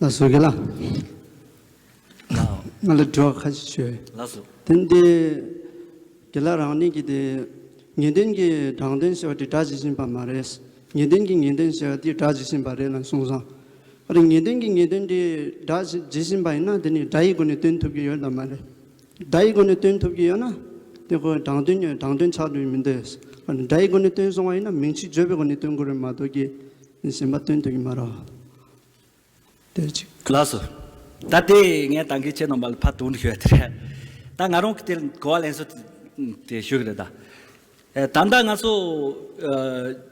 ལགས་སོ་རྒན་ལགས། ལགས། ང་ལ་དྲི་བ་ཁ་ཤས་ཡོད། ལགས་སོ། དེ་འདི་རྒན་ལགས་རང་ཉིད་ཀྱིས་དེ་ངེས་དོན་གྱི་དྲང་དོན་ཟེར་བ་དེ་སྒྲ་ཇི་བཞིན་པ་མ་རེད། ངེས་དོན་གྱི་ངེས་དོན་ཟེར་བ་དེ་སྒྲ་ཇི་བཞིན་པ་རེད་ལབ་གསུངས་སོང་། ཨ་རེ་ངེས་དོན་གྱི་ངེས་དོན་དེ་སྒྲ་ཇི་བཞིན་པ་ཡིན་ན་དེ་ནི་སྒྲ་ཡི་སྒོ་ནས་སྟོན་ཐུབ་ཀྱི་ཡོད་དམ་མ་རེད། སྒྲ་ཡི་སྒོ་ནས་སྟོན་ཐུབ་ཀྱི་ཡོད་ན་དེ་ཁོ་དྲང་དོན་དྲང་དོན་ཆགས་འགྲོ་ཡི་མི་འདུག་སྒྲ་ཡི་སྒོ་ནས་སྟོན་སོང་བ་ཡིན་ན་མིང་ཚིག་བརྗོད་པའི་སྒོ་ནས་སྟོན་དགོས་རེད་མ་གཏོགས་ཀྱི་གཞན་པ་སྟོན་ཐུབ་ཀྱི་མ་རེད། དེ་གཅིག་ལགས་སོ། ད་དེ་ངས་ད་གིན་ཁྱེད་རྣམ་པ་ལ་ཕར་དོགས་འདྲི་ཞུ་ཡ་དེ་རེད། ད་ང་རང་གི་དེ་གོ་བ་ལེན་སྲོལ་དེ་ཞུ་གི་རེད་ད། ཨེ་ད་ལྟ་ང་ཚོ་ཨ་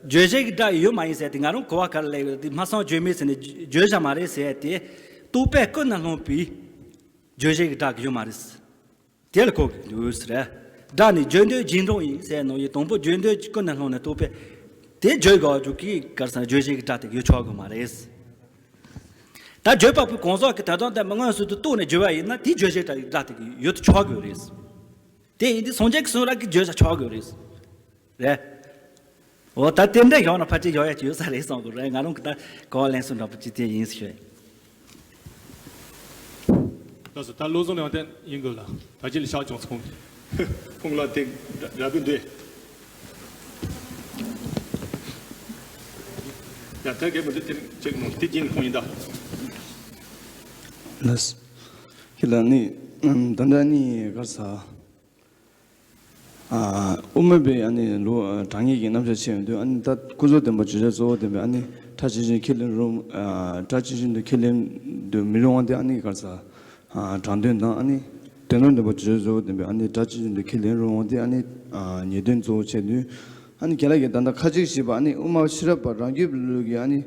བརྗོད་བྱའི་གི་སྒྲ་ཡོད་མ་ཡིན་ཟེར་ཏེ་ང་རང་གོ་བ་ག་རེ་ལེན་ཡོད་དེ་སྨྲ་བསམ་བརྗོད་མེད་ཟེར་ནས་བརྗོད་བྱ་མ་རེད་ཟེར་ཏེ་རྟོག་པས་ཀུན་ནས་བསླངས་པའི་བརྗོད་བྱའི་གི་སྒྲ་གི་ཡོད་མ་རེད། དེ་ལ་གོ་གི་འདུག་ཟེར། སྒྲ་ནི་བརྗོད་འདོད་བྱིང་འགྲོ་ཡིན་ཟེར་ནོ་ཡི་དང་པོ་བརྗོད་འདོད་ཀྱི་ཀུན་ནས་བསླངས་ནས་རྟོག་པས་དེ་བརྗོད་དགོས་རྒྱུ་གི་གར་སང་བརྗོད་བྱའི་གི་སྒྲ་དེ་ཡོད་ཆོག་གི་མ་རེད། ད་བརྗོད་པ་པོའི་གང་ཟག་གི་དོན་དམ་དེ་མ་མངོན་སུམ་དུ་རྟོགས་ནས་བརྗོད་པ་ཡིན་ན་དེའི་བརྗོད་བྱའི་སྒྲ་དེ་ཡོད་དུ་ཆོག་གི་རེད། དེ་ཡིན་དུས་སངས་རྒྱས་ཀྱི་གསུང་རབ་ཀྱི་བརྗོད་བྱ་ཆོག་གི་རེད། རེད། འོ་ད་དེ་འདྲ་ཡོང་ན་ཕལ་ཆེར་ཡོང་ཡ་ཅིག་ཡོད་ས་རེད་བསམ་གི་རེད། ང་རང་གི་ད་གོ་བ་ལེན་སྲོལ་འདྲ་པོ་ཅིག་དེ་ཡིན་ཞུ། ལགས་སོ། ད་བློ་བཟང་ལགས་དེ་ཡིན་དགོས་ལ་ད་ཅི་ལ་ཤག་ཅུང་ཚོང་ཁོང་ལ་དེ་འདྲ་པོ་འདུག་ཡ་ད་གལ་མི་འདུག་དེ་ཅིག་མོ་དེ་རྗེས་ནས་ཁོང་ཡིན་ད། ལགས་སོ། ཁྱེད་ལ་ནི་ད་འདྲ་ནི་གར་ས། ཨ་དབུ་མ་པའི་ཨ་ནི་ལུགས་དྲང་ངེས་ཀྱི་རྣམ་གཞག་ཕྱེ་ཡོང་དུས་ཨ་ནི་ད་ཀུན་རྫོབ་བདེན་པ་བརྗོད་བྱ་གཙོ་བོ་བདེན་པའི་ཨ་ནི་སྒྲ་ཇི་བཞིན་ཁས་ལེན་རུང་ཨ་སྒྲ་ཇི་བཞིན་དུ་ཁས་ལེན་དུ་མི་རུང་བ་དེ་ཨ་ནི་གར་ས་ཨ་དྲང་དོན་དང་ཨ་ནི་དོན་དམ་བདེན་པ་བརྗོད་བྱ་གཙོ་བོ་བདེན་པའི་ཨ་ནི་སྒྲ་ཇི་བཞིན་དུ་ཁས་ལེན་རུང་བ་དེ་ཨ་ནི་ཨ་ངེས་དོན་གཙོ་བོ་བྱས་དུས་ཨ་ནི་རྒན་ལགས་ཀྱིས་ད་ལྟ་ཁ་ཅིག་ཞིག་པ་ཨ་ནི་དབུ་མ་ཤེས་རབ་པ་རང་རྒྱུད་པའི་ལུགས་ཀྱི་ཨ་ནི་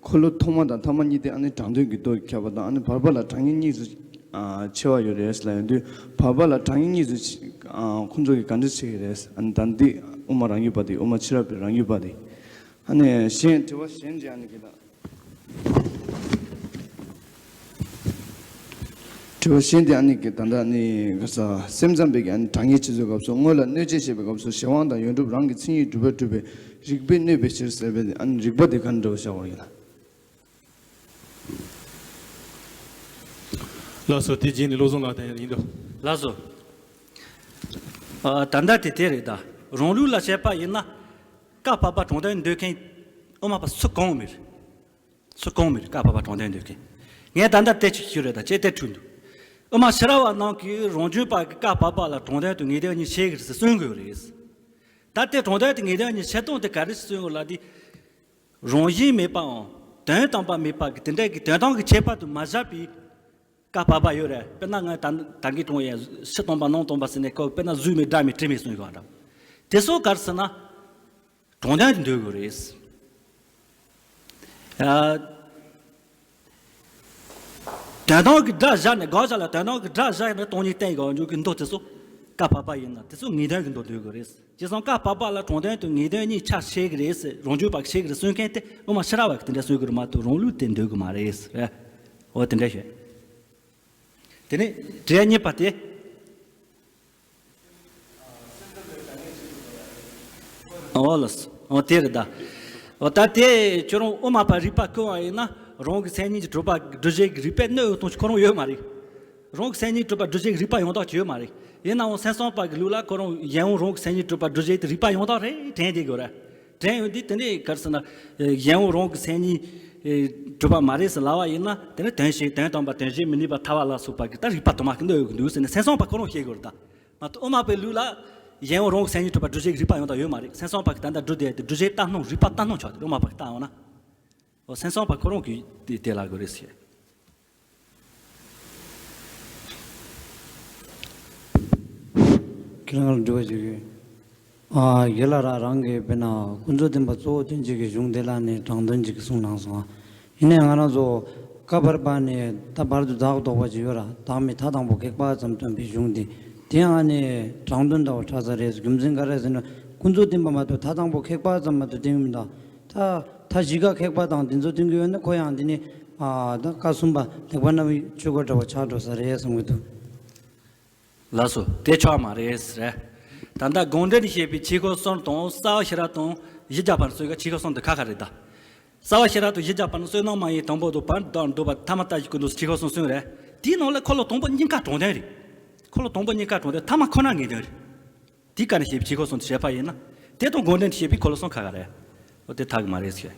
འཁོར་ལོ་ཐོག་མ་དང་ཐ་མ་གཉིས་དེ་ཨ་ནི་དྲང་དོན་གྱི་མདོ་ཁྱབ་པ་དང་ཨ་ནི་བར་པ་ལ་དྲང་ངེས་གཉིས་སུ། ཨ་ཕྱེ་བ་ཡོད་རེད་ལབ་ཡོང་དུས་བར་པ་ལ་དྲང་ངེས་གཉིས་སུ་ཨ་ཁོང་ཚོ་གིས་ག་འདྲ་བྱེད་ཀྱི་རེད། ཨ་ནི་ད་འདི་དབུ་མ་རང་རྒྱུད་པ་དེ་དབུ་མ་ཕྱི་རབས་པའི་རང་རྒྱུད་པ་དེ། ཨ་ནི་གཞན་དྲི་བ་གཞན་གྱི་ཨ་ནི་གི་ད། དྲི་བ་གཞན་དེ་ཨ་ནི་གི་ད་ལྟ་ཨ་ནི་ག་ས་སེམས་ཙམ་པའི་གི་ཨ་ནི་དྲང་ངེས་ཅི་ཚོད་སྐབས་སུ་སྔོན་ལ་གནོད་བྱེད་བྱེད་པའི་སྐབས་སུ་གཞན་དབང་དང་ཡོན་གྲུབ་རང་གི་མཚན་ཉིད་གྲུབ་པ་གྲུབ་པའི་རིགས་པས་གནོད་པའི་ཕྱིར་ཟེར་བའི་ཨ་ནི་རིགས་པ་དེ་ག་འདྲ་བ་བཞག་པ་ཡིན་ན། ལགས་སོ། དེ་རྗེས་ནས་བློ་བཟང་ལགས་དང་ཡང་ཡིན་འདུག་ལགས་སོ། ཨ་ད་ལྟ་དེ་དེ་རེད་ད། རང་ལུགས་ལ་བཤད་པ་ཡིན་ན། ཀ་བབ་པ་དྲང་དོན་འདོད་མཁན་དབུ་མ་པ་སུ་གང་མེད། སུ་གང་མེད་ཀ་བབ་པ་དྲང་དོན་འདོད་མཁན། ངས་ད་ལྟ་དེ་ཅིག་ཞུས་རེད་ད་ཅེས་དེ་འཁྲུལ་འདུག་དབུ་མ་ཕྱི་རབས་པ་རྣམས་ཀྱིས་རང་རྒྱུད་པ་གི་ཀ་བབ་པ་ལ་དྲང་དོན་དུ་ངེས་དོན་གཉིས་ཕྱེ་གི་རེད་ཟེར་གསུང་དགོས་རེད། ད་དེ་དྲང་དོན་དུ་ངེས་དོན་གཉིས་ཕྱེ་སྟངས་དེ་ག་རེ་གསུང་དགོས་ལ་དེ། རང་བཞིན་མེད་པའམ་དོན་དམ་པ་མེད་པ་གི་དེ་འདྲ་གི་དོན་དམ་གྱི་ཁྱད་པར་དུ་མ་བཞག་པའི་ཀ་བབ་པ་ཡོད་རེད། དཔེར་ན་ང་ད་ད་གིན་དྲངས་ཡས་ཕྱི་སྟོང་པ་ནང་སྟོང་པ་ཟེར་ནས་ཁོ་དཔེར་ན་གཟུགས་མེད་སྒྲ་མེད་དྲི་མེད་གསུངས་ཡོད་པ་འདྲ། དེ་ཚོ་ག་རེ་ཟེར་ན་དྲང་དོན་དུ་འདོད་དགོས་རེད། ཨ། དོན་དམ་གྱི་སྒྲ་བཞག་ནས་དགག་བྱ་ལ་དོན་དམ་གྱི་སྒྲ་བཞག་ནས་སྟོང་ཉིད་བསྟན་དགོས་འཇུག་གི་མདོ་དེ་ཚོ་ཀ་བབ་པ་ཡིན་ན་དེ་ཚོ་ངེས་དོན་གྱི་མདོ་འདོད་དགོས་རེད། བྱས་ཙང་ཀ་བབ་པ་ལ་དྲང་དོན་དུ་ངེས་དོན་གཉིས་ཆ་ཕྱེ་གི་རེད་ཟེར་རང་རྒྱུད་པ་གིས་ཕྱེ་གི་རེད་གསུང་མཁན་དེ་དབུ་མ་ཕྱི་རབས་པ་གིས་དེ་འདྲ་གསུང་གི་རེད་མ་གཏོགས་རང་ལུགས་དེ་འདོད་གི་མ་རེད་ཟེར། འོ་དེ་འདྲ་ཞུ། དེ་ནས་དྲི་བ་གཉིས་པ་དེ། འོ་ལགས་སོ། འོ་དེ་རེད་ད། འོ་ད་དེ་ཁྱོད་རང་དབུ་མ་པ་རིགས་པ་བཀོད་པ་ཡིན་ན་རང་གི་མཚན་ཉིད་ཀྱིས་གྲུབ་པ་སྒྲུབ་བྱེད་ཀྱི་རིགས་པས་གནོད་ཡོང་སྟངས་ཁོ་རང་ཡོད་མ་རེད། རང་གི་མཚན་ཉིད་གྲུབ་པ་སྒྲུབ་བྱེད་ཀྱི་རིགས་པ་ཡང་དག་ཅིག་ཡོད་མ་རེད། ཡིན་ནའང་སེམས་ཙམ་པ་གི་ལུགས་ལ་ཁོ་རང་གཞན་དབང་རང་གི་མཚན་ཉིད་གྲུབ་པ་སྒྲུབ་བྱེད་ཀྱི་རིགས་པ་ཡང་དག་རེད་དྲན་བསྡད་དགོས་རེད། དྲན་ཡོང་དུས་དེ་ནས་ག་རེ་ཟེར་ན་གཞན་དབང་རང་གི་མཚན་ཉིད་གྲུབ་པ་མ་རེད་ཟེར་ལབ་པ་ཡིན་ན་དེ་ནི་དོན་བྱེད་དོན་དམ་པ་དོན་བྱེད་མི་ནུས་པ་ཐལ་བ་ལ་སོགས་པ་གི་ད་རིགས་པ་དུ་མ་གིས་གནོད་ཡོང་གི་འདུག་ཟེར་ནས་སེམས་ཙམ་པ་ཁོ་རང་བཤད་དགོས་རེད་ད། མ་གཏོགས་དབུ་མ་པའི་ལུགས་ལ་གཞན་དབང་རང་གི་སེམས་ཉིད་གྲུབ་པ་སྒྲུབ་བྱེད་ཀྱི་རིགས་པ་ཡང་དག་ཡོད་མ་རེད། སེམས་བྱུང་བ་གི་ད་ལྟ་སྒྲུབ་བྱེད་དེ་སྒྲུབ་བྱེད་ལྟར་སྣང་རིགས་པ་ལྟར་སྣང་ཆགས་ཏེ། དབུ་མ་པ་གི་ལྟ་བ་ན། འོ་སེམས་བྱུང་བ་ཁོ་རང་གིས་དེ་དེ་ལབ་དགོས་རེད་ཟེར། ཁྱེད་རང་ལ་འདྲི་བ་ཞིག་ཡོད། ཨ། ཡོད་ལ་ར་རང་གིས་དཔེར་ན་ཀུན་རྫོབ་བདེན་པ་གཙོ་བོ་དོན་གཅིག་གི་གཞུང་དེ་ལ་ནི་དྲང་དོན་གཅིག་གི་གསུང་གནང་སོང་། ཡིན་ནའི་ང་རང་ཚོ་བཀའ་བར་པ་ནས་ད་བར་དུ་བདག་ལྡོག་པ་ཅིག་ཡོད་ར། བདག་མེད་མཐའ་དང་པོ་ཁེགས་པ་ཙམ་སྟོན་པའི་གཞུང་དེ། དེ་ཡང་ནི་དྲང་དོན་འདྲ་བོ་ཆགས་ས་རེད། རྒྱུ་མཚན་ག་རེ་ཟེར་ན་ཀུན་རྫོབ་བདེན་པ་མ་གཏོགས་མཐའ་དང་པོ་ཁེགས་པ་ཙམ་མ་གཏོགས་སྟོན་གྱི་མི་འདུག་ད་མཐའ་བཞི་ཀ་ཁེགས་པ་དང་དེ་ཚོ་སྟོན་གྱི་ཡོད་ན་ཁོ་ཡང་དེ་ནི། ཨ། ད་བཀའ་གསུམ་པ་ལེགས་པར་རྣམ་པའི་ཆོས་སྐོར་འདྲ་བོ་ཆགས་འགྲོ་ས་རེད་བསམ་གྱི་འདུག་ལགས་སོ། དེ་ཆོག་མ་རེད་ཟེར། ད་ལྟ་དགོངས་འགྲེལ་ནས་བཤད་པའི་ཆོས་སྐོར་གསུམ་དང་རྩ་བ་ཤེས་རབ་དང་བཞི་བརྒྱ་པ་ནས་གསུངས་ཀ་ཆོས་སྐོར་གསུམ་དེ་ཁ་ཁ་རེད་ད། རྩ་བ་ཤེས་རབ་དང་བཞི་བརྒྱ་པ་ནས་བསོད་ནམས་མ་ཡིན་དང་པོ་དང་བར་དུ་བདག་ལ་ལྡོག་པ་ཐ་མ་ལྟ་ཞིག་ཀུན་རྫོབ་ཆོས་སྐོར་གསུམ་གསུངས་རེད། དེའི་ནང་ལ་འཁོར་ལོ་དང་པོ་གཉིས་ཀ་དྲང་དོན་རེད། འཁོར་ལོ་དང་པོ་གཉིས་ཀ་དྲང་དོན། ཐ་མ་ཁོ་ན་ངེས་དོན་རེད། དེའི་བཀའ་ནས་བཤད་པའི་ཆོས་སྐོར་གསུམ་དེ་བཤད་པ་ཡིན་ན། དེ་དང་དགོངས་འགྲེལ་ནས་བཤད་པའི་འཁོར་ལོ་གསུམ་ཁ་ཁ་རེད། འོ་དེ་ཐག་གི་མ་རེད་ཟེར།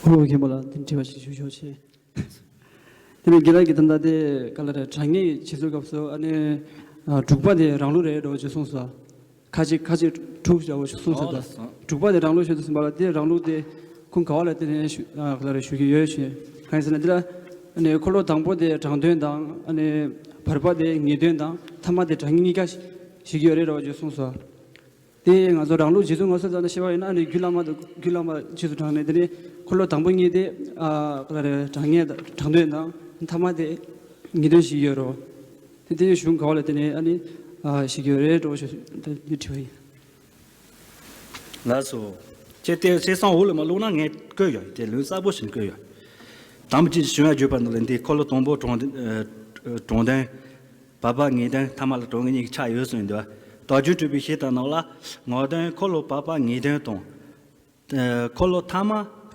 ཨོ་ལོ་མཁན་པོ་ལ་དེ་འདྲི་བ་ཞིག་ཞུ་ཆོག་ཆེ། དེ་ནས་དགེ་ལགས་ཀྱིས་ད་ལྟ་དེ་ག་ལ་རེད། དྲང་ངེས་བྱེད་ཚུལ་སྐབས་སུ་ཨ་ནི་དྲུག་པ་དེ་རང་ལུགས་རེད་འགྲོ་ཅེས་གསུངས་སོ། ཁ་ཅིག་ཁ་ཅིག་དྲུག་བྱ་བ་ཞིག་གསུངས་སོ། ད་དྲུག་པ་དེ་རང་ལུགས་ཞུ་དུས་ཙམ་པ་ལ་དེ་རང་ལུགས་དེ་ཁུངས་ག་བ་ལ་བརྟེན་ནས་ཞུ་ཨ་ག་ལ་རེད་ཞུ་གི་ཡོད་ཞུ། གང་ཡིན་ཟེར་ན་འདི་ལ་ཨ་ནི་འཁོར་ལོ་དང་པོ་དེ་དྲང་དོན་དང་ཨ་ནི་བར་པ་དེ་ངེས་དོན་དང་ཐ་མ་དེ་དྲང་ངེས་གཉིས་ཀ་ཞིག་ཡོད་རེད་འགྲོ་ཅེས་གསུངས་སོ། དེ་ང་ཚོ་རང་ལུགས་རྗེ་བཙུན་ངལ་གསོ་རྩ་ནས་བཤད་པ་ཡིན་ན་ཨ་ནི་རྒྱུད་བླ་མ་དང་རྒྱུད་བླ་མ་རྗེས་སུ་འབྲངས་ནས་དེ་ནས་འཁོར་ལོ་དང་པོ་གཉིས་དེ་ཨ་ག་ལ་རེད་དྲང་ངེས་དང་དྲང་དོན་དང་ཐ་མ་དེ་ངེས་དོན་ཞིག་ཡོད་རོ། དེ་དེ་གཞུང་ག་བ་ལ་དེ་ནས་ཨ་ནི་ཨ་ཞིག་ཡོད་རེད་འགྲོ་ཞུ་དེ་དྲི་བ་ཡིན། ལགས་སོ། ཁྱེད་དེ་ཆེ་སང་འོག་ལ་མ་བླུགས་ན་ངས་བཀོད་ཡོད། དེ་ལུང་གསལ་པོ་ཞིག་བཀོད་ཡོད། དམ་པའི་ཆོས་ཀྱི་བྱུང་བའི་བརྗོད་པ་ནང་ལ་འདི་འཁོར་ལོ་དང་པོ་དྲང་དོན་དྲང་དོན། བར་པ་ངེས་དོན། ཐ་མ་ལ་དྲང་ངེས་གཉིས་ཀྱི་ཆ་ཡོད་གསུངས་འདུག་དོལ་རྒྱལ་གྲུབ་པའི་བཤད་སྟངས་ནང་ལ་ངེས་དོན་འཁོར་ལོ་བར་པ་ངེས་དོན་དང་། ཨ་འཁོར་ལོ་ཐ་མ་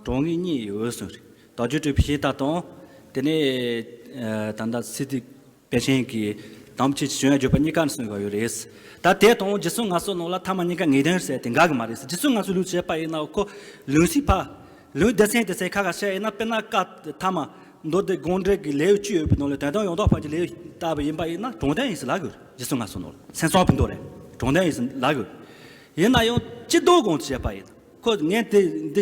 དྲང་ངེས་གཉིས་ཡོད་གསུངས་རེད། དོལ་རྒྱལ་གྲུབ་པའི་བཤད་སྟངས་དང་། དེ་ནས་ཨ་ད་ལྟ་སི་ཏུ་པཎ་ཆེན་གྱི་དམ་པའི་ཆོས་ཀྱི་བྱུང་བའི་བརྗོད་པ་གཉིས་ཀ་ནས་གསུངས་ཡོད་རེད། ད་དེ་དང་རྗེ་བཙུན་ངལ་གསོ་ནང་ལ་ཐ་མ་གཉིས་ཀ་ངེས་དོན་ཟེར་དེ་འགལ་གྱི་མ་རེད་ཟེར། རྗེ་བཙུན་ངལ་གསོའི་ལུགས་བྱས་པ་ཡིན་ན་ཁོ་ལུང་གསལ་ཕ། ལུང་སྡེ་ཚན་སྡེ་ཚན་ཁ་ཁ་བཤད་ཡིན་ན། དཔེར་ན་བཀའ་ཐ་མ་མདོ་སྡེ་དགོངས་འགྲེལ་གྱི་ལེའུ་བཅུ་ཡོད་པའི་ནང་ལ་དོན་དམ་ཡང་དག་པ་གི་ལེའུ་ལྟ་བུ་ཡིན་པ་ཡིན་ན་དྲང་དོན་ཡིན་ཟེར་ལབ་དགོས། རྗེ་བཙུན་ངལ་གསོ་ནང་ལ་སེམས་བྱུང་བའི་མདོ་རེད། དྲང་དོན་ཡིན་ཟེར་ལབ་དགོས། ཡིན་ན་ཡང་སྤྱི་ལྡོག་དགོངས་བྱས་པ་ཡིན་ན། ཁོ་ངས་དེ་འདི་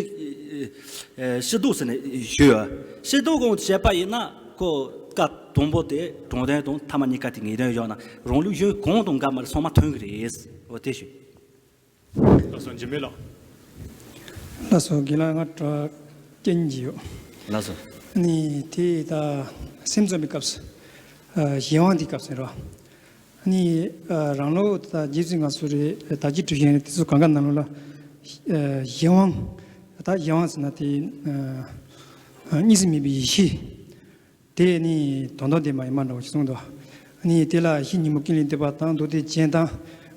ཨེ་སྤྱི་ལྡོག་ཟེར་ནས་ཞུས་ཡོད། སྤྱི་ལྡོག་དགོངས་བྱས་པ་ཡིན་ན་ཁོ་བཀའ་དང་པོ་དེ་དྲང་དོན་དང་ཐ་མ་གཉིས་ཀ་དེ་ངེས་དོན་བཞག་ན་རང་ལུགས་གཞུང་གང་དང་འགལ་མ་རེད། ཚང་མ་མཐུན་གྱི་རེད། འོ་དེ་ཞུ། ལགས་སོ། འཇིགས་མེད་ལགས། ལགས་སོ། དགེ་ལགས་ང་དྲི་བ་སྐྱོན་གྱི་ཡོད། ལགས་སོ། ཨ་ནི་དེ་ད་སེམས་ཙམ་པའི་སྐབས་སུ་ཨ་གཞན་དབང་དེའི་སྐབས་སུ་རེད་བ། ཨ་ནི་ཨ་རང་ལུགས་ད་རྗེ་བཙུན་ངལ་གསོ་རེད། དར་རྒྱས་གྲུབ་ཆེན་རེད། དེ་ཚོ་གང་ག་ནང་ལོགས་ལ་ཨ་གཞན་དབང་། ད་གཞན་དབང་ཟེར་ན་དེ་ཨ་གཉིས་སུ་མེད་པའི་ཡེ་ཤེས། དེ་ནི་དོན་དམ་བདེན་པ་ཡིན་པ་འདྲ་བོ་ཞིག་གསུངས་འདུག་ཨ་ནི་དེ་ལ་ཡེ་ཤེས་ཉིན་མོ་ཀུན་ལས་འདས་པ་དང་མདོ་སྡེ་རྒྱན་དང་།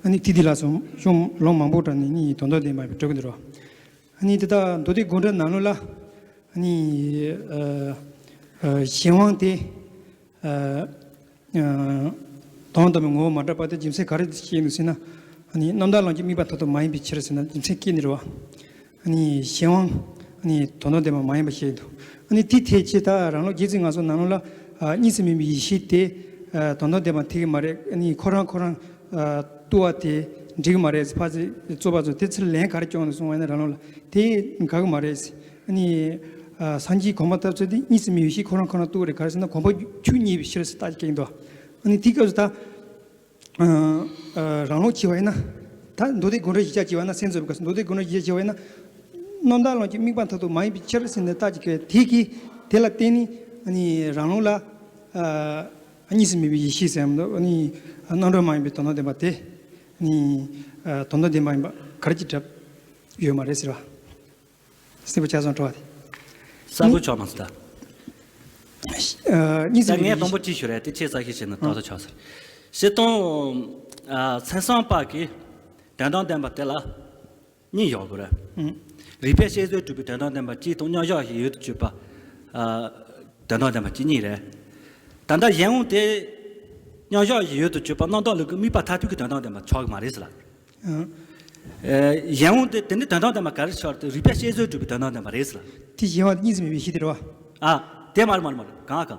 ཨ་ནི་ཐིག་ཐིག་ལ་སོགས་ལུང་མང་པོ་དྲངས་ནས་ནི་དོན་དམ་བདེན་པ་ཡིན་པ་སྒྲུབ་ཀྱི་འདུག་ཨ་ནི་དེ་དག་མདོ་སྡེ་དགོངས་འགྲེལ་ནང་ལོགས་ལ་ཨ་ནི་ཨ་ཨ་གཞན་དབང་དེ་ཨ་ཨ་དོན་དམ་པའི་ངོ་བོ་མ་གྲུབ་པ་དེ་རྒྱུ་མཚན་ག་རེ་བཤད་འདུག་ཟེར་ན། ཨ་ནི་རྣམ་དག་ལམ་གྱི་དམིགས་པ་མཐར་ཐུག་མ་ཡིན་པའི་ཕྱིར་ཟེར་ན་རྒྱུ་མཚན་སྐྱེས་ནི་རེད་བ། ཨ་ནི་གཞན་དབང་ཨ་ནི་དོན་དམ་བདེན་པ་མ་ཡིན་པ་བཤད་འདུག་ཨ་ནི་དེ་ཐད་ཀྱི་ད་རང་ལུགས་རྗེ་བཙུན་ངལ་གསོ་ནང་ལོགས་ལ་ཨ་གཉིས་སུ་མེད་པའི་ཡེ་ཤེས་དེ་ཨ་དོན་དམ་བདེན་པ་འཐད་ཀྱི་མ་རེད། ཨ་ནི་ཁོ་རང་ཁོ་རང་ཨ་རྟོགས་པ་དེ་འགྲིག་གི་མ་རེད། ཕར་ཚུར་རྩོད་པ་ཚོ་དེ་ཚུར་ལན་ག་རེ་བསྐྱོན་འདུག་གསུངས་པ་ཡིན་ན་རང་ལུགས་ལ་དེ་འགལ་གྱི་མ་རེད། ཨ་ནི་ཨ་སངས་རྒྱས་གོ་འཕང་ཐོབ་ཚུལ་དེ་གཉིས་སུ་མེད་པའི་ཡེ་ཤེས་ཁོ་རང་ཁོ་རང་རྟོགས་རེད། ག་རེ་ཟེར་ན་གོམས་པ་ཁྱོད་རྙེད་པའི་ཕྱིར་ཟེར་རྟགས་ཀྱིས་བསྐྱེད་འདུག་ཨ་ནི་དེའི་སྐབས་སུ་ད། ཨ་ཨ་རང་ལུགས་བྱས་པ་ཡིན་ན། ད་མདོ་སྡེ་དགོངས་འགྲེལ་གཞི་བཞག་བྱས་པ་ན། སེམས་ཙམ་པའི་སྐབས་སུ་མདོ་སྡེ་དགོངས་འགྲེལ་གཞི་བཞག་བྱས་པ་ཡིན་ན། རྣམ་དག་ལམ་གྱི་དམིགས་པ་མཐར་ཐུག་མ་ཡིན་པའི་ཕྱིར་ཟེར་ནས་རྟགས་ཀྱིས་བསྐྱེད་དེ་གིས་དེ་ལ་བརྟེན་ནས་ཨ་ནི་རང་ལུགས་ལ་ཨ་གཉིས་སུ་མེད་པའི་ཡེ་ཤེས་ཟེར་མི་འདུག་ཨ་ནི་རྣམ་གྲངས་མ་ཡིན་པའི་དོན་དམ་བདེན་པ་དེ་ཨ་ནི་ཨ་དོན་དམ་བདེན་པ་ཡིན་པ་ག་རེ་ཅིག་གྲུབ་ཡོད་མ་རེད་ཟེར་བ། གསལ་པོ་ཆགས་སོང་དྲི་བ་དེ། གསལ་པོ་ཆགས་མ་སོང་ད། ཨ་གཉིས་ད་སུ་ངས་མེད་དང་པོ་གཅིག་ཞུ་རེད། དེ་ཆེས་གསལ་ཤོས་བྱས་ན་ཏག་ཏག་ཆགས་ཟེར། སྤྱིར་བཏང་ཨ་མཚན་བྱང་པ་གི་དོན་དམ་བདེན་པ་དེ་ལ་གཉིས་ཡོད་དགོས་རེད། ཨང་། རིགས་པས་དཔྱད་བཟོད་གྲུབ་པའི་དོན་དམ་བདེན་པ་གཅིག་དང་མཉམ་བཞག་གཞི་ཡོད་དུ་གྱུར་པ་ཨ་དོན་དམ་བདེན་པ་གཅིག་གཉིས་རེད། ད་ལྟ་གཞན་དབང་དེ་མཉམ་བཞག་གཞི་ཡོད་དུ་གྱུར་པ་རྣམ་དག་ལུགས་ཀྱི་དམིགས་པ་མཐར་ཐུག་གི་དོན་དམ་བདེན་པ་ཆགས་ཀྱི་མ་རེད་ཟེར་ལ། ཨང་། ཨེ་གཞན་དབང་དེ་དེ་ནི་དོན་དམ་བདེན་པ་ག་རེ་ཆགས་རེད་དེ། རིགས་པས་དཔྱད་བཟོད་གྲུབ་པའི་དོན་དམ་བདེན་པ་རེད་ཟེར་ལ། དེ་གཞན་དབང་གཉིས་སུ་མེད་པའི་ཡེ་ཤེས་དེ་རེད་བ། ཨ། དེ་མ་རེད་མ་རེད་མ་རེད། གང་གང་།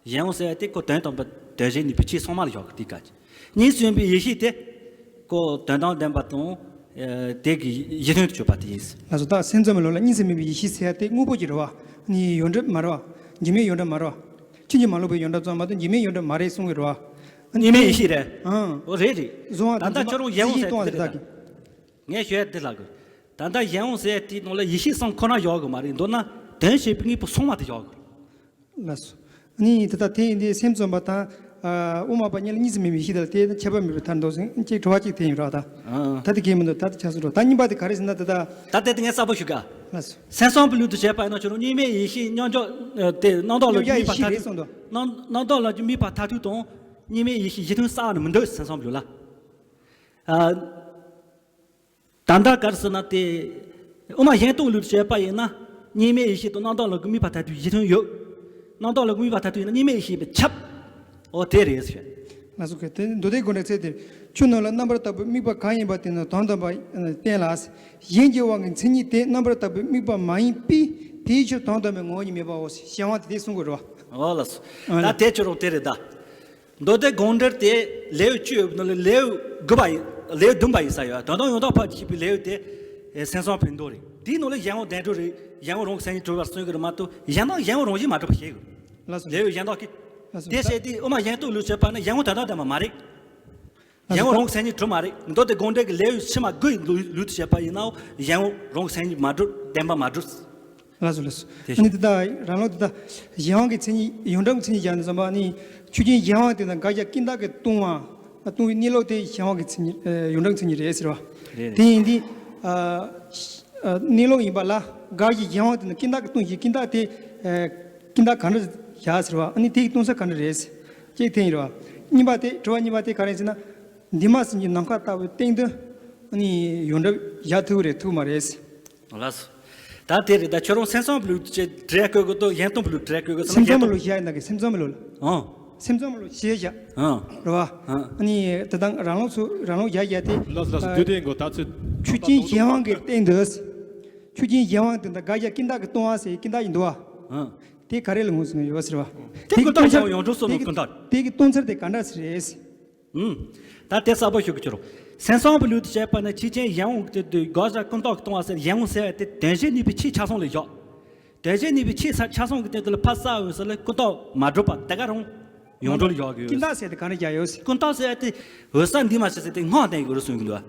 གཞན་དབང་ཟེར་བ་དེ་ཁོ་དོན་དམ་པ་དོན་གཞན་གཉིས་པའི་ཆོས་ཚང་མ་ལ་བཞག་གི་དེ་ག་ཅི། གཉིས་སུ་ཡིན་པའི་ཡེ་ཤེས་དེ་ཁོ་དོན་དམ་བདེན་པ་དང་དེ་གི་གཞི་མཐུན་དུ་གྱུར་པ་དེ་ཡིན། ལགས་སོ། ད་སེམས་ཙམ་པའི་ལུགས་ལ་གཉིས་སུ་མེད་པའི་ཡེ་ཤེས་ཟེར་ཡ་དེ་དངོས་པོ་ཅིག་རེད་བ། ནི་ཡོངས་གྲུབ་མ་རེད་བ། འཇིགས་མེད་ཡོངས་གྲུབ་མ་རེད་བ། ཕྱིན་ཅི་མ་ལོག་པའི་ཡོངས་གྲུབ་ཙམ་མ་གཏོགས་འཇིགས་མེད་ཡོངས་གྲུབ་མ་རེད་གསུང་གི་རེད་བ། གཉིས་མེད་ཡེ་ཤེས་རེད། ཨང་། འོ་རེད་རེད། བཟུང་བ་ད་ལྟ་དེ་ཁྱོད་རང་གཞན་དབང་ཟེར་དེ་ལ་གི། ངས་ཤོད་དེ་ལ་གི། ད་ལྟ་གཞན་དབང་ཟེར་དེའི་ནང་ལ་ཡེ་ཤེས་གསུམ་ཁོ་ན་བཞག་གི་མ་རེད། མདོར་ན་དོན་བྱེད་པའི་དངོས་པོ་ཚང་མ་དེ་བཞག་གི། ལགས་སོ། ནི་དེ་ལྟ་དེ་ཡིན་དུས་སེམས་ཙམ་པ་དང་། ཨ། དབུ་མ་པ་གཉིས་ལ་གཉིས་སུ་མེད་པའི་ཡེ་ཤེས་དེ་ལ་དེ་ཁྱད་པར་མེད་པའི་མཐར་འདོགས་ཟིན་ཅིག་དྲི་བ་གཅིག་དེ་ཡིན་རོགས་ད། ཨ། ད་དེ་གས་མི་འདུག་ད་དེ་ཆགས་སོང་རོགས། ད་གཉིས་པ་དེ་ག་རེ་ཟེར་ན་དེ་ད། ད་དེ་དེ་ངས་གསལ་པོ་ཞུ་ག། ལགས་སོ། སེམས་ཙམ་པའི་ལུགས་དུ་བྱས་པ་ཡིན་ན་ཁྱོད་རང་གཉིས་མེད་ཡེ་ཤེས་མཉམ་འཇོག་དེ་རྣམ་དག་ལ་གཉིས་ཀ་དམིགས་པ་ཡེ་ཤེས་མཐར་རེད་ཐུག་གསུངས་འདུག་རྣམ་རྣམ་དག་ལ་དམིགས་པ་མཐར་ཐུག་དང་གཉིས་མེད་ཡེ་ཤེས་གཞི་མཐུན་གསལ་བ་ནི་མི་འདུག་སེམས་ཙམ་པའི་ལུགས་ལ། ཨ། ད་ལྟ་ག་རེ་ཟེར་ན་དེ། དབུ་མ་གཞན་སྟོང་ལུགས་བྱས་པ་ཡིན་ན། གཉིས་མེད་ཡེ་ཤེས་དང་རྣམ་དག་ལ་དམིགས་པ་མཐར་ཐུག་གཞི་མཐུན་ཡོད། རྣམ་དག་ལ་དམིགས་པ་མཐར་ཐུག་ཡིན་ན་གཉིས་མེད་ཡེ་ཤེས་ཡིན་པས་ཁྱབ། འོ་དེ་རེད་ཟེར། ལགས་སོ། ག་དེ་མདོ་སྡེ་དགོངས་འགྲེལ་ཚེ་འདིར། ཆོས་རྣམས་ལ་རྣམ་པར་དག་པའི་དམིགས་པ་གང་ཡིན་པ་དེ་ནི་དོན་དམ་པར་བསྟན་ལ། གཞན་གྱི་དབང་གི་མཚན་ཉིད་དེ་རྣམ་པར་དག་པའི་དམིགས་པ་མ་ཡིན་པས་དེའི་ཕྱིར་དོན་དམ་པའི་ངོ་བོ་ཉིད་མེད་པའོ་ཞེས་གཞན་དབང་དེ་དེ་གསུང་དགོས་རེད་བ། འོ་ལགས་སོ། ཨ་ད་ལགས། དེ་ཆོས་རོགས་དེ་རེད་ད། མདོ་སྡེ་དགོངས་འགྲེལ་དེ་ལེའུ་བཅུ་ཡོད་པའི་ནང་ལ་ལེའུ་དགུ་པ་ཡིན། ལེའུ་བདུན་པ་ཡིན་ས་ཡོད། དོན་དམ་ཡང་དག་ཕར་ཞེས་པའི་ལེའུ་དེ་སེམས་ཙམ་པའི་མདོ་རེད། དེའི་ནང་ལ་གཞན་དབང་བདེན་གྲུབ་རེད། གཞན་དབང་རང་གི་མཚན་ཉིད་གྲུབ་པར་གསུངས་ཀྱི་རེད་མ་གཏོགས་གཞན་དབང་གཞན་དབང་རང་བཞིན་མ་གྲུབ་པ་བཤད་ཡོད། ལགས་སོ། ལེའུ་གཞན་དག་གི། ལགས་སོ། དེ་བཤད་དུས་དབུ་མ་གཞན་སྟོང་ལུགས་བྱེད་པ་ནི་གཞན་དབང་དོན་དམ་བདེན་པ་མ་རེད། ལགས་སོ། གཞན་དབང་རང་གི་མཚན་ཉིད་གྲུབ་མ་རེད། མདོ་སྡེ་དགོངས་འགྲེལ་གྱི་ལེའུ་ཕྱི་མ་དགུ་ཡི་ལུགས་ལུགས་དུ་བྱེད་པ་ཡིན་ནའང་གཞན་དབང་རང་གི་མཚན་ཉིད་མ་གྲུབ་བདེན་པ་མ་གྲུབ། ལགས་སོ་ལགས་སོ། དེ་ཨ་ནི་དེ་དག་རང་ལུགས་དེ་དག་གཞན་དབང་གི་མཚན་ཉིད་ཡོངས་གྲུབ་ཀྱི་མཚན་ཉིད་སྦྱར་ནས་བསམ་པ་ནི་ཆོས་ཅན་གཞན་དབང་དེ་དང་དགག་བྱ་ཀུན་བཏགས་ཀྱིས་སྟོང་བ་སྟོང་བའི་གནས་ལུགས་དེ་གཞན་དབང་གི་མཚན་ཉིད་ཡོངས་གྲུབ་མཚན་ཉིད་རེད་ཟེར་བ། རེད་རེད། དེ་ཡིན་དུས་གནས་ལུགས་ཡིན་པ་ལ་དགག་བྱའི་གཞན་དབང་དེ་ནི་ཀུན་བཏགས་ཀྱིས་སྟོང་ཞིང་ཀུན་བཏགས་དེ་ཀུན་བཏགས་གང་འདྲ་བཞག་ཟེར་བ། ཨ་ནི་དེ་ཡི་སྟོང་ཚད་གང་འདྲ་རེད་ཅེས་དེ་ཡིན་རེད་བ། གཉིས་པ་དེ་དྲི་བ་གཉིས་པ་དེ་ག་རེ་ཟེར་ན། འདུས་མ་བྱས་ཀྱི་ནམ་མཁའ་ལྟ་བུའི་སྟེང་དུ་ཨ་ནི་ཡོངས་གྲུབ་བཞག་ཐུབ་རེད་ཐུབ་མ་རེད། ལགས་སོ། ད་དེ་རེད་ད། ཁྱོད་རང་སེམས་ཙམ་པའི་ལུགས་ཀྱི་འགྲེལ་བཀོད་དགོས་དོ་གཞན་སྟོང་པའི་ལུགས་འགྲེལ་བཀོད་དགོས་སམ། སེམས་ཙམ་པའི་ལུགས་བཞག་ཡིན་ད་གི་སེམས་ཙམ་པའི་ལུགས་ལ། ཨང་། སེམས་ཙམ་པའི་ལུགས་བཞག་བཞག་ཨང་། རེད་བ། ཨང་། ཨ་ནི་ད་དང་རང་ལུགས་སུ་རང་ལུགས་བཞག་བཞག་དེ། ལགས་སོ་ལགས་སོ། ཨ། དུས་དེ་འགོ་ད་ཚོད། ཆོས་ཅན་གཞན་དབང་གི་སྟེང་དུ། ཆོས་ཅན་གཞན་དབང་དེ་ད་དགག་བྱ་ཀུན་བཏགས་ཀྱིས་སྟོང་བ་ཟེར་ཀུན་བཏགས་ཡིན་འདུག་བ། ཨང་། དེ་ག་རེ་ལ་ངོས་བཟུང་ཡོད་ཟེར་བ། དེ་ཀུན་བཏགས་ཀྱང་ཡོངས་གྲུབ་སོགས་ལ་ཀུན་བཏགས། དེ་གི་སྟོང་ཚད་དེ་ག་འདྲ་ཟེར་རེད། ཨུམ། ད་དེ་གསལ་པོ་ཞུ་གི་ཁྱོད་རང་། སེམས་ཙམ་པའི་ལུགས་དུ་བྱས་པ་ན་ཆོས་ཅན་གཞན་དབང་གི་དེ་དུས་དགག་བྱ་ཀུན་བཏགས་ཀྱིས་སྟོང་བ་ཟེར་གཞན་དབང་ཟེར་བ་དེ་དོན་གཞན་གཉིས་པའི་ཆོས་ཆ་ཚང་ལ་བཞག་དོན་གཞན་གཉིས་པའི་ཆོས་ཆ་ཚང་གི་སྟེང་དུ་ལ་ཕར་ས་འོད་གསལ་ལ་ཀུན་བཏགས་མ་གྲུབ་པ་དེ་ག་རང་ཡོངས་གྲུབ་ལ་བཞག་གི་ཡོད། ཀུན་བཏགས་ཟེར་དེ་ག་རེ་བཞག་ཡོད་ཟེར། ཀུན་བཏགས་ཟེར་བ་དེ་འོད་གསལ་འདུས་མ་བྱས་ཟེར་དེ་སྔགས་བསྟན་གི་རེད་གསུང་གི་འདུག་ད་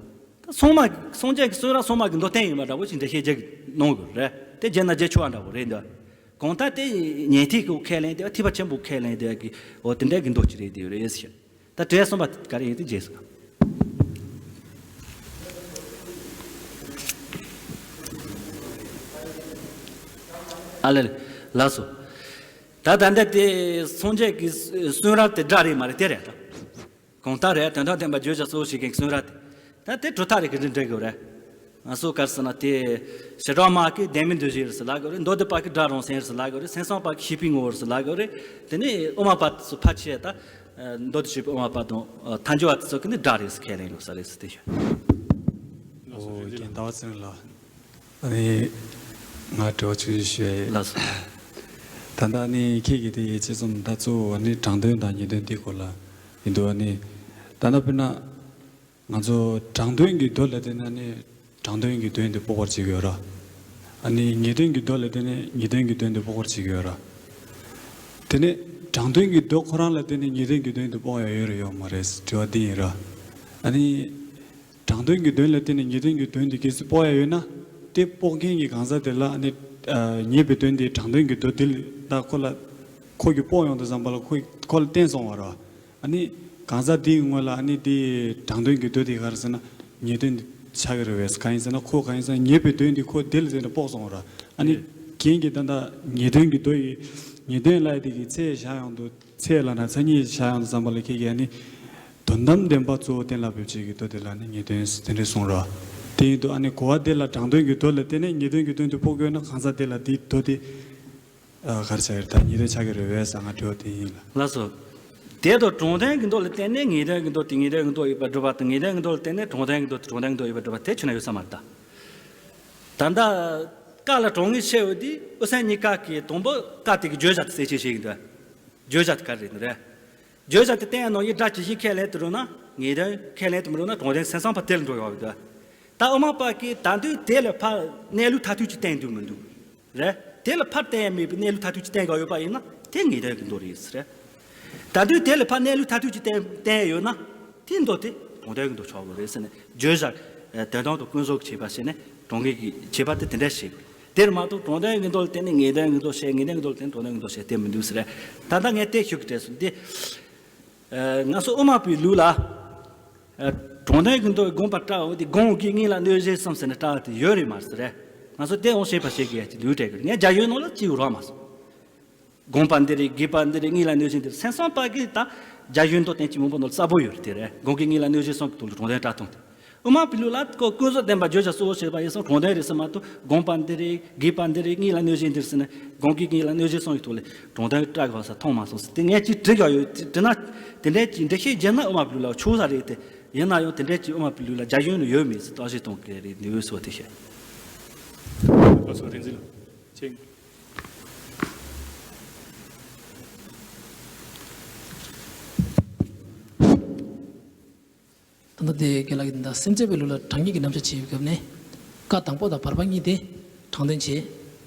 སངས་མ་སངས་རྒྱས་ཀྱི་གསུང་རབ་སངས་མ་གི་མདོ་བསྟན་ཡིན་པ་འདྲ་བོ་ཞིག་འགྲེལ་བཤད་རྒྱག་གི་གནང་གི་རེད། དེ་བརྗོད་ན་བརྗོད་ཆོག་པ་འདྲ་བོ་རེད་འདུག་གང་ལྟར་དེ་ཉན་ཐོས་ཀྱི་ཁས་ལེན་དེ་ཐེག་པ་ཆེན་པོ་ཁས་ལེན་དེ་གི་འོ་དེ་འདྲ་གི་མདོ་ཅིག་རེད་དེ་རེད་ཟེར། ད་དྲི་བ་གསུམ་པ་ག་རེ་ཡིན་དེ་རྗེས་སུ། ཨ་ལེ་ལགས་སོ། ད་ད་འདི་དེ་སངས་རྒྱས་ཀྱི་གསུང་རབ་དེ་སྒྲ་རེད་མ་རེད་དེ་རེད་ད། གང་ལྟར་རེད། དོན་དམ་བདེན་པ་བརྗོད་བྱ་གཙོ་བོ་བྱེད་མཁན་གསུང་རབ་དེ། ད་དེ་གྲུབ་མཐའ་རེད་གི་འདྲ་འདྲ་གི་རེད། ང་ཚོ་ག་རེ་ཟེར་ན་དེ། བྱེ་བྲག་སྨྲ་བ་གིས་བདེན་མེད་འདུ་བྱེད་རེད་ཟེར་ལབ་གི་རེད། མདོ་སྡེ་པ་གིས་སྒྲ་རང་མཚན་རེད་ཟེར་ལབ་གི་རེད། སེམས་ཙམ་པ་གིས་ཤེས་པའི་ངོ་བོ་རེད་ཟེར་ལབ་གི་རེད། དེ་ནས་དབུ་མ་པ་ཚོ་ཕལ་ཆེར་ད། མདོ་སྡེ་བྱེད་པའི་དབུ་མ་པ་དང་ཐལ་འགྱུར་བ་དེ་ཚོ་གིས་ནི་སྒྲ་རེད་ཟེར་ཁས་ལེན་ཡོད་ས་རེད་ཟེར་དེ་ཞུ། ཨོ་རྒན་ཟླ་བ་ཚེ་རིང་ལགས། ཨ་ནི། ང་དྲི་བ་ཆུང་ཆུང་ཞུ་ཡ་ཡིན། ལགས་སོ། ད་ལྟ་ནི་ཁྱེད་ཀྱིས་དེ་ཡི་ཅི་གསུངས་ད་གཙོ་བོ་ནི་དྲང་དོན་དང་ངེས་དོན་འདི་སྐོར་ལ་ཡིན་འདུག་ཨ་ནི། ད་ལྟ་དཔེར་ན། ང་ཚོ་དྲང་དོན་གྱི་མདོ་ལ་བརྟེན་ནས་ནི་དྲང་དོན་གྱི་དོན་དེ་དཔོག་པར་བྱེད་ཀྱི་ཡོད་ར། ཨ་ནི་ངེས་དོན་གྱི་མདོ་ལ་བརྟེན་ནས་ངེས་དོན་གྱི་དོན་དེ་དཔོག་པར་བྱེད་ཀྱི་ཡོད་ར། དེ་ནས་དྲང་དོན་གྱི་མདོ་ཁོ་རང་ལ་བརྟེན་ནས་ངེས་དོན་གྱི་དོན་དེ་དཔོག་ཡ་ཡོད་རེད་ཡོད་མ་རེད་དྲི་བ་འདི་ཡིན་ར། ཨ་ནི། དྲང་དོན་གྱི་དོན་ལ་བརྟེན་ནས་ངེས་དོན་གྱི་དོན་དེ་གལ་སྲིད་དཔོག་ཡ་ཡོད་ན། དེ་དཔོག་མཁན་གྱི་གང་ཟག་དེ་ལ་ཨ་ནི། ངེས་པའི་དོན་དེ་དྲང་དོན་གྱི་མདོ་དེ་ལ་ད་ཁོ་ལ། ཁོ་གིས་དཔོག་ཡོང་དུས་ཙམ་པ་ལ་ཁོ་ཁོ་ལ་བརྟེན་སོང་བ་ར། ཨ་ནི། གང་ཟག་དེའི་ངོས་ལ་ཨ་ནི་དེ་དྲང་དོན་གྱི་མདོ་དེ་ག་རེ་ཟེར་ན་ངེས་དོན་དེ་ཆགས་ཀྱི་རེད་བས། གང་ཡིན་ཟེར་ན་ཁོ་གང་ཡིན་ཟེར་ན་ངེས་པའི་དོན་དེ་ཁོ་དེ་ལ་ཟེར་ནས་དཔོག་སོང་བ་ར། ཨ་ནི། རེད། རྒན་གྱིས་ད་ལྟ་ངེས་དོན་གྱི་མདོ་ཡི། ངེས་དོན་ལབ་ཡ་དེ་གི་ཚད་བཞག་ཡོང་དུས་ཚད་ལ་ན་མཚན་ཉིད་བཞག་ཡོང་དུས་ཙམ་པ་ལ་ཁྱེད་ཀྱིས་ཨ་ནི། དོན་དམ་བདེན་པ་གཙོ་བོ་གཏན་ལ་ཕབ་བྱེད་ཀྱི་མདོ་དེ་ལ་ནི་ངེས་དོན་དེ་འདྲ་གསུངས་ར། དེ་ཡིན་དུས་ཨ་ནི་གོ་བ་དེ་ལ་དྲང་དོན་གྱི་མདོ་ལ་བརྟེན་ནས་ངེས་དོན་གྱི་དོན་དེ་དཔོག་དགོས་ན་གང་ཟག་དེ་ལ་དེའི་མདོ་དེ། ཨ། ག་རེ་ཆགས་ཀྱི་རེད་ད་ངེས་དོན་ཆགས་ཀྱི་རེད་བས་ཟེར་ང་དྲི་བ་དེ་ཡིན་ལ། ལགས་སོ། དེ་དང་དྲང་དོན་གྱི་མདོ་ལ་བརྟེན་ནས་ངེས་དོན་གྱི་མདོ་དེ་ངེས་དོན་གྱི་མདོ་ཡིན་པར་སྒྲུབ་པ་དང་ངེས་དོན་གྱི་མདོ་ལ་བརྟེན་ནས་དྲང་དོན་གྱི་མདོ་དེ་དྲང་དོན་གྱི་མདོ་ཡིན་པར་སྒྲུབ་པ་དེ་ཁྱོན་ནས་ཡོད་ས་མ་རེད་ད། ད་ལྟ། ཀ་ལ་དྲང་ངེས་ཆེ་བ་དེ་དབུ་སེམས་གཉིས་ཀ་གི་དང་པོ་ཀ་དེ་གི་བརྗོད་བྱ་དེ་གསལ་བཤད་བྱེད་ཀྱི་འདུག་བརྗོད་བྱ་དེ་ག་རེ་རེད་ནི་རེད། བརྗོད་བྱ་དེ་བསྟན་ཡ་ནང་བཞིན་སྒྲ་ཇི་བཞིན་ཁས་ལེན་དུ་རུང་ན་ངེས་དོན། ཁས་ལེན་དུ་མི་རུང་ན་དྲང་དོན་སེམས་ཙམ་པ་དེ་ལ་འགྲོ་ཡོང་བ་རེད། ད་དབུ་མ་པ་གིས་ད་དུང་དེ་ལས་ཕར་གནས་ལུགས་མཐར་ཐུག་ཅིག་བསྟན་འདུག་མི་འདུག་རེད། དེ་ལས་ཕར་བསྟན་ཡ་མེད་པའི་གནས་ལུགས་མཐར་ཐུག་ཅིག་བསྟན་དགོས་ཡོད་པ་ཡིན་ན་དེ་ངེས་དོན་གྱི་མདོ་རེད་ཟེར། ད་དུང་དེ་ལས་ཕར་གནས་ལུགས་མཐར་ཐུག་ཅིག་བསྟན་བསྟན་ཡ་ཡོད་ན་དེ་མདོ་དེ་དྲང་དོན་གྱི་མདོ་ཆགས་དགོས་རེད་ཟེར་ནས། བརྗོད་བྱ་དོན་དམ་དང་ཀུན་རྫོབ་ཀྱི་བྱེད་པ་བྱས་ནས་དྲང་ངེས་ཀྱི་བྱེད་པ་དེ་དེ་འདྲ་བྱེད་དགོས། དེར་མ་གཏོགས་དྲང་དོན་གྱི་མདོ་ལ་བརྟེན་ནས་ངེས་དོན་གྱི་མདོ་བཤད། ངེས་དོན་གྱི་མདོ་ལ་བརྟེན་ནས་དྲང་དོན་གྱི་མདོ་བཤད་དེ་མི་འདུག་ཟེར། ད་ལྟ་ངས་དེ་ཞུ་གི་བྲེལ་སོང་། འདི་ང་ཚོ་དབུ་མ་པའི་ལུགས་ལ། དྲང་དོན་གྱི་མདོ་དགོངས་པར་བཀྲལ་བ་དེ་དགོངས་ཀྱི་དངོས་ལ་གནོད་བྱེད་གསུམ་ཟེར་ནས་བཀྲལ་བ་དེ་ཡོད་རེད་མ་ཟེར། ང་ཚོ་དེ་འོང་ཤེས་པ་བྱེད་དགོས་ཡ་ཅིག་འདུག་དྲན་གི། ངས་རྒྱ་ཡོལ་ནང་ལ་ཅིག་རག་མ་སོང་། དགོངས་པ་འདི་རེད། དགོས་པ་འདི་རེད། དངོས་ལ་གནོད་བྱེད་འདི་རེད། སེམས་ཙམ་པ་གིས་ད་རྒྱ་ཡོལ་མདོ་བསྟན་བཅོས་མང་པོ་ནང་ལ་གསལ་པོ་ཡོད་རེད། དེ་རེད། དགོངས་ཀྱི་དངོས་ལ་གནོད་བྱེད་གསུམ་གྱི་ཐོག་ལ་དྲང་དོན་བཀྲལ་སྟངས་དེ། དབུ་མ་པའི་ལུགས་ལ་ཁོ་ཀུན་རྫོབ་བདེན་པ་བརྗོད་བྱ་གཙོ་བོ་བྱས་པ་ཡིན་ཙང་དྲང་དོན་རེད་ཟེར་མ་གཏོགས་དགོངས་པ་འདི་རེད། དགོས་པ་འདི་རེད། དངོས་ལ་གནོད་བྱེད་འདི་རེད་ཟེར་ནས་དགོངས་ཀྱི་དངོས་ལ་གནོད་བྱེད་གསུམ་གྱི་ཐོག་ལ་དྲང་དོན་བཀྲལ་དགོས་ས་མཐོང་མ་སོང་ཟེར། དེ་ངས་ཅིག་དྲིས་ཡག་ཡོད། དྲིས་ན་དེ་འདྲའི་ཅིག་འགྲེལ་བཤད་བརྒྱབ་ན་དབུ་མ་པའི་ལུགས་ལ་ཆོག་ས་རེད་དེ། ཡིན་ན་ཡང་དེ་འདྲའི་ཅིག་དབུ་མ་པའི་ལུགས་ལ་རྒྱ་ཡོལ་ནང་ཡོད་མེད་ཟེར་བརྟག་དཔྱད་གཏོང་གི་རེད་འདུག་ཟེར་བ་དེ་བཤད། ལགས་སོ། རིག་འཛིན་ལགས། ཅིག་ད་ལྟ་དེ་རྒན་ལགས་ཀྱིས་ད་སེམས་ཅན་པའི་ལུགས་ལ་དྲང་ངེས་ཀྱི་རྣམ་གཞག་བྱེད་པའི་སྐབས་ནས། བཀའ་དང་པོ་དང་བར་པ་གཉིས་དེ་དྲང་དོན་བྱེད།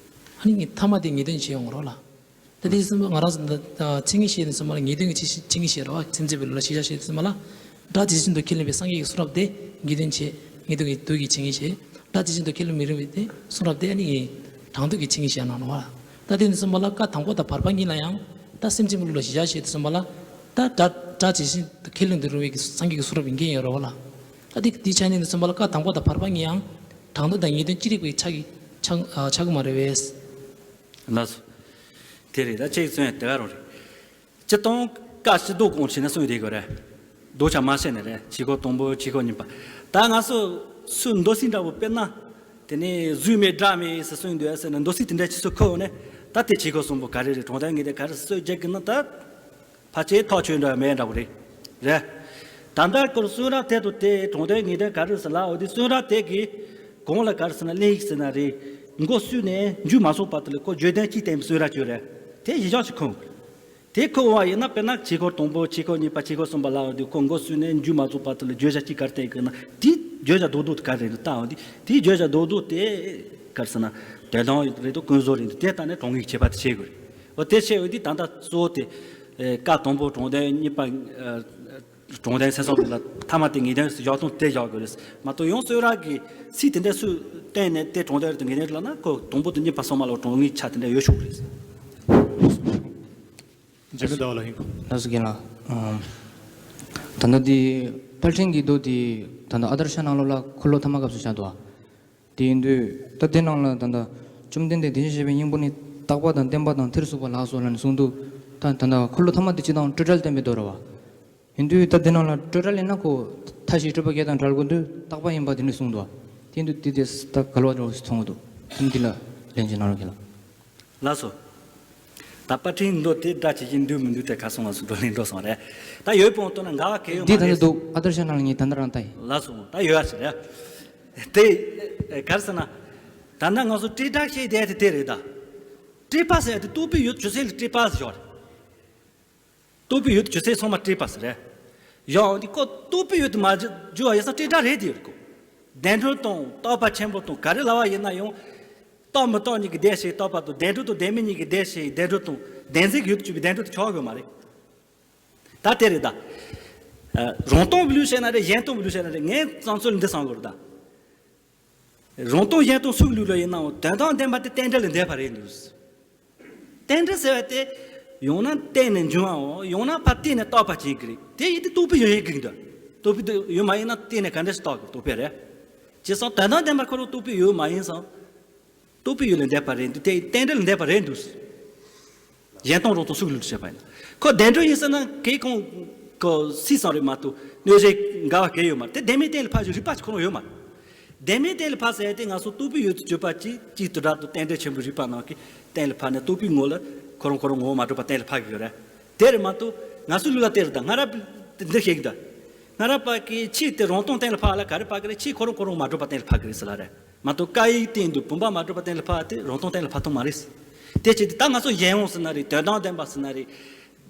ཨ་ནི་ཐ་མ་དེ་ངེས་དོན་བྱེད་ཡོང་རོགས་ལ། ད་དེ་སེམས་ང་རང་ཚོ་ད་ད་ཚིག་ངེས་བཤད་ནས་སོང་བ་ལ་ངེས་དོན་གྱི་ཚིག་ངེས་བཤད་རོགས། སེམས་ཅན་པའི་ལུགས་ལ་ཤེས་བྱ་བཤད་ནས་སོང་བ་ལ། སྒྲ་ཇི་བཞིན་དུ་ཁས་ལེན་པའི་སངས་རྒྱས་ཀྱི་གསུང་རབ་དེ་ངེས་དོན་བྱེད། ངེས་དོན་གྱི་དུས་ཀྱི་ཚིག་ངེས་བཤད། སྒྲ་ཇི་བཞིན་དུ་ཁས་ལེན་མི་རུང་བའི་དེ་གསུང་རབ་དེ་ཨ་ནི་དྲང་དོན་གྱི་ཚིག་ངེས་བཤད་གནང་རོགས། ད་དེ་ནས་སོང་བ་ལ་བཀའ་དང་པོ་དང་བར་པ་གཉིས་ལ་ཡང་ད་སེམས་ཅན་པའི་ལུགས་ལ་ཤེས་བྱ་བཤད་དུས་སོང་བ་ལ། ད་སྒྲ་སྒྲ་ཇི་བཞིན་དུ་ཁས་ལེན་དུ་རུང་བའི་སངས་རྒྱས་ཀྱི་གསུང་རབ་ཡིན་མཁན་ཡོད་རེད་བ་ལ། ད་དེ་དེའི་ཆ་ནས་ནི་སོང་བ་ལ་བཀའ་དང་པོ་དང་བར་པ་གཉིས་ཡང་དྲང་དོན་དང་ངེས་དོན་ཅི་རིགས་པའི་ཆ་གི་ཆ་ཆ་གི་མ་རེད་བས། ལགས་སོ། དེ་རེད། ད་ཅིག་མཚོན་ཡ་དེ་ག་རང་རེད། སྤྱིར་བཏང་བཀའ་སྤྱི་ལྡོག་གང་བྱས་ན་གསུངས་ཡོད་དེ་ག་རེད། ལྡོག་ཆ་མ་བཤད་ནས་རེད། ཆོས་འཁོར་དང་པོ་ཆོས་འཁོར་གཉིས་པ། ད་ང་ཚོ་སུ་མདོ་སྲིད་འདྲ་བོ་དཔེར་ན། དེ་ནས་གཟུགས་མེད་སྒྲ་མེད་ཟེར་གསུངས་འདུག་ཟེར་ནས་མདོ་སྲིད་དེ་འདྲ་ཅིག་སུ་ཁོ་ནས་ད་དེ་ཆོས་འཁོར་གསུམ་པོ་ག་རེ་རེད། དྲང་དོན་ངེས་དོན་ག་རེ་སུ་རྒྱག་གི་ན་ད། ཕལ་ཆེར་ཐག་ཆོད་འདྲ་མེད་འདྲ་བོ་རེད། རེད། ད་ལྟ་ཁོར་གསུང་རབ་དེ་དང་དེ་དྲང་དོན་ངེས་དོན་ག་རེ་ཟེར་ལབ་འོ་དེ་གསུང་རབ་དེ་གི་གང་ལ་ག་རེ་ཟེར་ན་གླེང་ཡིག་ཟེར་ན་རེད། མགོ་བསུས་ནས་མཇུག་མ་སོང་བར་དུ་ལ་ཁོ་བརྗོད་དོན་གཅིག་བསྟན་པའི་གསུང་རབ་ཅིག་ཡོད་རེད། དེ་གཞི་བཞག་ཅིག་ཁུངས། དེ་ཁུངས་བ་ཡིན་ན་དཔེར་ན་ཆོས་འཁོར་དང་པོ་ཆོས་འཁོར་གཉིས་པ་ཆོས་འཁོར་གསུམ་པ་ལབ་འོ་དེ་ཁོ་མགོ་བསུས་ནས་མཇུག་མ་སོང་བར་དུ་ལ་བརྗོད་བྱ་གཅིག་ག་རེ་བསྟན་གི་ན་དེ་བརྗོད་བྱ་རྡོག་རྡོག་དེ་ག་རེ་རེད་ལྟ་འོ་དེ་དེ་བརྗོད་བྱ་རྡོག་རྡོག་དེ་ག་རེ་ཟེར་ན་དོན་དམ་རེད་དང་ཀུན་རྫོབ་རེད་འདུག་དེ་ལྟ་ནས་དྲང་ངེས་ཀྱི་ཁྱད་པར་དེ་ཕྱེ་དགོས་རེད། འོ་དེ་ཕྱེ་འོ་དེ་ད་ལྟ་གཙོ་བོ་དེ། ཨེ། བཀའ་དང་པོ་དྲང་དོན་གཉིས་པ། ཨེ། དྲང་དོན་སེམས་ཙམ་ལ་ཐ་མ་དེ་ངེས་དོན་ཟེར་བཞག་སྟངས་དེ་བཞག་དགོས་རེད། མ་གཏོགས་ཡང་གསུང་རབ་ཀྱི་ཚིག་དེ་འདྲ་སུས་བསྟན་ནས་དེ་དྲང་དོན་རེད་དང་ངེས་དོན་རེད་ལབ་ན་ཁོ་དང་པོ་དང་གཉིས་པ་གསུམ་པ་ལ་དྲང་ངེས་ཆ་དེ་འདྲ་ཡོད་ཆོག་གི་རེད། འཇིགས་མེད་ཟླ་བ་ལགས་ཡིན་གོ། ལགས་སོ་རྒན་ལགས། ཨམ། ད་ལྟ་འདི་དཔལ་ཕྲེང་གི་མདོ་དེ་ད་ལྟ་ཨ་དར་ཤ་ནང་ལོགས་ལ་འཁོར་ལོ་ཐ་མ་སྐབས་སུ་བཞག་འདུག་ཨ། དེ་ཡིན་དུས་ད་དེ་ནང་ལ་ད་ལྟ་བཅོམ་ལྡན་འདས་བདེན་བཞིའི་གཤེགས་པའི་སྙིང་པོ་ནི་རྟག་པ་དང་བརྟན་པ་དང་ཐེར་ཟུག་པ་ལགས་སོ་ལབ་ནས་གསུངས་འདུག་ད་ད་ལྟ་འཁོར་ལོ་ཐ་མ་དེ་སྤྱིར་བཏང་སྤྲོས་བྲལ་བསྟན་པའི་མདོ་རེད་བ། ཡིན་དུས་ད་དེ་ནང་ལ་སྤྲོས་བྲལ་ཡིན་ན་ཁོ་མཐའ་བཞིའི་སྤྲོས་པ་བརྒྱད་དང་བྲལ་དགོས་དུས་རྟག་པ་ཡིན་པ་དེ་ནས་གསུངས་འདུག་དེ་འདུག་དེ་དེ་ད་ག་ལ་བ་འགྲོ་སོང་འདུག་དེ་འདི་ལ་ལན་ཅིག་གནང་རོགས་གྱིས་ལགས། ལགས་སོ། ད་དཔལ་ཕྲེང་མདོ་དེ་སྒྲ་ཇི་བཞིན་འདུག་མི་འདུག་དེ་ག་སོང་ང་སོང་བགྲོ་གླེང་འགྲོ་སོང་རེད། ད་ཡོད་པོ་ལྟོས་ན་འགལ་བ་གལ་ཡོད་འདི་མ་ད་རེད། འདུག་ཨ་དར་ཤ་ནང་ལ་ངས་ད་ལྟ་རང་ལྟ་ཡིན། ལགས་སོ། ད་ཡོད་ཨ་ཞིག་རེད། དེ་ག་རེ་ཟེར་ན། ད་ལྟ་ང་ཚོ་སྤྲོས་བྲལ་བཤད་བསྡད་དེ་དེ་རེད་ད། སྤྲོས་པ་ཟེར་ཡ་དེ་རྟོག་པའི་ཡུལ་ཇི་སྲིད་ལ་སྤྲོས་པ་ཟེར་ཡོད་རེད། རྟོག་པའི་ཡུལ་དུ་ཇི་སྲིད་ཚང་མ་སྤྲོས་པ་ཟེར་རེད། ཡང་འདི་ཀོ་རྟོག་པའི་ཡུལ་དུ་མ་གྱུར་བ་ཡིན་ཙང་སྤྲོས་བྲལ་རེད་དེ་ཡོད་ཀོ། བདེན་གྲུབ་དང་རྟོགས་པ་ཆེན་པོ་དང་ག་རེ་ལབ་པ་ཡིན་ན་ཡང་། རྟོགས་མི་རྟོགས་གཉིས་ཀྱི་བདེན་བཤད་རྟོགས་པ་དང་བདེན་གྲུབ་དང་བདེན་མེད་གཉིས་ཀྱི་བདེན་བཤད་བདེན་གྲུབ་དང་བདེན་འཛིན་གྱི་ཡུལ་དུ་གྱུར་པའི་བདེན་གྲུབ་དེ་ཆགས་དགོས་མ་རེད། ད་དེ་རེད་ད། རང་སྟོང་གི་ལུགས་བཤད་ན་རེད། གཞན་སྟོང་གི་ལུགས་བཤད་ན་རེད། ངས་བསམ་ཚུལ་འདི་བསམ་དགོས་རེད་ད། རང་སྟོང་གཞན་སྟོང་སུ་གི་ལུགས་ལ་ཡིན་ནའང་དོན་དམ་བདེན་པ་དེ་རྟེན་འབྲེལ་ལ་འདས་པ་རེད་འདུག་རྟེན་འབྲེལ་ཟེར་བ་དེ་ཡང་ན་བརྟེན་ནས་འབྱུང་བའམ་ཡང་ན་ཕར་བརྟེན་ནས་རྟོགས་པ་བྱེད་ཀྱི་རེད། དེ་ཡིན་དུས་རྟོག་པའི་ཡུལ་ཡིན་དགོས་འདུག་རྟོག་པའི་ཡུལ་མ་ཡིན་ན་བརྟེན་ནས་ག་འདྲ་ཞིག་རྟོགས་དགོས། རྟོག་པས་རེད། བྱས་ཙང་དོན་དམ་བདེན་པ་ཁོ་རང་རྟོག་པའི་ཡུལ་མ་ཡིན་ཙང་། རྟོག་པའི་ཡུལ་ལ་འདས་པ་རེད་འདུག་དེ་རྟེན་འབྲེལ་ལ་འདས་པ་རེད་འདུག་གཞན་སྟོང་རང་སྟོང་སུ་གི་ལུགས་སུ་བཤད་པ་ཡིན་ན། ཁོ་བདེན་གྲུབ་ཡིན་ཟེར་ན་གལ་གང་གི་སྲིད་ཙམ་རེད་མ་གཏོགས་གནོད་བྱེད་འགལ་བ་གལ་ཡོད་མ་རེད། དེ་བདེན་མེད་གཏན་ལ་ཕབ་ཀྱི་རིགས་པ་ཅིག་ཁོ་རང་ཡོད་མ་རེད། བདེན་མེད་གཏན་ལ་ཕབ་ཟེར་ཡ་དེ་ང་ཚོ་རྟོག་པའི་ཡུལ་དུ་གྱུར་པ་ཅིག་གཅིག་དུ་སྒྲ་དང་རྟེན་འབྲེལ་ཆེན་པོའི་རིགས་པ་ནང་གི་གཏན་ལ་ཕབ་ནས་རྟོག་པའི་ངོ་ལ་ཁོ་རང་ཁོ་རང་ངོ་བོ་མ་གྲུབ་པ་གཏན་ལ་ཕབ་ཀྱི་ཡོད་རེད། དེ་རེད་མ་གཏོགས་ང་ཚོའི་ལུགས་ལ་དེ་རེད་ད། སྔ་རབས་འདི་བཤད་ཀྱི་ད། སྔ་རབས་པ་གིས་ཆོས་དེ་རང་སྟོང་གཏན་ལ་ཕབ་ལ་ག་རེ་ཕབ་ཀྱི་རེད། ཆོས་ཁོ་རང་ཁོ་རང་མ་གྲུབ་པ་གཏན་ལ་ཕབ་ཀྱི་རེད་ཟེར་ལ་རེད། མ་གཏོགས་བཀའ་ཡིག་སྟེང་དུ་བུམ་པ་མ་གྲུབ་པ་གཏན་ལ་ཕབ་དེ་རང་སྟོང་གཏན་ལ་ཕབ་ཐུབ་མ་རེད། དེ་བྱས་ཏེ་ད་ང་ཚོ་གཞན་དབང་ཟེར་ན་རེད། དོན་དམ་བདེན་པ་ཟེར་ན་རེད།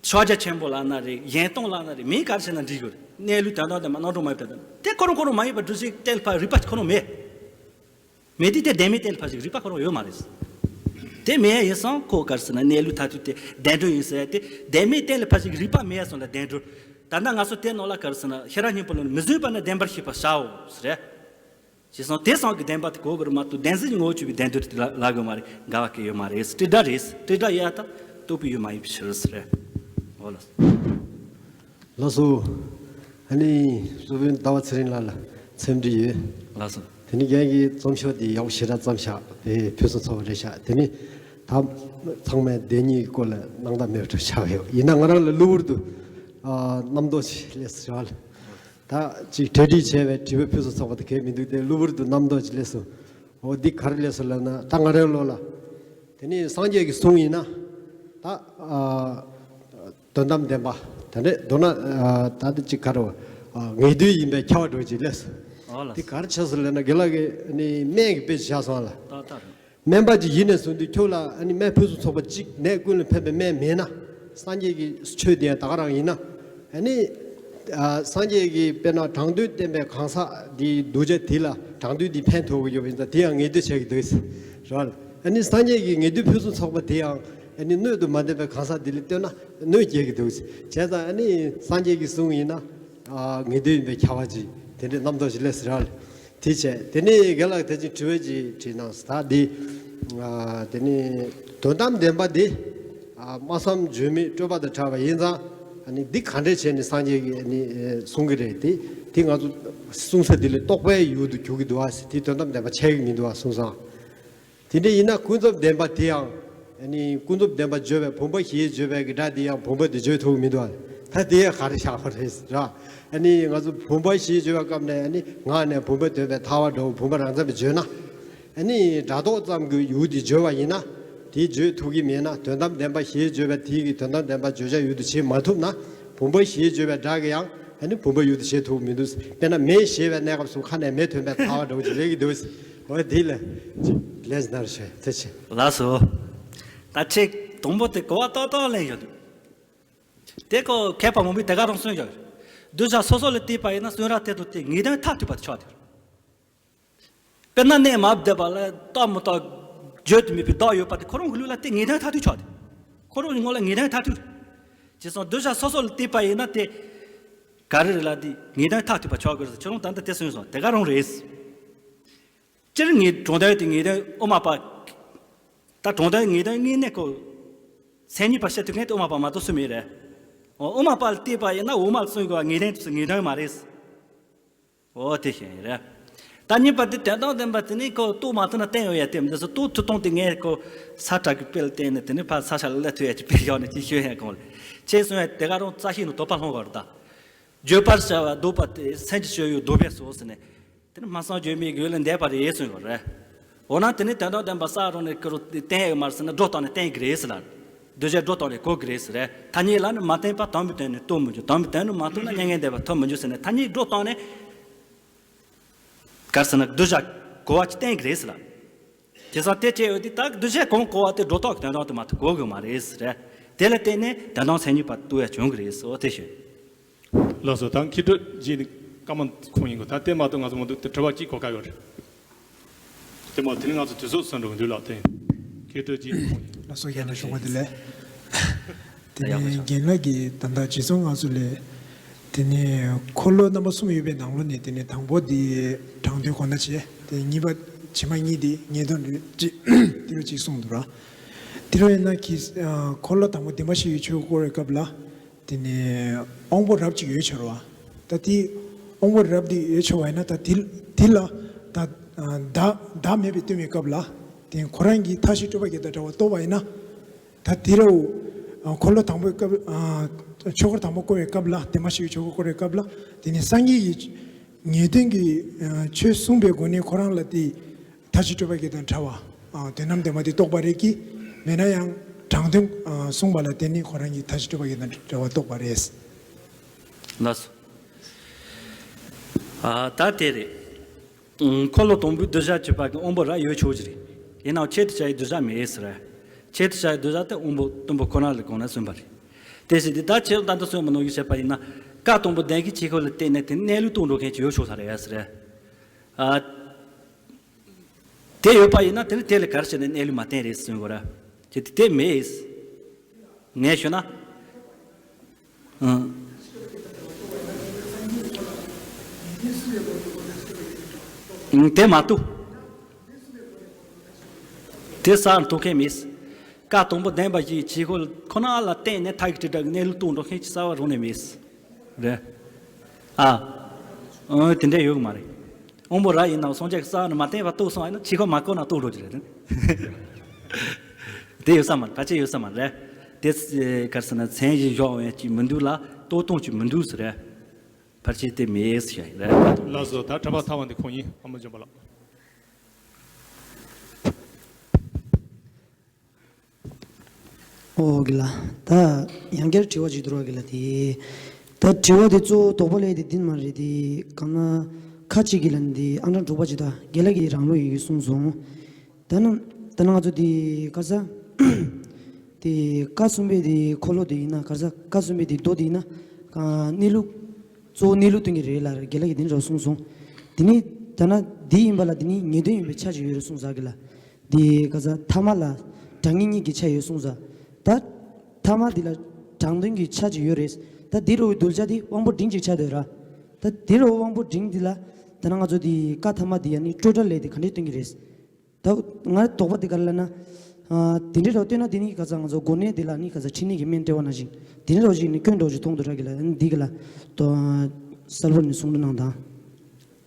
ཕྱག་རྒྱ་ཆེན་པོ་ལབ་ན་རེད། གཞན་སྟོང་ལབ་ན་རེད། མིང་ག་རེ་བྱས་ན་འགྲིག་གི་རེད། གནས་ལུགས་དོན་དམ་དེ་མ་རྣམ་གྲངས་མ་ཡིན་པ་དང་དེ་ཁོ་རང་ཁོ་རང་མ་ཡིན་པ་སྒྲུབ་བྱེད་གཏན་ལ་ཕབ་རིགས་པ་ཁོ་རང་མེད། མེད་དུས་དེ་བདེན་མེད་གཏན་ལ་ཕབ་ཞིག་རིགས་པ་ཁོ་རང་ཡོད་མ་རེད། དེ་མེད་ཡིན་ཙང་ཁོ་ག་རེ་ཟེར་ན་གནས་ལུགས་མཐར་ཐུག་དེ་བདེན་གྲུབ་ཡིན་ཟེར་ཏེ་བདེན་མེད་གཏན་ལ་ཕབ་ཞིག་རིགས་པ་མེད་ཡ་སོང་ལ་བདེན་གྲུབ། ད་ལྟ་ང་ཚོ་དེ་ནང་ལ་ག་རེ་ཟེར་ན་ཤེས་རབ་སྙིང་པོ་ལ་མི་བཟོད་པ་ནི་བདེན་པར་ཤེས་པར་བྱའོ་ཟེར། ཞེས་སོང་དེ་སང་གི་བདེན་པ་དེ་གོ་དགོས་རེད་མ་གཏོགས་བདེན་འཛིན་གྱི་ངོ་བོ་ཆོད་པའི་བདེན་དོན་དེ་ལ་ལ་དགོས་མ་རེད། འགལ་བ་གི་ཡོད་མ་རེད། དྲིལ་བསྒྲགས་རེད། དྲིལ་བསྒྲགས་ཡ་ད་རྟོགས་པའི་ཡུལ་མ་ཡིན་པའི་ཕྱིར་ཟེར། འོ་ལགས། ལགས་སོ། ཨ་ནི་སློབ་དཔོན་ཟླ་བ་ཚེ་རིང་ལགས་ལ་འཚམས་འདྲི་ཡོད། ལགས་སོ། དེ་ནི་རྒན་གྱིས་རྩོམ་ཤོག་འདི་ཡག་པོ་ཞེ་དྲག་བརྩམས་ཤག་དེ་ཕུན་སུམ་ཚོགས་པ་རེད་ཤག་དེ་ནི་ད་ཚང་མས་བདེན་གཉིས་ཀྱི་སྐོར་ལ་སྣང་དག་མེད་པ་འདྲ་ཆགས་ཡོད། ཡིན་ན་ང་རང་ལ་གློ་བུར་དུ་ཨ་རྣམ་རྟོག་ཅིག་སླེབས་སོང་ལ། ད་ཅིག་གྲ་སྒྲིག་བྱས་པའི་དྲི་བ་ཕུན་སུམ་ཚོགས་པ་དེ་གས་མི་འདུག་དེ་གློ་བུར་དུ་རྣམ་རྟོག་ཅིག་སླེབས་སོང་། འོ་འདི་ག་རེ་སླེབས་སོང་ལབ་ན་ད་ང་རའི་བློ་ལ། དེ་ནི་སངས་རྒྱས་ཀྱི་གསུང་ཡིན་ན། ད་ཨ་དོན་དམ་བདེན་པ། དེ་འདྲས་མདོར་ན་ཨ་ད་ལྟ་ཅིག་ག་རེ་བ། ཨ་ངེས་དོན་ཡིན་པའི་ཁྱབ་པ་འགྲོ་ཅིག་སླེབས་སོང་། འོ་ལགས། འདི་ག་རེ་བྱས་སོང་ལབ་ན་དགེ་ལགས་ཀྱིས་ནི་སྨན་གྱི་དཔེ་ཅིག་བཞག་སོང་ལ། ཏག་ཏག་རེད། སྨན་པ་ཅིག་ཡིན་ནས་བཟུང་དུས་ཁྱོད་ལ་ཨ་ནི་སྨན་ཕུན་སུམ་ཚོགས་པ་གཅིག་ནད་ཀུན་ལས་ཕན་པའི་སྨན་མེད་ན། སངས་རྒྱས་ཀྱི་ཆོས་དེ་ཡང་ད་ག་རང་ཡིན་ན། ཨ་ནི་ཨ་སངས་རྒྱས་ཀྱིས་དཔེར་ན་དྲང་དོན་བསྟན་པའི་གང་ཟག་འདིའི་གདུལ་བྱ་དེ་ལ་དྲང་དོན་འདི་ཕན་ཐོགས་ཀྱི་ཡོད་པ་ཡིན་ཙང་དེ་ཡང་ངེས་འདོད་བྱེད་ཀྱི་འདུག་ཟེར་རོ། ཨ་ནི་སངས་རྒྱས་ཀྱི་ངེས་དོན་ཕུན་སུམ་ཚོགས་པ་དེ་ཡང་ཨ་ནི་སྣོད་དུ་མ་ལྡན་པའི་གང་ཟག་འདི་ལ་སྟོན་ན་གནོད་སྐྱེལ་གྱི་འདུག་ཟེར། བྱས་ཙང་ཨ་ནི་སངས་རྒྱས་ཀྱི་གསུང་ཡིན་ན་ཨ་ངེས་དོན་ཡིན་པའི་ཁྱབ་པ་ཅིག་དེ་འདྲའི་རྣམ་རྟོག་ཅིག་སླེབས་ཟེར་རོ། དེ་བྱས། དེ་ནས་རྒན་ལགས་དེ་ཅིག་དྲི་བ་ཅིག་དྲིས་གནང་སོང་། ད་འདི། ཨ་དེ་ནས་དོན་དམ་བདེན་པ་འདི། ཨ་སྨྲ་བསམ་བརྗོད་མེད་སྤྲོས་པ་དང་བྲལ་བ་ཡིན་ཙང་། ཨ་ནི་འདི་ག་འདྲས་བྱས་ནས་སངས་རྒྱས་ཀྱིས་ཨ་ནི་གསུང་གི་རེད་དེ། དེ་ང་ཚོ་གསུང་ས་འདི་ལས་རྟོགས་པའི་ཡུལ་དུ་གྱུར་གྱི་འདུག་བ་ཟེར། དེ་དོན་དམ་བདེན་པ་ཆགས་ཀྱི་མི་འདུག་བ་གསུངས་སོང་། དེ་འདྲ་ཡིན་ན་ཀུན་རྫོབ་བདེན་པ་དེ་ཡང་། ཨ་ནི་ཀུན་རྫོབ་བདེན་པ་བརྗོད་པའི་བུམ་པ་ཞེས་བརྗོད་པའི་གི་སྒྲ་དེ་ཡང་བུམ་པ་དེ་བརྗོད་ཐུབ་མི་འདུག་ཨ། ད་དེ་ཡང་ག་རེ་བཞག་པ་རེད་ར། ཨ་ནི་ང་ཚོ་བུམ་པ་ཞེས་བརྗོད་པའི་སྐབས་ནས་ཨ་ནི་ངག་ནས་བུམ་པ་འདོན་པའི་ཐལ་བ་འགྲོ་བུམ་པ་རང་མཚན་པས་བརྗོད་ན། ཨ་ནི་སྒྲ་རྟོག་ཙམ་གྱི་ཡུལ་དེ་བརྗོད་པ་ཡིན་ན། དེ་བརྗོད་ཐུབ་ཀྱི་མེད་ན། དོན་དམ་བདེན་པ་ཞེས་བརྗོད་པའི་དེ་གི་དོན་དམ་བདེན་པ་བརྗོད་བྱ་ཡུལ་དུ་བྱེད་མ་ཐུབ་ན། བུམ་པ་ཞེས་བརྗོད་པའི་སྒྲ་གི་ཡང་ཨ་ནི་བུམ་པ་ཡུལ་དུ་བྱེད་ཐུབ་མི་འདུག་དཔེར་ན་མེ་ཞེས་པའི་གནས་སྐབས་སུ་ཁ་ནས་མེ་ཐོན་པའི་ཐལ་བ་འདྲ་བོ་ཅིག་སླེབས་ཀྱི་འདུག་འོ་དེ་ལ་ཅིག་ལན་ཞིག་གནང་རོགས་ཞུ། ཐུགས་རྗེ་ཆེ། ལགས་སོ། ད་ཁྱེད་དང་པོ་དེ་གོ་བ་ཏག་ཏག་ལེན་ཡོད་འདུག་དེ་ཀོ་མཁས་པ་མང་པོས་དེ་ག་རང་གསུངས་ཡོད། གདུལ་བྱ་སོ་སོ་ལ་བལྟས་པ་ཡིན་ན་གསུང་རབ་དེ་དང་དེ་ངེས་དོན་མཐར་ཐུག་པ་དེ་ཆགས་ཏེ། དཔེར་ན་གནས་མ་བསྡད་པ་ལ་རྟག་མི་རྟག་བརྗོད་དུ་མེད་པའི་བདག་ཡོད་པ་དེ་ཁོ་རང་གི་ལུགས་ལ་དེ་ངེས་དོན་མཐར་ཐུག་ཆགས་ཏེ། ཁོ་རང་གི་ངོ་ལ་ངེས་དོན་མཐར་ཐུག་རེད། བྱས་ཙང་གདུལ་བྱ་སོ་སོ་ལ་བལྟས་པ་ཡིན་ན་དེ་ག་རེ་རེད་ལ་དེ་ངེས་དོན་མཐར་ཐུག་པ་ཆགས་དགོས་རེད་ཟེར། ཁྱོད་རང་ད་ལྟ་དེ་གསུངས་སོང་། དེ་ག་རང་རེད། སྤྱིར་ངས་དྲང་དོན་དེ་ངེས་དོན་དབུ་མ་པ། ད་དྲང་དོན་ངེས་དོན་དངོས་གནས་ཁོ། མཚན་ཉིད་པ་བཤད་ཐུབ་མཁན་དེ་དབུ་མ་པ་མ་གཏོགས་སུ་མེད་རེད། འོ་དབུ་མ་པ་ལ་བལྟས་པ་ཡིན་ན་དབུ་མ་ལ་གསུངས་དགོས་པ་ངེས་དོན་དེ་ཚོ་ངེས་དོན་མ་རེད། འོ་དེ་བཞིན་རེད། ད་གཉིས་པ་དེ་དོན་དམ་བདེན་པ་དེ་ནི་ཁོ་རྟོགས་མ་ཐུབ་ན་བསྟན་ཡོད་ཡ་དེ་མི་འདུག་ཟེར། རྟོགས་ཐུབ་སྟངས་དེ་ངས་ཁོ་ས་བཀྲ་གི་དཔེ་ལ་བརྟེན་ནས་དེ་ནི་ཕར་ས་ཆ་ལ་སླེབས་ཐུབ་ཡ་ཅིག་དཔེ་བཞག་ནས་ཅིག་ཤོད་ཡ་གང་ལ། ཁྱེད་གསུང་ཡ་དེ་ག་རང་རྩ་ཤེས་ནས་དོགས་པ་སློང་དགོས་རེད་ད། བརྗོད་པར་བྱ་བ་ལྡོག་པ་སྟེ་སེམས་ཀྱི་སྤྱོད་ཡུལ་ལྡོག་པས་སོ་ཟེར་ནས། དེ་ནི་སྨྲ་བསམ་བརྗོད་མེད་ཀྱི་ཡུལ་ལས་འདས་པ་རེད་གསུངས་ཡོད་རེད། འོ་ན་དེ་ནི་དོན་དམ་བདེན་པ་ས་རང་ནས་ཀུ་རུ་བསྟན་ཡོད་མ་རེད་ཟེར་ན་སྒྲོ་བཏགས་ནས་བསྟན་གྱི་རེད་ཟེར་ལ། གདུལ་བྱའི་སྒྲོ་བཏགས་ནས་གོ་གི་རེད་ཟེར་རེད། ཐ་སྙད་ལ་ནི་མ་བརྟེན་པ་དམ་པའི་དོན་ནི་རྟོགས་མི་འགྱུར། དམ་པའི་དོན་ནི་མ་རྟོགས་ན་མྱ་ངན་འདས་པ་ཐོབ་མི་འགྱུར་ཟེར་ནས་ཐ་སྙད་སྒྲོ་བཏགས་ནས། ག་རེ་ཟེར་ན་གདུལ་བྱ་གོ་བ་ཅིག་བསྟན་གྱི་རེད་ཟེར་ལ། དེང་སང་དེ་བྱས་ཡོད་དུས་ད་གདུལ་བྱ་གང་གོ་བ་དེ་སྒྲོ་བཏགས་ཀྱི་དོན་དམ་དུ་མ་གཏོགས་གོ་གི་མ་རེད་ཟེར་རེད། དེ་ལ་བརྟེན་ནས་དོན་དམ་མཚན་ཉིད་པ་རྟོགས་ཡ་བྱུང་གི་རེད་ཟེར། འོ་དེ་ཞུ། ལགས་སོ། ད་མཁས་གྲུབ་རྗེ་ནི་ཀརྨ་ཁོང་ཡིན་གོ། ད་དེ་མ་གཏོགས་ང་ཚོ་མ་འདུག་དེ་དྲི་བ་གཅིག་གོ་ཁ་ཡོད་རེད། དེ་མ་དེ་ནི་ང་ཚོ་དུས་ཚོད་སོན་འགྲོ་གི་འདུག་ལགས། དེ་མཁས་གྲུབ་རྗེ་ནི་ཁོང་ཡིན། ལགས་སོ། རྒན་ལགས་ཞུ་བ་དེ་ལས། དེ་ཡག་པོ་ནས་ཆགས། རྒན་ལགས་ཀྱིས་ད་ལྟ་རྗེ་ཙོང་ཁ་པ་ལས། དེ་ནས་འཁོར་ལོ་རྣམ་པ་གསུམ་ཡོད་པའི་ནང་ལོགས་ནས་དེ་ནས་དང་པོ་དེ་དྲང་དོན་གོ་ན་བྱས། དེ་གཉིས་པ་ཕྱི་མ་གཉིས་དེ་ངེས་དོན་རེད་ཅེས་དེ་རུ་གཅིག་གསུངས་འདུག་ར། དེ་རུ་ཡིན་ན་ཁྱེད་འཁོར་ལོ་དང་པོ་བདེན་པ་བཞི་ཡོད་ཆོས་སྐོར་བའི་སྐབས་ལ། དེ་ནས་དབང་པོ་རབ་ཅིག་ཡོད་ཆོག་ར། ད་དེ་དབང་པོ་རབ་དེ་ཡོད་ཆོག་པ་ཡིན་ན། ད་དེ་དེ་ལ་ད་བདག་བདག་མེད་པའི་སྟོན་པའི་སྐབས་ལ། དེ་ཁོ་རང་གི་མཐའ་བཞི་སྤྲོས་པ་བརྒྱད་དང་བྲལ་བ་རྟོགས་པ་ཡིན་ན། ད་དེ་རུ་འཁོར་ལོ་དང་པོའི་སྐབས། ཆོས་སྐོར་དང་པོ་བསྐོར་བའི་སྐབས་ལ། བདེན་པ་བཞི་ཡོད་ཆོས་སྐོར་བསྐོར་བའི་སྐབས་ལ། དེ་ནས་སངས་རྒྱས་ཀྱི་ངེས་དོན་གྱི་ཆོས་གསུངས་པའི་སྒོ་ནས་ཁོ་རང་ལ་དེ། མཐའ་བཞི་སྤྲོས་པ་བརྒྱད་དང་བྲལ་བ། དོན་དམ་བདེན་པ་དེ་རྟོགས་པ་རེད་ཀྱི། མེད་ན་ཡང་དྲང་དོན་གསུངས་པ་ལ་བརྟེན་ནས་ཁོ་རང་གི་མཐའ་བཞི་སྤྲོས་པ་བརྒྱད་དང་བྲལ་བ་རྟོགས་པ་རེད། ལགས་སོ། ཨ་ད་དེ་རེད། འཁོར་ལོ་དང་པོའི་གདུལ་བྱ་ཅེས་པ་གི་དབང་པོ་རབ་ཡོད་ཆོག་གི་རེད། ཡིན་ནའང་ཆེད་དུ་བྱ་བའི་གདུལ་བྱ་མེད་ཟེར། ཆེད་དུ་བྱ་བའི་གདུལ་བྱ་དེ་དབང་པོ་གཏུམ་པོ་ཁོ་ན་ལ་དགོངས་ནས་གསུངས་པ་རེད། དེ་བཞིན་དེ་ད་ཁྱེད་ད་ལྟ་གསོན་པ་ནང་བཞིན་བྱས་པ་ཡིན་ན། བཀའ་དང་པོ་ལྡན་གྱི་ཆོས་སྐོར་ལ་བརྟེན་ནས་དེ་གནས་ལུགས་རྟོགས་འགྲོ་མཁན་ཅིག་ཡོད་ཆོག་ས་རེད་ཟེར། ཨ། དེ་ཡོད་པ་ཡིན་ན་དེ་ནི་དེ་ལ་ག་རེ་བྱས་ནས་གནས་ལུགས་མ་བསྟན་རེད་གསུང་དགོས་ར། ཁྱེད་དེ་དེ་མེད། ངས་ཞུ་ན། ཨང་། དེ་མ་གཏོགས། དེ་གསར་འཐོན་མཁན་མེད། བཀའ་དང་པོ་ལྡན་པ་ཞིག་ཆོས་སྐོར་ཁོ་ན་ལ་བརྟེན་ནས་ཐག་གི་དྲིལ་བསྒྲགས་ཀྱི་གནས་ལུགས་རྟོགས་འགྲོ་མཁན་ཅིག་གསར་བ་རང་ནས་མེད། རེད། ཨ། ཨང་། དེ་འདྲ་ཡོད་གི་མ་རེད། དབང་པོ་རབ་ཡིན་ནའང་སངས་རྒྱས་ཀྱི་ས་ནས་མ་བསྟན་པ་རྟོགས་སོང་ཡིན་ན་ཆོས་སྐོར་མ་བསྐོར་ན་རྟོགས་འགྲོ་གི་རེད། དེ་ཡོད་ས་མ་རེད། ཕལ་ཆེར་ཡོད་ས་མ་རེད། དེ་ག་རེ་ཟེར་ན་མཚན་གཞི་བཞག་འོང་ཡ་ཅིག་མི་འདུག་ལ་རྟོགས་སྟངས་ཅིག་མི་འདུག་ཟེར་རེད། ཕལ་ཆེར་དེ་མེད་ཟེར་ཡ་རེད། ལགས་སོ། ད་དྲི་བ་ཐ་མ་འདི་ཁོང་ཡིན། ཨ་མ་འཇོན་པ་ལགས། ཨོ་གི་ལ། ད་ཡང་བསྐྱར་དྲི་བ་ཅིག་འདུག་ར་གི་ལ་དེ། ད་དྲི་བ་དེ་གཙོ་བོ་དོགས་པ་ལས་དེ་འདི་མ་རེད་དེ། གང་ན་ཁ་ཅིག་གི་ལ་འདི་ཨ་འདྲ་འབྲུག་པ་ཅིག་ད་རྒན་ལགས་ཀྱིས་རང་ལུགས་ཡིན་གསུངས་སོང་། ད་ན་ད་ན་ང་ཚོ་དེ་ག་ས་དེ་བཀའ་གསུམ་པའི་དེ་འཁོར་ལོ་དེ་ཡིན་ན། ག་ས་བཀའ་གསུམ་པའི་དེ་མདོ་དེ་ཡིན་ན། ག་གནས་ལུགས་གཙོ་བོ་གནས་ལུགས་སྟོན་གྱི་རེད་ལ་རྒན་ལགས་ཀྱིས་དེ་འདྲ་གསུངས་སོང་། དེ་ནི་ད་ན་དེ་ཡིན་པ་ལ་དེ་ནི་ངེས་དོན་ཡིན་པའི་ཆ་ཅིག་ཡོད་རེད་གསུངས་ས་གི་ལ། དེ་ག་ས་ཐ་མ་ལ་དྲང་ངེས་གཉིས་ཀྱི་ཆ་ཡོད་གསུངས་ས། ད་ཐ་མ་དེ་ལ་དྲང་དོན་གྱི་ཆ་ཅིག་ཡོད་རེད། ད་དེ་རུ་གདུལ་བྱ་དེ་དབང་པོ་འབྲིང་ཅིག་ཆགས་བསྡད་ར། ད་དེ་རུ་དབང་པོ་འབྲིང་དེ་ལ་ད་ན་ང་ཚོ་དེ་བཀའ་ཐ་མ་དེ་ཡ་ནི་སྤྲོས་བྲལ་ལས་དེ་ག་འདྲས་སྟོན་གྱི་རེད། ད་ང་དོགས་པ་དེ་ག་རེ་ལབ་ན། ཨ། དེ་འདྲའི་རོ་སྟོན་ན་དེ་ནི་ག་ཚ་ང་ཚོ་གོ་གནས་དེ་ལ་ནི་ག་ཚ་འཕྲིན་ལས་ཀྱི་སྨན་སྤྲད་པ་ནང་བཞིན་དེ་འདྲའི་རོ་ཞིག་ནི་སྐྱོན་འགྲོ་ཞིག་མཐོང་དུ་ར་གི་ལ་འདི་གི་ལ་དོ། གསལ་པོ་ནི་གསུང་དུ་གནང་དང་།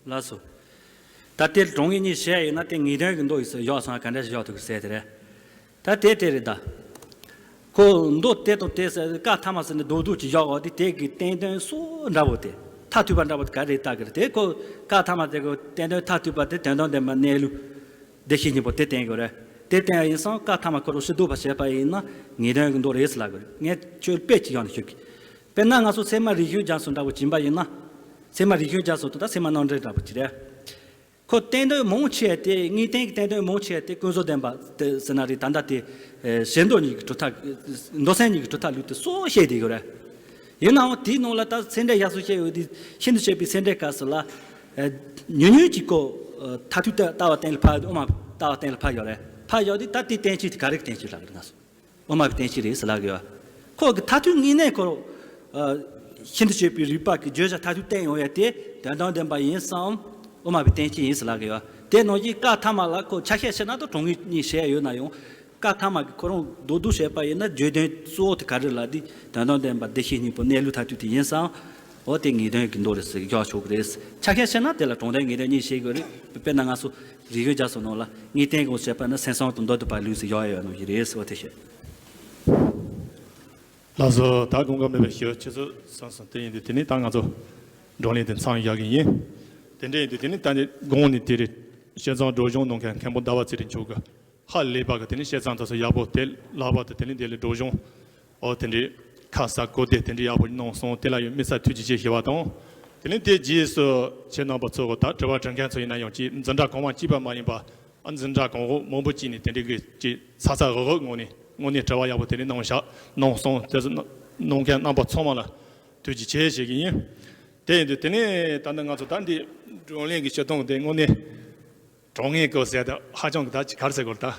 ལགས་སོ། ད་དེ་དྲང་ངེས་གཉིས་བཤད་ཡོད་ན་དེ་ངེས་དོན་གྱི་མདོ་ཡིས་བཞག་སོང་ག་འདྲ་ཞིག་བཞག་ཐུབ་ཀྱི་ཟེར་དེ་རེད། ད་དེ་དེ་རེད་ད། ཁོ་མདོ་དེ་དང་དེ་ཟེར་བཀའ་ཐ་མ་ཟེར་ནས་རྡོག་རྡོག་ཅིག་བཞག་འོ་དེ་དེ་གི་བསྟན་དོན་སོ་འདྲ་བོ་དེ་མཐའ་མཐུད་པ་འདྲ་བོ་དེ་ག་རེ་ལྟ་གི་རེད། དེ་ཁོ་བཀའ་ཐ་མ་དེ་གི་བསྟན་དོན་མཐའ་མཐུད་པ་དེ་དོན་དམ་བདེན་པ་གནས་ལུགས་བདེ་གཤེགས་སྙིང་པོ་དེ་བསྟན་གི་རེད། དེ་བསྟན་ཡིན་སང་བཀའ་ཐ་མ་ཁོ་རང་ཕྱིར་ལྡོག་པ་བྱས་པ་ཡིན་ན་ངེས་དོན་གྱི་མདོ་རེད་ཟེར་ལབ་གི་རེད། ངས་ཁྱོད་དཔེ་ཅིག་ཡང་ནས་ཞུ་གི། དཔེར་ན་ང་ཚོ་ཚད་མ་རིག་གཞུང་རྒྱ་མཚོ་འདྲ་བོ་བྱིན་པ་ཡིན་ན། ཚད་མ་རིག་གཞུང་རྒྱ་མཚོ་དང་ད་ཚད་མ་རྣམ་འགྲེལ་འདྲ་བོ་ཅིག་རེད། ཁོ་བསྟན་དོན་མང་ཆེ་བ་དེ་དངོས་བསྟན་གྱི་བསྟན་དོན་མང་ཆེ་བ་དེ་ཀུན་རྫོབ་བདེན་པ་དེ་ཟེར་ན་རེད། ད་ལྟ་དེ་ཨེ་ཞེ་འདོད་གཉིས་ཀྱི་གྲུབ་མཐའ། མདོ་སེམས་གཉིས་ཀྱི་གྲུབ་མཐའ་ལུགས་དེ་སོགས་བཤད་བསྡད་ཡོད་རེད། ཡིན་ནའང་དེའི་ནང་ལ་ད་ཚད་འབྲས་ཡག་སོ་བཤད་ཡོད་དེ་ཤིན་ཏུ་ཆེ་བའི་ཚད་འབྲས་སྐབས་སུ་ལ་ཨེ་ཉུང་ཉུང་གཅིག་གོ། ཨེ་མཐར་ཐུག་ལྟ་ལྟ་བ་གཏན་ལ་ཕབ་ཡོད་དེ་དབུ་མ་ལྟ་བ་གཏན་ལ་ཕབ་ཡོད་རེད། ཕབ་ཡོད་དེ་ད་དེའི་བསྟན་བཅོས་དེ་ག་རེ་གི་བསྟན་བཅོས་ལབ་རེད་ང་ཚོ། དབུ་མ་པའི་བསྟན་བཅོས་རེད་ཟེར་ལབ་གི་ཡོད། ཁོ་གི་མཐར་ཐུག་དངོས་གནས་ཁོ་རང་ཤིན་ཏུ་ཆེ་བའི་རིགས་པ་གི་བརྗོད་བྱ་མཐར་ཐུག་བསྟན་ཡོང་ཡ་དེ་དོན་དམ་བདེན་པ་ཡིན་སམ། དབུ་མ་པའི་བསྟན་བཅོས་ཡིན་ཟེར་ལབ་གི་ཡོད། དེ་ནང་བཞིན་བཀའ་ཐ་མ་ལ་ཁོ་ཆ་ཤས་ཕྱེ་ན་ད་དྲང་ངེས་གཉིས་བཤད་ཡོད་ན་ཡང་། བཀའ་ཐ་མ་གི་ཁོ་རང་རྡོག་རྡོག་བཤད་པ་ཡིན་ན་བརྗོད་དོན་གཙོ་བོ་དེ་ག་རེ་ལབ་དུས་དོན་དམ་བདེན་པ་བདེ་གཤེགས་སྙིང་པོ་གནས་ལུགས་མཐར་ཐུག་དེ་ཡིན་སམ། འོ་དེ་ངེས་དོན་གྱི་མདོ་རེད་ཟེར་བཞག་ཆོག་གི་རེད། ཆ་ཤས་ཕྱེ་ན་དེ་ལ་དྲང་དོན་ངེས་དོན་གཉིས་བཤད་དགོས་རེད། དཔེར་ན་ང་ཚོ་རིག་གཞུང་རྒྱ་མཚོ་ནང་ལ་དངོས་བསྟན་གྱི་བཤད་པ་ན་སེམས་བྱུང་དང་མདོ་སྡུད་པ་ལུགས་ཟེར་བཞག་ཡོད་ནོ་ཞིག་རེད་ཟེར་བ་དེ་བཤད། ལགས་སོ། ད་དགོངས་པ་མེད་པའི་ཞུ་ཆེ་ཚོད་སོང་སོང་། དེ་ཡིན་དུས་དེ་ནས་ད་ང་ཚོ་བགྲོ་གླེང་དེ་མཚམས་བཞག་གི་ཡིན། དེ་འདྲ་ཡིན་དུས་དེ་ནས་ད་ནི་དགོངས་ནས་དེ་རེད། བཤད་མཚམས་སྒྲོག་སྦྱང་གནང་མཁན་མཁན་པོ་ཟླ་བ་ཚེ་རིང་མཆོག་གི་ཧ་ལས་པ་གི་དེ་ནས་བཤད་མཚམས་དེ་ཚོ་ཡག་པོ་དེ་ལྷག་པར་དུ་དེ་ནས་དེ་ལས་སྒྲོག་སྦྱང་འོ་དེ་འདྲའི་ཁ་གསལ་གོ་བདེ་དེ་འདྲའི་ཡག་པོ་གནང་སོང་། དེ་ལ་ཡང་དམིགས་བསལ་ཐུགས་རྗེ་ཆེ་ཞུ་བ་དང་། དེ་ནས་དེ་རྗེས་སུ་ཁྱེད་རྣམ་པ་ཚོ་གི་ད་དྲི་བ་དྲི་མཁན་ཚོ་ཡིན་ན་ཡང་ཅིག་འཛིན་གྲྭ་གོང་མ་གཅིག་པ་མ་ཡིན་པ། ཨ་འཛིན་གྲྭ་གོང་འོག་མང་པོ་གཅིག་ནས་དེ་འདྲའི་གི་ཅིག་ཚ་ཚ་འུར་འུར་ངང་ནས་དངོས་གནས་དྲི་བ་ཡག་པོ་དེ་འདྲའི་གནང་བཞག་གནང་སོང་། དེ་ཚོ་གནང་མཁན་རྣམ་པ་ཚང་མ་ལ་ཐུགས་རྗེ་ཆེ་ཞུ་གི་ཡིན། དེ་ཡིན་དུས་དེ་ནས་ད་ནི་ང་ཚོ་ད་འདི་བགྲོ་གླེང་གི་སྤྱི་སྟངས་དེ་དངོས་གནས་དྲང་ངེས་གི་ཟེར་ད་ཧ་ཅང་གི་ད་ཅིག་ག་རེ་ཟེར་དགོས་རེད། ད་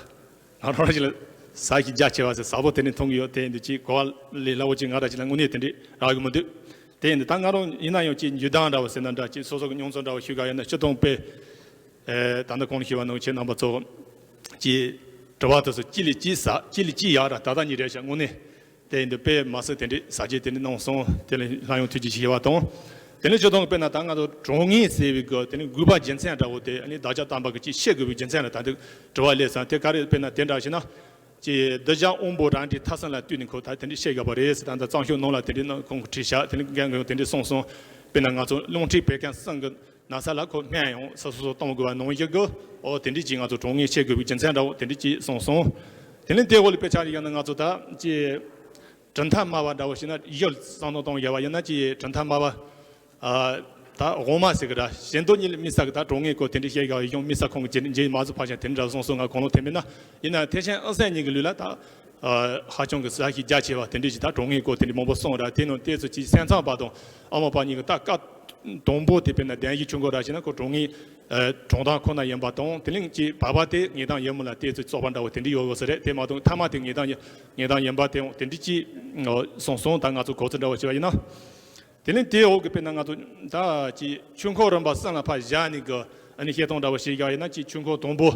ང་རང་རང་ཞིག་ལ་ས་ཞིག་རྒྱ་ཆེ་བ་ཟེར་ཟབ་པོ་དེ་འདྲའི་མཐོང་གི་ཡོད། དེ་ཡིན་དུས་ཅིག་གོ་བ་ལས་སླ་བོ་ཅིག་ང་རང་ཅིག་ལ་དངོས་གནས་དེ་འདྲའི་རག་གི་མི་འདུག་དེ་ཡིན་དུས་ད་ང་རང་ཡིན་ན་ཡང་ཅིག་འགྱུར་ལྡང་འདྲ་བོ་ཟེར་ན་འདྲ་ཅིག་སོ་སོ་གི་མྱོང་ཚོར་འདྲ་བོ་ཞུ་ག་ཡོད་ན་སྤྱི་སྟངས་དཔེ། ཨེ་ད་ནི་གོང་ནས་ཞུས་པ་ནང་བཞིན་རྣམ་པ་ཚོ་གྱིས་དྲི་བ་དེ་ཚོ་གཅིག་ལས་གཅིག་ཟབ་གཅིག་ལས་གཅིག་ཡག་ར་ད་ལྟ་ཉིད་རེད་ཤག་དངོས་གནས་དེ་ཡིན་དུས་དཔེ་མ་སྲིད་དེ་འདྲའི་ཟབ་རྒྱས་དེ་འདྲ་གནང་སོང་། དེ་ལ་སླར་ཡང་ཐུགས་རྗེ་ཆེ་ཞུ་བ་དང་། དེ་ནས་སྤྱི་སྟངས་དཔེར་ན་ད་ང་ཚོ་དྲང་ངེས་ཟེར་བའི་སྐོར་དེ་ནི་དགོས་པ་རྒྱུ་མཚན་འདྲ་བོ་དེ་ཨ་ནི་བདག་ཅག་དམ་པ་གིས་ཅིག་བཤད་དགོས་པའི་རྒྱུ་མཚན་ལ་ད་འདི་དྲི་བ་སླེབས་སོང་། དེ་ག་རེ་དཔེར་ན་དེ་འདྲ་ཞིག་ན། ཅེས་གདུལ་བྱ་དབང་པོ་རང་གྲོལ་ཐ་སྙད་ལ་ལྟོས་ནས་ཁོ་ད་དེ་འདྲ་བཤད་དགོས་པ་རེད་ཟེར། ད་ལྟ་གཙང་ཆུ་ནང་ལ་དེ་འདྲའི་ནང་ཁོང་གིས་བྲིས་ཤག་དེ་ནི་རྒན་གྱིས་དེ་འདྲའི་གསུངས་སོང་། དཔེར་ན་ང་ཚོ་རླུང་མཁྲིས་བད་ཀན་གསུམ་གྱི་ན་ཚ་ལ་ཁོ་སྨན་ཡང་སོ་སོ་སོ་གཏོང་དགོས་པ་ནང་བཞིན་གྱི་འོ་དེ་འདྲའི་ཅིག་ང་ཚོ་གྲངས་ངེས་བཤད་དགོས་པའི་རྒྱུ་མཚན་འདྲ་བོ་དེ་འདྲའི་ཅིག་གསུངས་སོང་། དེ་ནི་དེ་འོག་ལ་དཔེ་ཆ་ཡིན་ན་ང་ཚོ་ད་ཅིག་གྲུབ་མཐའ་སྨྲ་བ་འདྲ་བོ་ཞིག་ན་ཡུལ་བསམ་བློ་གཏོང་དགོས་པ་ཡིན་ན་ཅིག་གྲུབ་མཐའ་སྨྲ་བ། ཨ། ད་དབུ་མ་ཟེར་གི་ར་གཞན་དོན་གཉིས་ལ་དམིགས་བསལ་གི་ད་གྲངས་ངེས་སྐོར་དེ་འདྲ་བཤད་དགོས་ཡོང་དམིགས་བསལ་ཁོང་གི་རྗེ་རྗེ་མ་གཟུགས་ཕར་ཕྱིན་དེ་འདྲ་གསུངས་སོང་། ང་གོང་ལོག་ཐེབས་མེད་ན་ཡིན་ན་ཐེག་ཆེན་དབུ་མའི་གཉིས་ཀྱི་ལུགས་ལ་ད་ ཨ་ཧ་ཅང་གི་ས་ཞིག་རྒྱ་ཆེ་བ་དེ་འདྲ་ཞིག་ད་གྲོང་ངེས་སྐོར་དེ་འདྲ་མང་པོ་གསུངས་ར། དེ་ནང་དེ་ཚོ་ཅིག་སེམས་ཚང་པ་དང་ཨ་མ་པ་གཉིས་ཀྱི་ད་བཀའ་དང་པོ་དེ་དཔེར་ན་གདན་ཞུ་ཆོས་འཁོར་ར་ཞིག་ན་ཁོ་གྲོང་ངེས་ཨ་གྲོང་ཐང་ཁོ་ན་ཡིན་པ་དང་། དེ་ལས་ཅིག་བར་པ་དེ་ངེས་དང་ཡིན་མིན་ལ་དེ་ཚོ་རྩོད་པ་འདྲ་བོ་དེ་འདྲ་ཡོད་དགོས་ས་རེད། དེ་མ་གཏོགས་མཐའ་མ་དེ་ངེས་དང་ཡིན་ངེས་དང་ཡིན་པ་དེ་དེ་འདྲ་ཅིག་གསུངས་སོང་། ད་ང་ཚོ་གོ་ཚོད་འདྲ་བོ་བྱས་པ་ཡིན་ན། དེ་ནས་དེའི་འོག་གི་དཔེར་ན་ང་ཚོ་ད་ཅིག་ཆོས་འཁོར་རིམ་པ་གསུམ་ལ་ཕར་བཞག་ནས་གི་ཨ་ནི་བཤད་སྟངས་འདྲ་བོ་ཞིག་ཡིན་ན། ཅིག་ཆོས་འཁོར་དང་པོ་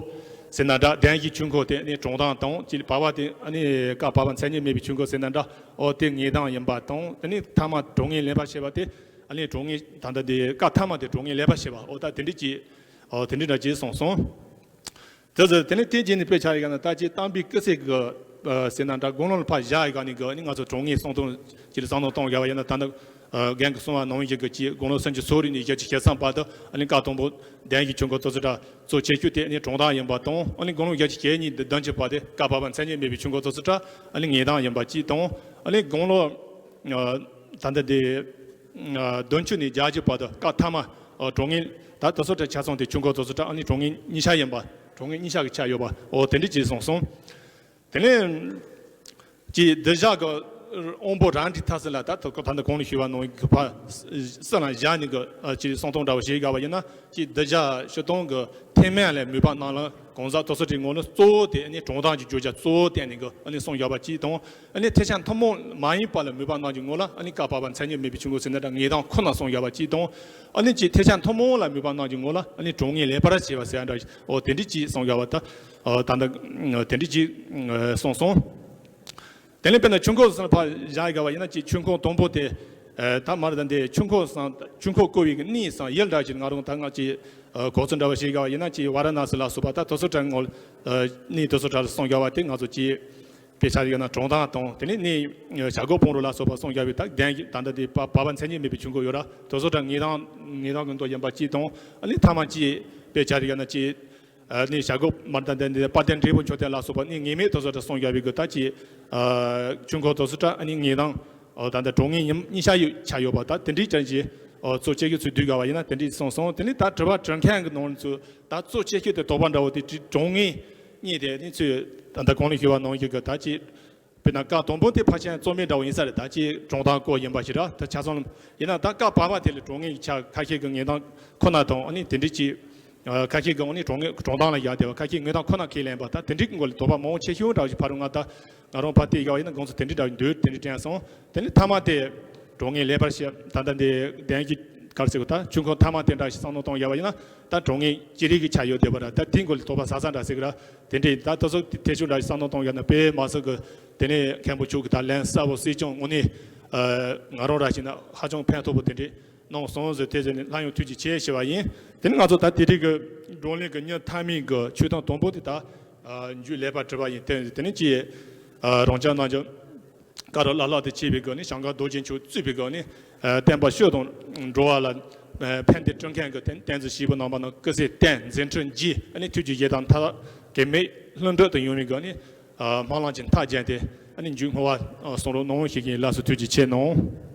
ཟེར་ན་འདྲ། གདན་ཞུ་ཆོས་འཁོར་དེ་ནི་གྲོང་ཐང་དང་། ཅིག་བར་པ་དེ་ཨ་ནི་བཀའ་བར་པ་མཚན་ཉིད་མེད་པའི་ཆོས་འཁོར་ཟེར་ན་འདྲ། ཨོ་དེ་ངེས་དང་ཡིན་པ་དང་། དེ་ནས་མཐའ་མ་གྲོང་ངེས་ལེགས་པར་བཤད་པ་དེ་ཨ་ནི་གྲོང་ངེས་ད་ལྟ་དེ་བཀའ་མཐའ་མ་དེ་གྲོང་ངེས་ལེགས་པར་བཤད་པ། ཨོ་ད་དེ་འདྲ་ཅིག་ཨོ་དེ་འདྲ་འདྲ་ཅིག་གསུངས་སོང་། དེ་ཚོ་དེ་ནས་དེ་རྗེས་ནས་དཔེ་ཆ་ཡི་ག་ན་ད་ཅི་གཏམ་དཔེ་སྐུ་ཚེ་གི་ཟེར་ན་འདྲ། དགུང་ལོ་ལ་ཕར་བཞག་ཡི་ག་ནས་གི་ནི་ང་ཚོ་གྲོང་ངེས་གསང་སྟོང་ཅི་ལ་གསང་སྟོང་གཏོང་ཡ་བ་ཡིན་ན། ད་ནི་རྒན་གྱི་གསུང་བ་ནང་བཞིན་གི་ཅི་དགུང་ལོ་སུམ་ཅུ་སོ་རེ་ནས་བཞི་བཅུ་ཞེ་ཐམ་བར་དུ་ཨ་ནི་བཀའ་དང་པོ་གདན་ཞུ་ཆོས་འཁོར་དེ་ཚོ་འདྲ་གཙོ་ཆེ་ཤོས་དེ་ནི་གྲོང་ཐང་ཡིན་པ་དང་། ཨ་ནི་དགུང་ལོ་བཞི་བཅུ་ཞེ་གཉིས་བདུན་ཅུ་བར་དེ་བཀའ་བར་པ་མཚན་ཉིད་མེད་པའི་ཆོས་འཁོར་དེ་ཚོ་འདྲ་ཨ་ནི་ངེས་དང་ཡིན་པ་གཅིག་དང་། ཨ་ནི་དགུང་ལོ་ད་ལྟ་དེ་བདུན་ཅུ་ནས་བརྒྱད་ཅུ་བར་དུ་བཀའ་མཐའ་མ་གྲོང་ངེས་ད་དེ་ཚོ་འདྲ་ཆ་ཚང་དེ་ཆོས་འཁོར་དེ་ཚོ་འདྲ་ཨ་ནི་གྲོང་ངེས་གཉིས་ཆ་ཡིན་པ། གྲོང་ངེས་གཉིས་ཆ་གི་ཆ་ཡོད་པ། ཨོ་དེ་འདྲ་ཅིག་གསུངས་སོང་། དེ་ནས་ཀྱི་གདུལ་བྱ་གི་དབང་པོ་རང་གྲོལ་ཐབས་ཟེར་ལ་ད་ད་ལྟ་གོང་ནས་ཞུས་པ་ནང་གི་ཕར་ས་ལ་བཞག་ནས་གི་ཅིག་གསང་སྟོང་འདྲ་བོ་ཞིག་དགའ་བ་ཡིན་ན། ཀྱི་གདུལ་བྱ་སྤྱིར་བཏང་གི་ཐེག་དམན་ལ་མོས་པ་རྣམས་ལ་གང་ཟག་དེ་ཚོ་འདྲའི་ངོ་ནས་གཙོ་བོ་དེ་ནི་གྲོང་དང་གི་བརྗོད་བྱ་གཙོ་བོ་བསྟན་ནས་གི་ཨ་ནི་གསུངས་བཞག་པ་གཅིག་དང་། ཨ་ནི་ཐེག་ཆེན་ཐུན་མོང་མ་ཡིན་པ་ལ་མོས་པ་རྣམས་ཀྱི་ངོ་ལ་ཨ་ནི་བཀའ་བར་པ་མཚན་ཉིད་མེད་པའི་ཆོས་འཁོར་ཟེར་ན་འདྲ་ངེས་དང་ཁོ་ན་གསུངས་བཞག་པ་གཅིག་དང་། ཨ་ནི་ཀྱི་ཐེག་ཆེན་ཐུན་མོང་ལ་མོས་པ་རྣམས་ཀྱི་ངོ་ལ་ཨ་ནི་གྲོང་ངེས་ལེགས་པར་བྱེད་པ་ཟེར་ཡ་འདྲ། ཨོ་དེ་འདྲ་ཅིག་གསུངས་བཞག་པ་ད། ཨོ་ད་ལྟ་དེ་འདྲ་ཅིག་གསུངས་སོང་། དེ་ལས་དཔེར་ན་ཆོས་འཁོར་ཟེར་ཕར་བཞག་དགའ་བ་ཡིན་ན། ཅིག་ཆོས་འཁོར་དང་པོ་དེ་ད་མར་ད་འདི་ཆོས་འཁོར་སང་ཆོས་འཁོར་བསྐོར་བའི་གི་གནས་སང་ཡུལ་འདྲ་ཞིག་ང་རང་ད་ང་ཅིག་གོ་ཚོད་འདྲ་བ་ཞིག་དགའ་བ་ཡིན་ན། ཅིག་ཝཱ་ར་ཎ་སི་ལ་སོགས་པ་ད་དེ་ཚོ་འདྲ་ངོ་གནས་དེ་ཚོ་འདྲ་གསུངས་དགའ་བ་དེ་ང་ཚོ་ཅིག་དཔེ་ཆ་ཡོད་ན་གྲོང་དང་དང་། དེ་ནས་གནས་བྱ་རྒོད་ཕུང་རོལ་ལ་སོགས་པ་གསུངས་དགའ་བའི་ད་གདན་ད་ལྟ་དེ་བ་བ་མཚན་ཉིད་མེད་པའི་ཆོས་འཁོར་ཡོད་ར། དེ་ཚོ་འདྲ་ངེས་དང་ངེས་དང་གི་མདོ་ཡིན་པ་གཅིག་དང་། ཨ་ནི་ཐ་མ་ཅིག་དཔེ་ཆ་ཡོད་ན་ཅིག་ཨ་ནི་བྱ་རྒོད་མར་ད་ལྟ་འདི་དཔལ་ལྡན་འབྲས་བུ་མཆོག་ལྡན་ལ་སོགས་པ་ནི་ངེས་མེད་དེ་ཚོ་འདྲ་གསུངས་བཞག་པའི་གི་ད་ཅི་ཆོས་འཁོར་དེ་ཚོ་འདྲ་ཨ་ནི་ངེས་དང་ད་ལྟ་གྲོང་ངེས་ཉིན་གཉིས་ཆ་ཡོད་ཆ་ཡོད་པ། ད་དེ་འདྲའི་ཅན་གྱི་གཙོ་ཆེ་ཤོས་ཚུལ་བསྡུས་དགའ་བ་ཡིན་ན་དེ་འདྲའི་གསུངས་སོང་། དེ་ནི་ད་དྲི་བ་དྲི་མཁན་གི་ནང་ཚུལ་ད་གཙོ་ཆེ་ཤོས་དེ་དོགས་པ་འདྲ་བོ་དེ་གྲོང་ངེས་གཉིས་དེ་ནི་ཚུལ་ད་ལྟ་གོང་ནས་ཞུས་པ་ནང་བཞིན་གི་ད་ཅི། དཔེར་ན་བཀའ་དང་པོ་དེ་ཕལ་ཆེར་རྩོད་མེད་འདྲ་བོ་ཡིན་ས་རེད། ད་ཅི་གྲོང་དང་སྐོར་ཡིན་པ་ཞིག་ར། ད་ཆ་ཚང་ཡིན་ན་ད་བཀའ་བར་པ་དེ་ལས་གྲོང་ངེས་ཆ་ཁ་ཤས་ཀྱི་ངེས་དང་ཁོ་ན་དང་། ཨ་ནི་དེ་འདྲའི་ཅི་ཁ་ཤས་ཀྱི་ཨ་ནི་གྲོང་ངེས་གྲོང་དང་ལ་ཡ་དེ་བ་ཁ་ཤས་ངེས་དང་ཁོ་ན་ཁས་ལེན་པ། ད་དེ་འདྲའི་སྐོར་ལ་དོགས་པ་མང་ཆེ་ཤོས་འདྲ་བོ་ཞིག་ཕ་རུ་ང་ད་ང་རང་ཕ་དེ་ཡག་ཡིན་ན་དགོངས་ཚུལ་དེ་འདྲའི་འདྲ་བོ་འདུག་དེ་འདྲའི་དྲན་སོང་། དེ་ནས་ཐ་མ་དེ་གྲོང་ངེས་ལེགས་པར་བཤད་ད་ལྟ་འདི་གདན་གྱི་གར་ཟེར་གོ་ད་ཆོས་འཁོར་ཐ་མ་དེ་འདྲ་ཞིག་བསམ་བློ་གཏོང་ཡ་བ་ཡིན་ན་ད་གྲོང་ངེས་ཅི་རིགས་ཀྱི་ཆ་ཡོད་བསྡད་པ་ར། ད་དེའི་སྐོར་ལ་དོགས་པ་ཟ་ས་འདྲ་ཟེར་གི་ར། དེ་འདྲའི་ད་ད་གཟོད་དེ་ཐེ་ཆུང་འདྲ་ཞིག་བསམ་བློ་གཏོང་ཡ་ན་དཔེ་མ་སོགས་གི་དེ་ནས་མཁན་པོ་མཆོག་གི་ད་ལན་གསལ་པོ་གསལ་རྐྱང་དངོས་གནས་ང་རང་ར་ཞིག་ན་ཧ་ཅང་ཕན་ཐོགས་པོ་དེ་འདྲའི་གནང་སོང་ཟེར། དེ་ཟེར་ནས་སླར་ཡང་ཐུགས་རྗེ་ཆེ་ཞུ་བ་ཡིན། དེ་ནས་ང་ཚོ་ད་དེ་རིགས་ཀྱི་བགྲོ་གླེང་གི་ཉིན་མཐའ་མའི་གི་ཆོས་ཐུན་དང་པོ་དེ་ད་མཇུག་ལེགས་པར་གྲུབ་པ་ཡིན། དེ་དེ་ནས་ཅི་རང་ཅག་རྣམས་ཀྱི་བཀའ་རབ་བླ་ལྷག་ཏུ་ཆེ་བའི་སྒོ་ནས་བྱང་སྒར་རྡོ་རྗེ་མཆོག་གཙོས་པའི་སྒོ་ནས་བསྟན་པ་ཆོས་དང་འགྲོ་བ་ལ་ཕན་བདེ་སྐྲུན་མཁན་གྱི་བསྟན་འཛིན་སྐྱེས་བུ་རྣམ་པ་རྣམས་སྐུ་ཚེ་བརྟན། མཛད་འཕྲིན་རྒྱས། ཨ་ནི་ཐུགས་རྗེ་བཞེས་དང་མཐའ་དག་གེགས་མེད་ལྷུན་གྲུབ་ཏུ་ཡོང་བའི་སྒོ་ནས་སྨོན་ལམ་གྱི་མཐའ་བརྒྱན་ཏེ་ཨ་ནི་མཇུག་བསྔོ་བ་གསུང་རོགས་གནང་ཞུ་གི་ཡིན། ལགས་སོ། ཐུགས་རྗེ་ཆེ་གནང་།